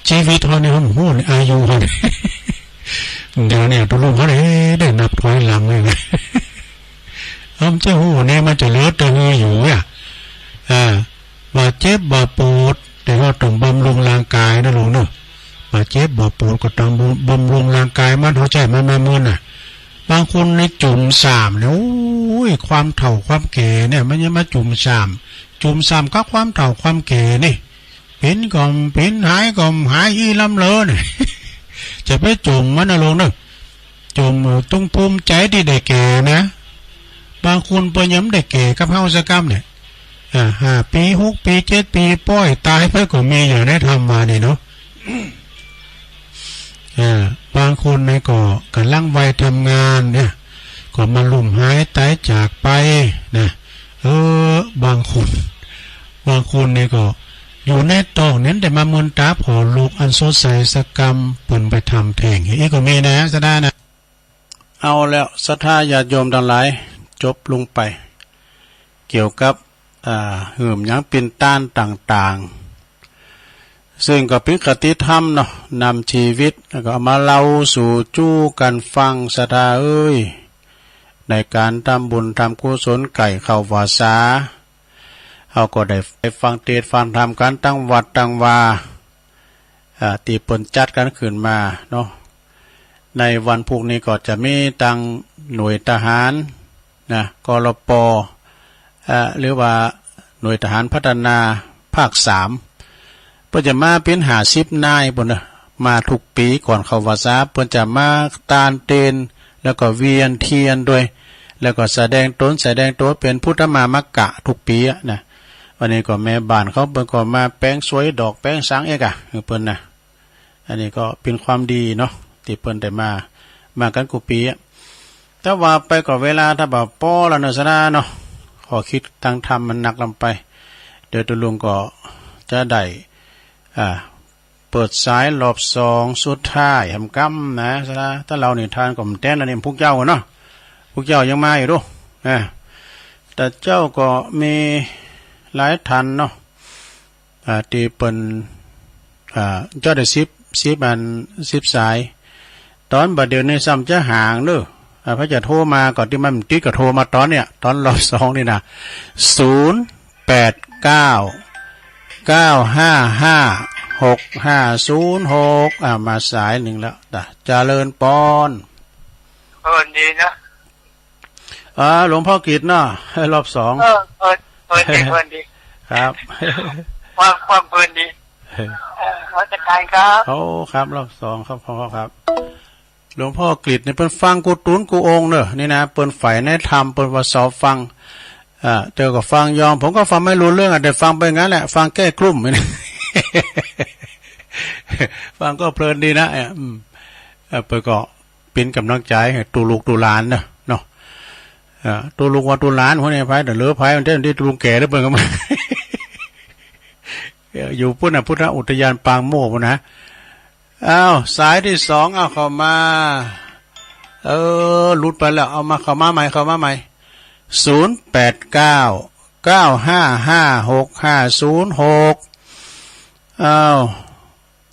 ชีวิตเฮานี่เฮาบ่ฮู้นี่ อายุเฮานี่ เดี๋ยวนี้ตุลุงเฮานี่ได้นับถอยหลังเลยนะ เฮาจะฮู้นี่มันจะเหลือแต่หื้ออยู่เนี่ย อ่า บาดเจ็บบาดปวด แต่เฮาต้องบำรุงร่างกายนะลุงเนาะ บาดเจ็บบาดปวดก็ต้องบำรุงร่างกายมัน เฮาใช้มันมาเมินน่ะ บางคนนี่จุ่มซ่ามเนี่ย โอ้ย ความเฒ่าความแก่เนี่ย มันยังมาจุ่มซ่าม จุ่มซ่ามกับความเฒ่าความแก่นี่ เป็นก็เป็น หายก็หายอี้ล้ำเลอเนี่ย จะไปจุ่มมันนะลุงเนาะ จุ่ม เออ ต้องภูมิใจที่ได้แก่นะ บางคนเปิ้นยังบ่ได้แก่กับเฮาสักกำเนี่ย อ่า ห้าปี หกปี เจ็ดปี ป้อยตายไปก็มี อย่างในธรรมมานี่เนาะ อ่า บางคนนี่ก็กำลังวัยทำงานเนี่ย ก็มาล้มหายตายจากไปนะ เออ บางคน บางคนนี่ก็อยู่ในท้องเนี่ย ได้มาเมินตาผ่อลูกอันสดใสสักกำ เปิ้นไปทำแท้ง อีกก็มีนะ ศรัทธานะ เอาแล้ว ศรัทธาญาติโยมทั้งหลาย จบลงไป เกี่ยวกับ อ่า หื้มหยังเป็นต้านต่างๆ ซึ่งก็เป็นคติธรรมเนาะ นำชีวิต แล้วก็เอามาเล่าสู่จู้กันฟัง ศรัทธาเอ้ย ในการทำบุญทำกุศลใกล้เข้าพรรษา เฮาก็ได้ไปฟังเทศน์ฟังธรรมกันตั้งวัดตั้งวา อ่า ตี้เปิ้นจัดกันขึ้นมาเนาะ ในวันพุธนี้ก็จะมีตังหน่วยทหารนะ กลป อ่า หรือว่าหน่วยทหารพัฒนาภาคสาม เปิ้นจะมาเป็นห้าสิบนายปู้นนะ มาทุกปีก่อนเข้าพรรษา เปิ้นจะมาตานเตน แล้วก็เวียนเทียนด้วย แล้วก็แสดงตนแสดงตัวเป็นพุทธมามกะทุกปีอะนะ วันนี้ก็แม่บ้านเขาเปิ้นก็มาแป๋งสวยดอกแป๋งสังเอกอะ คือเปิ้นนะ อันนี้ก็เป็นความดีเนาะ ตี้เปิ้นได้มา มากันกู้ปีอะ แต่ว่าไปก็เวลาถ้าบ่ปอแล้วเนาะ ศรัทธาเนาะ ข้อคิดทางธรรมมันหนักลำไป เดี๋ยวตุลุงก็จะได้ อ่า เปิดสายรอบสองสุดท้ายแหมกำนะ ศรัทธา ถ้าเล่านิทานก็บ่แต๊นแล้วนี่ พวกเจ้าเนาะ พวกเจ้ายังมาอยู่ดู อ่า แต่เจ้าก็มีหลายท่านเนาะ อ่า ตี้เปิ้น อ่า เจ้าได้สิบ สิบอัน สิบสาย ตอนบัดเดี๋ยวนี้ซ้ำจะห่างเด้อ อ่า ไผจะโทรมาก็ตี้มันบ่ติดก็โทรมาตอนเนี้ย ตอนรอบสองนี่นะ ศูนย์แปดเก้า เก้าห้าห้า หกห้าศูนย์หก อ่า มาสายหนึ่งแล้ว จ้ะ เจริญปอน เออ ดีนะ อ่า หลวงพ่อกฤษเนาะ รอบสอง เออ เออ เออ ดี เออ ดี ครับ ความ ความเพลินดี เออ นมัสการครับ โอ้ ครับ รอบสองครับ พ่อครับ หลวงพ่อกฤษนี่เปิ้นฟังกู้ตุ๊นกู้องค์เนอะ นี่นะ เปิ้นใฝ่ในธรรม เปิ้นว่าชอบฟัง อ่า เจ้าก็ฟังยอง ผมก็ฟังไม่รู้เรื่องอะ แต่ฟังไปงั้นแหละ ฟังแก้กลุ้ม ฟังก็เพลินดีนะ เออ อืม เออ เปิ้นก็ เป็นกำลังใจให้ตู้ลูกตู้หลานเนาะ เนาะ อ่า ตู้ลูกว่าตู้หลาน พวกนี้ไผ แต่เหลือไผ มันเต็มตี้ตู้ลูกแก่แล้วเปิ้นก็มา เอ่อ อยู่ปู้นน่ะ พุทธอุทยานปางโมกข์ปู้นนะ อ้าว สายที่สอง เอาเข้ามา เออ หลุดไปแล้ว เอามา เข้ามาใหม่ เข้ามาใหม่ ศูนย์แปดเก้า เก้าห้าห้า หกห้าศูนย์หก อ้าว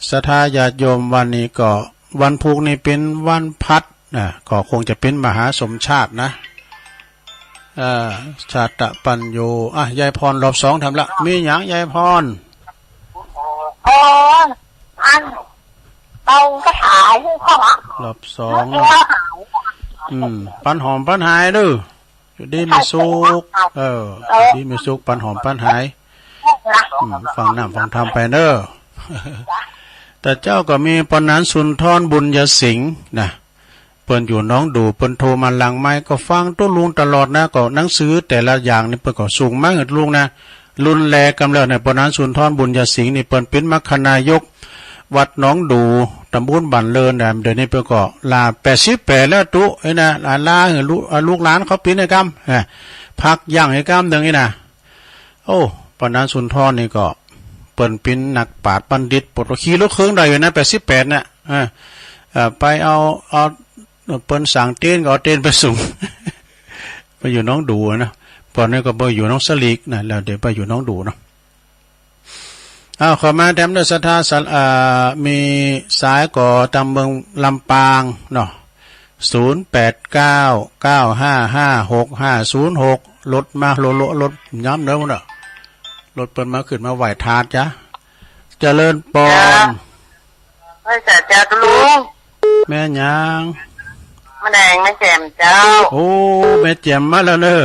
ศรัทธาญาติโยม วันนี้ก็วันพุธนี่เป็นวันพลัดนะ ก็คงจะเป็นมหาสมชาตินะ เอ่อ ชาตะปัญโญ อ่ะ ยายพรรอบสองทำละ มีหยังยายพร อ๋อ อัน เปาก็หายเข้ามา รอบสอง เมื่อกี้ว่าหาย อืม ปันหอมปันหายเด้อ อยู่ดีมีสุข เออ อยู่ดีมีสุข ปันหอมปันหาย อืม ฟังน้ำฟังธรรมไปเด้อ แต่เจ้าก็มีปอหนานสุนทรบุญยสิงห์นะ เปิ้นอยู่หนองดู่ เปิ้นโทรมาหลังไมค์ ก็ฟังตุ๊ลุงตลอดนะ ก็หนังสือแต่ละอย่างนี่เปิ้นก็ส่งมาหื้อตุ๊ลุงนะ รุ่นแรกกำเนิดเนี่ย ปอหนานสุนทรบุญยสิงห์นี่ เปิ้นเป็นมรรคนายกวัดหนองดู่ ตำบลบ้านเลินนะ เดี๋ยวนี้เปิ้นก็ลา แปดสิบแปดแล้วตุ๊ เอ้ยนะ ลา ลาหื้อลูก ลูกหลานเขาเป็นให้กำ อ่ะ พักยั้งให้กำหนึ่งนี่นะ โอ้ ปอหนานสุนทรนี่ก็ เปิ้นเป็นนักปราชญ์บัณฑิต ปวดขี่รถเครื่องได้อยู่นะ แปดสิบแปดเนี่ย เออ เออ ไปเอา เอา เปิ้นสั่งเตนก็เอาเตนไปส่ง ไปอยู่หนองดู่นะ ปอนนี้ก็ไปอยู่หนองสลีกนะ แล้วเดี๋ยวไปอยู่หนองดู่เนาะ อ้าว เข้ามาแถมด้วยศรัทธาสาร อ่า มีสายก่อตามเมืองลำปางเนาะ ศูนย์แปดเก้า เก้าห้าห้า หกห้าศูนย์หก รถมาโลโล รถย้ำเด้อพุ่นน่ะ รถเปิ้นมาขึ้นมาไหว้ทาสจ้ะ เจริญปอน จ้ะ ไหว้สาจ้ะตุ๊ลุง แม่หยัง แม่แดง แม่แจ่มเจ้า โอ้ แม่แจ่มมาแล้วเนอะ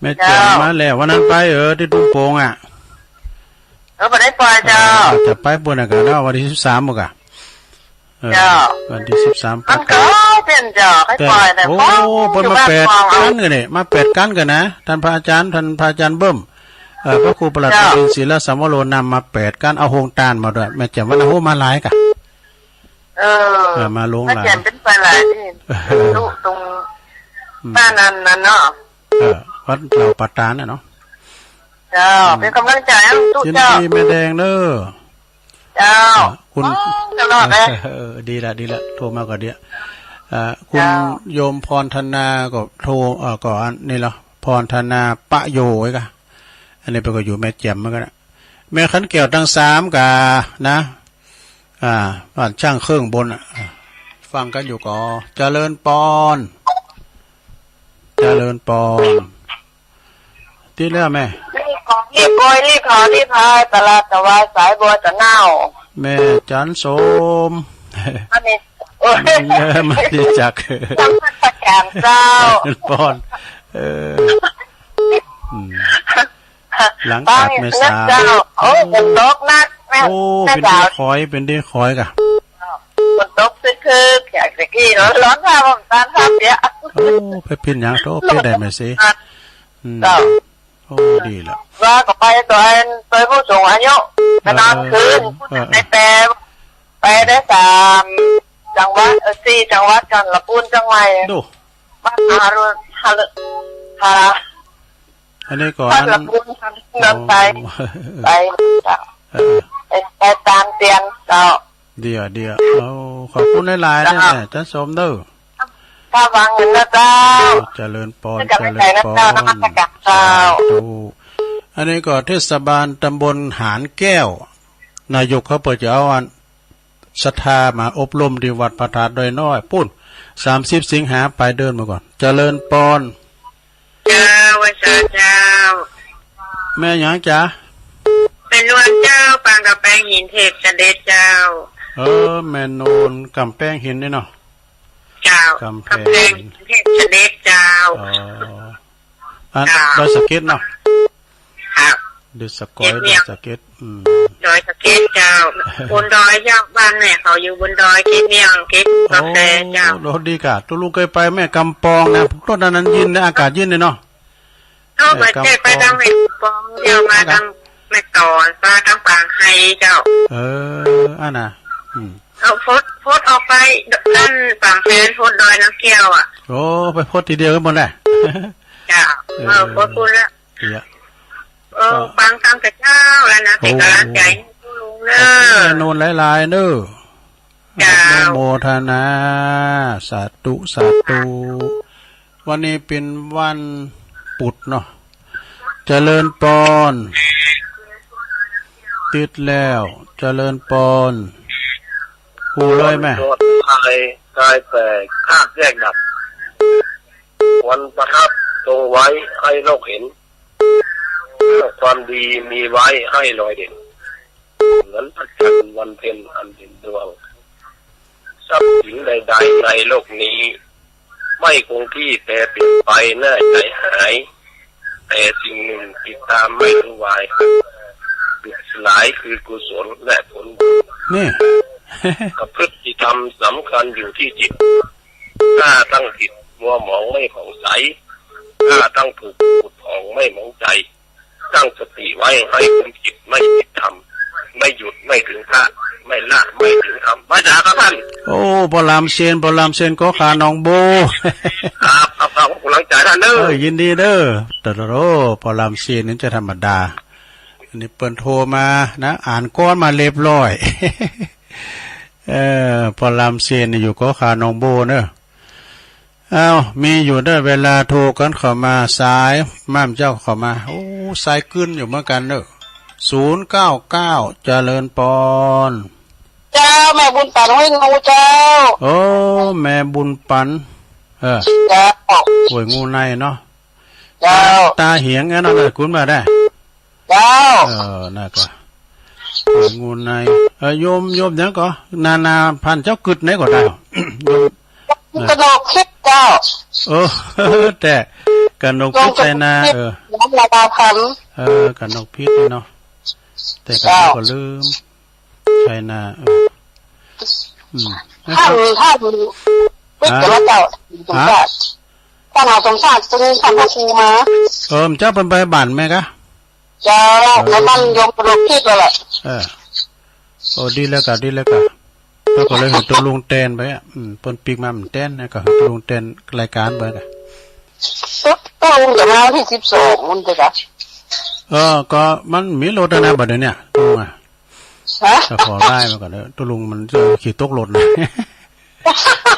แม่แจ่ม เจ้า มาแล้ว วันนั้นไป เออ ที่ทุ่งโป่งอ่ะ เออ บ่ได้ไปเจ้า เออ จะไปบุญน่ะกะเนาะ วันที่สิบสามมื้อกะ เออ เจ้า วันที่สิบสาม มันก็เป็นเจ้า ใครปล่อยแต่ โอ้ เปิ้นมาแปด อยู่บ้าน กันกันนี่ มาแปดกันกันนะ ท่านพระอาจารย์ ท่านพระอาจารย์เบิ้ม เอ่อ พระครูประหลัด เจ้า อดินทร์ ศิลสังวโร นำมาแปดกัน เอาโฮงตานมาด้วย แม่แจ่มว่า โอ้ มาหลายกะ เออ เออ มาลงหลาย แม่แจ่มเป็นไปหลายที่ รู้ตรง อืม บ้านนั้นน่ะเนาะ เออ วัดเหล่าป่าตาดน่ะเนาะ เจ้า อืม เป็นกำลังใจให้ทุก ยินดี เจ้า แม่แดงเด้อ เจ้า อ่ะ คุณ ฟังตลอดเลย เออ ดีละ ดีละ โทรมาก็ดีละ อ่า คุณ เจ้า โยมพรธนาก็โทร เอ่อ ก็อันนี้เหรอ พรธนาปะโยไว้กะ อันนี้ไปก็อยู่แม่แจ่มเหมือนกันนะ แม่ขันแก้วทั้งสามกะนะ อ่า บ้านช่างเครื่องบนอ่ะ อ่ะ ฟังกันอยู่ก่อ เจริญปอน เจริญปอน ติดแล้วแม่ รีบขอ รีบโกย รีบขอ รีบพาย ตลาดตะวายสายบัวตะเน่า แม่จันสม อันนี้ โอ้ย เออ มาดีจัก นมัสการเจ้า เจริญปอน เออ อืม หลังจากเมษา เจ้า โอ้ ฝนตกหนักแม่ โอ้ แม่ เป็นดี จ๋า คอย เป็นดีคอยกะ ฝนตกคึกๆ อยากจะขี้ร้อนๆ ค่ะ ผมตามภาพเนี้ย โอ้ ไปเปียกหยังโต เปียกได้ไหมสิ อืม เจ้า โอ้ ดีละ ว่าก็ไปตอน ตอนผู้สูงอายุ ไปนอนคืน เออ เออ ไปแต่ ไปได้สามจังหวัด เออ สี่จังหวัดกัน ละปูน เชียงใหม่ ดู บ้านฮารุน ฮารุน ฮา อันนี้ก่อน บ้านละปูน ฮารุน ไป อ๋อ ไป เออ ไป ไปตามเตียน เจ้า เดี๋ยว เดี๋ยว เอา ขอบคุณหลายๆ เจ้า นะแม่ จันสมเด้อ ถ้าฟังอยู่นะเจ้า เจริญปอน เจริญปอน นมัสการเจ้า สาธุ อันนี้ก็เทศบาลตำบลหานแก้ว นายกเขาเปิดจะเอาอัน ศรัทธามาอบรมที่วัดพระธาตุดอยน้อย ปู้น สามสิบสิงหา ไปเดินมาก่อน เจริญปอน เจ้า ไหว้สาเจ้า แม่หยังจ๊ะ แม่นวลเจ้า ปางกำแพงหินเทพเสด็จเจ้า เออ แม่นวลกำแพงหินนี่เนาะ เจ้า กำแพง กำแพงหินเทพเสด็จเจ้า อ๋อ อัน เจ้า ดอยสะเก็ดเนาะ ครับ ดอยสะกอย เก็ดเมี่ยง ดอยสะเก็ด อืม ดอยสะเก็ดเจ้า บนดอยเจ้า บ้านแม่เขาอยู่บนดอย เก็บเมี่ยง เก็บกาแฟเจ้า โอ้ โห ดีกะ ตุ๊ลุงเคยไปแม่กำปองนะ ต้นนั้นเย็นนะ อากาศเย็นเลยเนาะ เอาไป แม่กำปอง เจ๊ไปทางแม่กำปอง เดี๋ยวมาทางแม่ตอน มาทางปางไฮเจ้า เออ อันน่ะ อืม เอาพด พดออกไปด้านปางแฟน พดดอยน้ำเกี้ยวอ่ะ โอ้ ไปพดทีเดียวกันหมดแหละ เจ้า เออ เออ พดพูดละ เดี๋ยว เออ ก็ ฟังตามแต่เจ้าแล้วนะ เป็นกำลังใจให้ตุ๊ลุงเนอะ ขอบคุณแม่นวลหลายๆ เนอะ เจ้า อนุโมทนา สาธุ สาธุ วันนี้เป็นวันปุดเนาะ เจริญปอน ติดแล้ว เจริญปอน ฮู้เลยแม่ รถไฟกลายแตก คาดแยกดับ ควันประทับ ทรงไว้ให้โลกเห็น ความดีมีไว้ให้ลอยเด่น เหมือนพระจันทร์วันเพ็ญอันเด่นดวง ทรัพย์สินใดๆในโลกนี้ ไม่คงที่แปรเปลี่ยนไปน่าใจหาย แต่สิ่งหนึ่งติดตามไม่รู้วาย ปิดสลายคือกุศลและผลบุญ นี่ ประพฤติธรรมสำคัญอยู่ที่จิต ถ้าตั้งผิดมัวหมองไม่ผ่องใส ถ้าตั้งถูกผุดผ่องไม่หมองใจ ตั้งสติไว้ให้คุ้มจิต ไม่ผิดธรรม ไม่หยุดไม่ถึงพระ ไม่ละไม่ถึงธรรม ว่าจ๋าครับท่าน โอ้ ปอลามเชน ปอลามเชน ก็ขานองโบ ครับ ครับ ครับ ผมหลังจากท่านเด้อ เออ ยินดีเด้อ แต่โอ้ ปอลามเชนนี่จะธรรมดา อันนี้เปิ้นโทรมานะ อ่านกลอนมาเรียบร้อย เออ ปอลามเชนนี่อยู่ก็ขานองโบเนอะ อ้าว มีอยู่เด้อ เวลาโทรกันเข้ามา สายม่ามเจ้าเข้ามา โอ้ สายกึ้นอยู่เหมือนกันเนอะ ศูนย์เก้าเก้า เจริญปอน เจ้า แม่บุญปันห้วยงูเจ้า โอ้ แม่บุญปัน เออ เจ้า ห้วยงูในเนาะ เจ้า ตาเหียงอันนั้นน่ะ คุณมาได้ เจ้า เออ นั่นก็ เออ งูใน เออ โยม โยมหยังก็ นานาพันธุ์เจ้ากึ๊ดไหนก็ได้ โยม กนกพิษเจ้า เออ แต่กนกพิษ โยมกนกพิษ ไชนา เออ นานาพันธุ์ เออ กนกพิษนี่เนาะ แต่กนก เจ้า ก็ลืม ไชนา เออ อืม ท่าน ท่าน ฮะ ท่านสมศักดิ์ ฮะ ท่านสมศักดิ์ ท่านพระครูมา เออ เจ้าเปิ้นไปบ้านแม่กะ เจ้า เออ แล้วมันยมกนกพิษแล้วแหละ เออ โอ้ ดีแล้วกะ ดีแล้วกะ แล้วก็เลยหื้อตุ๊ลุงแตนไปอะ อืม เปิ้นปิ๊กมามันแตน แล้วก็หื้อตุ๊ลุงแตนรายการไปกะ ตุ๊ ตุ๊ลุงจะมาวันที่สิบสอง มันจะกะ เออ ก็มันมีรถแล้วนะ บัดเดี๋ยวเนี้ย ตุ๊ลุงอะ ฮะ ก็ขอไล่มาก่อนเด้อ ตุ๊ลุงมันจะขี่ตกรถนะ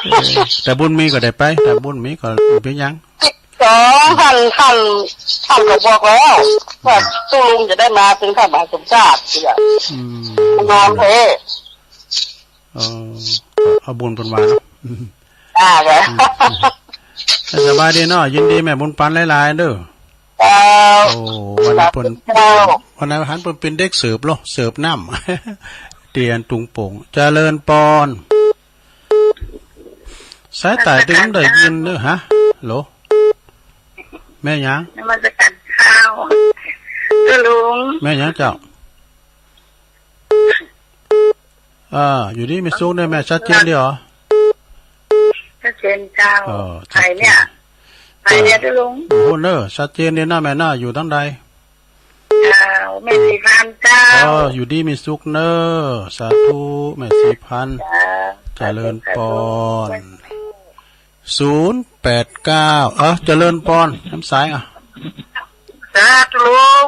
เออ แต่บุญมีก็ได้ไป แต่บุญมีก็เป็นหยัง สอง ท่าน ท่าน ท่านก็บอกแล้ว ว่าตุ๊ลุงจะได้มาเป็นพระมหาสมศักดิ์ อืม นอนเท เออ เอาบุญเปิ้นว่าเนาะ อ่า เด้อ อืม สบายดีเนาะ ยินดีแม่บุญปันหลายๆ เด้อ เจ้า โอ้ วันนั้นเปิ้น เจ้า วันนั้นหันเปิ้นเป็นเด็กเสิร์ฟเหรอ เสิร์ฟน้ำ เตียนตุงโป่ง เจริญปอน สายใต้ตึงได้ยินเด้อ ฮะ โหล แม่หยัง นมัสการเจ้า ตุ๊ลุง แม่หยังเจ้า อ่า อยู่ดีมีสุขเด้อแม่ ชัดเจนดีเหรอ ชัดเจนเจ้า เออ ชัดเจน ไผเนี่ย ไผเนี่ยตุ๊ลุง โอ้โห เนอะ ชัดเจนดีนะแม่นะ อยู่ทางใด เจ้า แม่ศรีพันธุ์เจ้า เออ อยู่ดีมีสุขเนอะ สาธุ แม่ศรีพันธุ์ เจ้า เจริญปอน สาธุ ศูนย์แปดเก้า เออ เจริญปอน น้ำสายอ่ะ สาธุลุง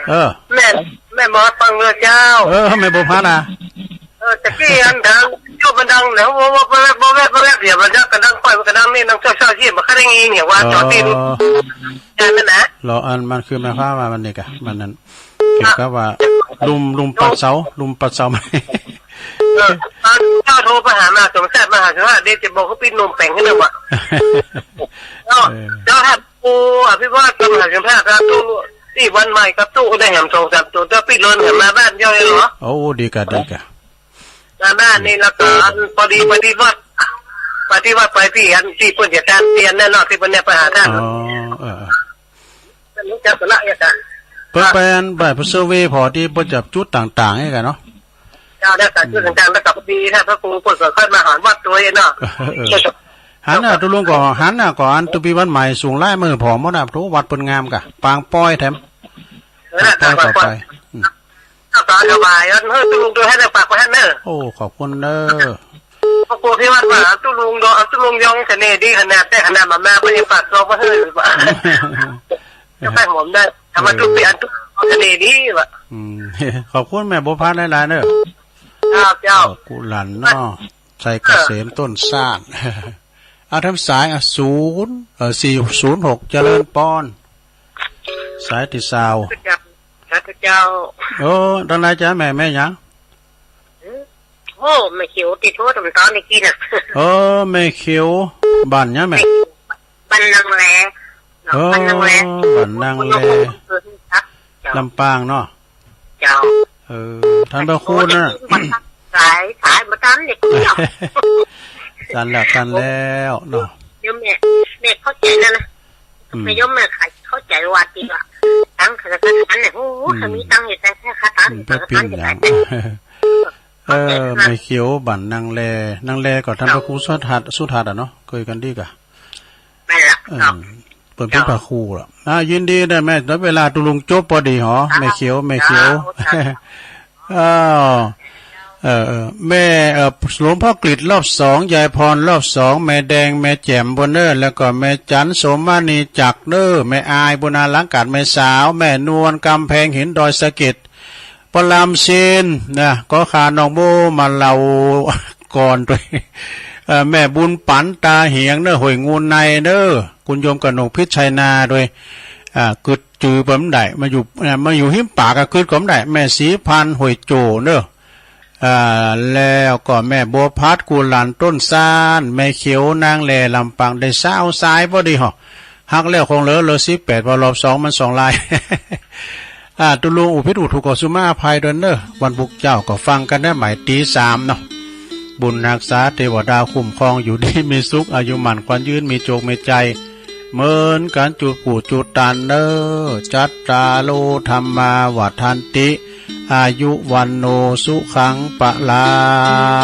เออ แม่ แม่หมอฟังเลยเจ้า เออ แม่บัวพันธุ์อ่ะ เออ ตะกี้อันดัง จุดมันดังแล้ว ว่า ว่า ว่า ว่า ว่า ว่า เดี๋ยวมันจะกระดัง ค่อยมันกระดังนี่ นั่งเศร้าๆ ที่มันก็ได้ยินเนี่ยว่า อ๋อ จอดที่นี่ นั่นนะ เหรอ อันมันคือหมายความว่ามันนี่กะ มันนั่น เกี่ยวกับว่า ลุ่ม ลุ่มปัดเสา ลุ่มปัดเสา เออ ตอนเจ้าโทรไปหามาสมศักดิ์ มาหาสมศักดิ์ เดี๋ยวจะบอกให้พี่หนุ่มแต่งให้หน่อยว่ะ เจ้า เออ เจ้าครับ ปู่อภิวาทกับมหาสมศักดิ์ครับ ตู้ ตี้วันใหม่ครับ ตู้ได้แหมสองสามตัว เจ้าพี่เลินแหมมาบ้านเจ้าเลยเหรอ โอ้ ดีกะ ดีกะ มาบ้านนี่แล้วก็อันพอดี พอดีว่า พอดีว่าไปที่อันที่เพิ่นจะการเตียนนั่นเนาะ ที่เพิ่นเนี่ยไปหาท่าน อ๋อ เออ เออ รู้จักกันละเนี่ยจ้ะ เพิ่นไปอันไปเซอร์เวย์พอที่เพิ่นจะจุดต่างๆ นี่กันเนาะ เจ้า แล้วก็จุดต่างๆ แล้วก็พอดีท่านพระครูเพิ่นก็ค่อยมาหาวัดตัวเองเนาะ เออ หันน่ะ ตุ๊ลุงก็หันน่ะ ก็อันตุปีวันใหม่สูงหลายมื้อพอหมดน่ะ โถ วัดเปิ้นงามกะ ปางปอยแถม เออ ปางปอย ปางปอย ก็ไป อืม เอาต่อถวายอันเฮ้ยตุ๊ลุงตัวให้ได้ฝากไว้ให้เนอะ โอ้ ขอบคุณเด้อ พระครูที่วัดว่าตุ๊ลุงดอกตุ๊ลุงยองเสน่ห์ดีขนาดแต่ขนาดมาแม่ไม่ได้ฝากซองมาให้หรือเปล่า จะไปหอมได้ ทำมาทุกปีอันตุ๊ลุงเสน่ห์ดีว่ะ อืม ขอบคุณแม่บัวพันธุ์หลายๆ เด้อ ครับเจ้า เออ กุหลาบเนาะ ชัยเกษมต้นซาด เอาทำสาย อ่ะ ศูนย์ เอ่อ สี่ศูนย์หก เจริญปอน สายที่ซาว สาธุเจ้า เออ ตอนไหนจ๊ะแม่ แม่หยัง โอ้ แม่เขียวติดโทษผมตอนนี้กินอ่ะ เออ แม่เขียว บ้านหยังแม่ บ้านนางแหล เนาะ เออ บ้านนางแล บ้านนางแล เจ้า ลำปางเนาะ เจ้า เออ ท่านพระครูนะ สาย สายมาตามเด็กเนาะ ตันแล้ว ตันแล้วเนาะ โยมแม่ แม่เข้าใจแล้วนะ อืม แม่โยมแม่เข้าใจว่าที่ว่า ตั้งคณะกรรมการเนี่ย โอ้โห อืม เขามีตั้งอยู่แต่แค่คาถา อืม เปิดปิ้น เปิดปิ้น อย่าง เออ แม่เขียวบ้านนางแล นางแลก็ท่านพระครูสุทัศน์ สุทัศน์อะเนาะ เคยกันดีกะ แม่นละ เออ เนาะ เปิ้นเป็นพระครูละ อ่า ยินดีนะแม่ แล้วเวลาตุลุงจบพอดีหอ แม่เขียว แม่เขียว เจ้า อ้าว เออ เออ แม่ เอ่อ หลวงพ่อกฤษรอบสอง ยายพรรอบสอง แม่แดง แม่แจ่ม บุญเนอร์ แล้วก็แม่จันทร์ โสมมณี จักรเนอร์ แม่อาย บุญนา หลังกาด แม่สาว แม่นวล กำแพงหิน ดอยสะเก็ด ปลามเซนนะ ก็ข้าน้องโบมาเล่าก่อนด้วย เอ่อ แม่บุญปัน ตาเหียงเนอ ห้วยงูในเนอ คุณโยมกนกพิษชัยนาด้วย อ่า กึดจือบ่ได้ มาอยู่ อ่า มาอยู่หิมปากก็กึดก็บ่ได้ แม่ศรีพันธ์ ห้วยโจเนอ อ่า แล้วก็แม่บัวพัด กุหลาบต้นซาน แม่เขียว นางแล ลำปาง ได้ซาวสายพอดีหอ หักแล้วคงเหลือ เหลือสิบแปด เพราะรอบสองมันสองลาย อ่า ตุลุงอุพิษอุถูกก็สุมาอภัยด้วยเนอะ วันพุธเจ้าก็ฟังกันได้ใหม่ตีสามเนาะ บุญฮักษาเทวดาคุ้มครองอยู่ดีมีสุข อายุมั่นขวัญยืนมีโชคมีชัย เหมือนกันจุดผู้จุดตันเนอะ จัตตาโร ธัมมา วัฑฒันติ อายุ วัณโณ สุขัง พลัง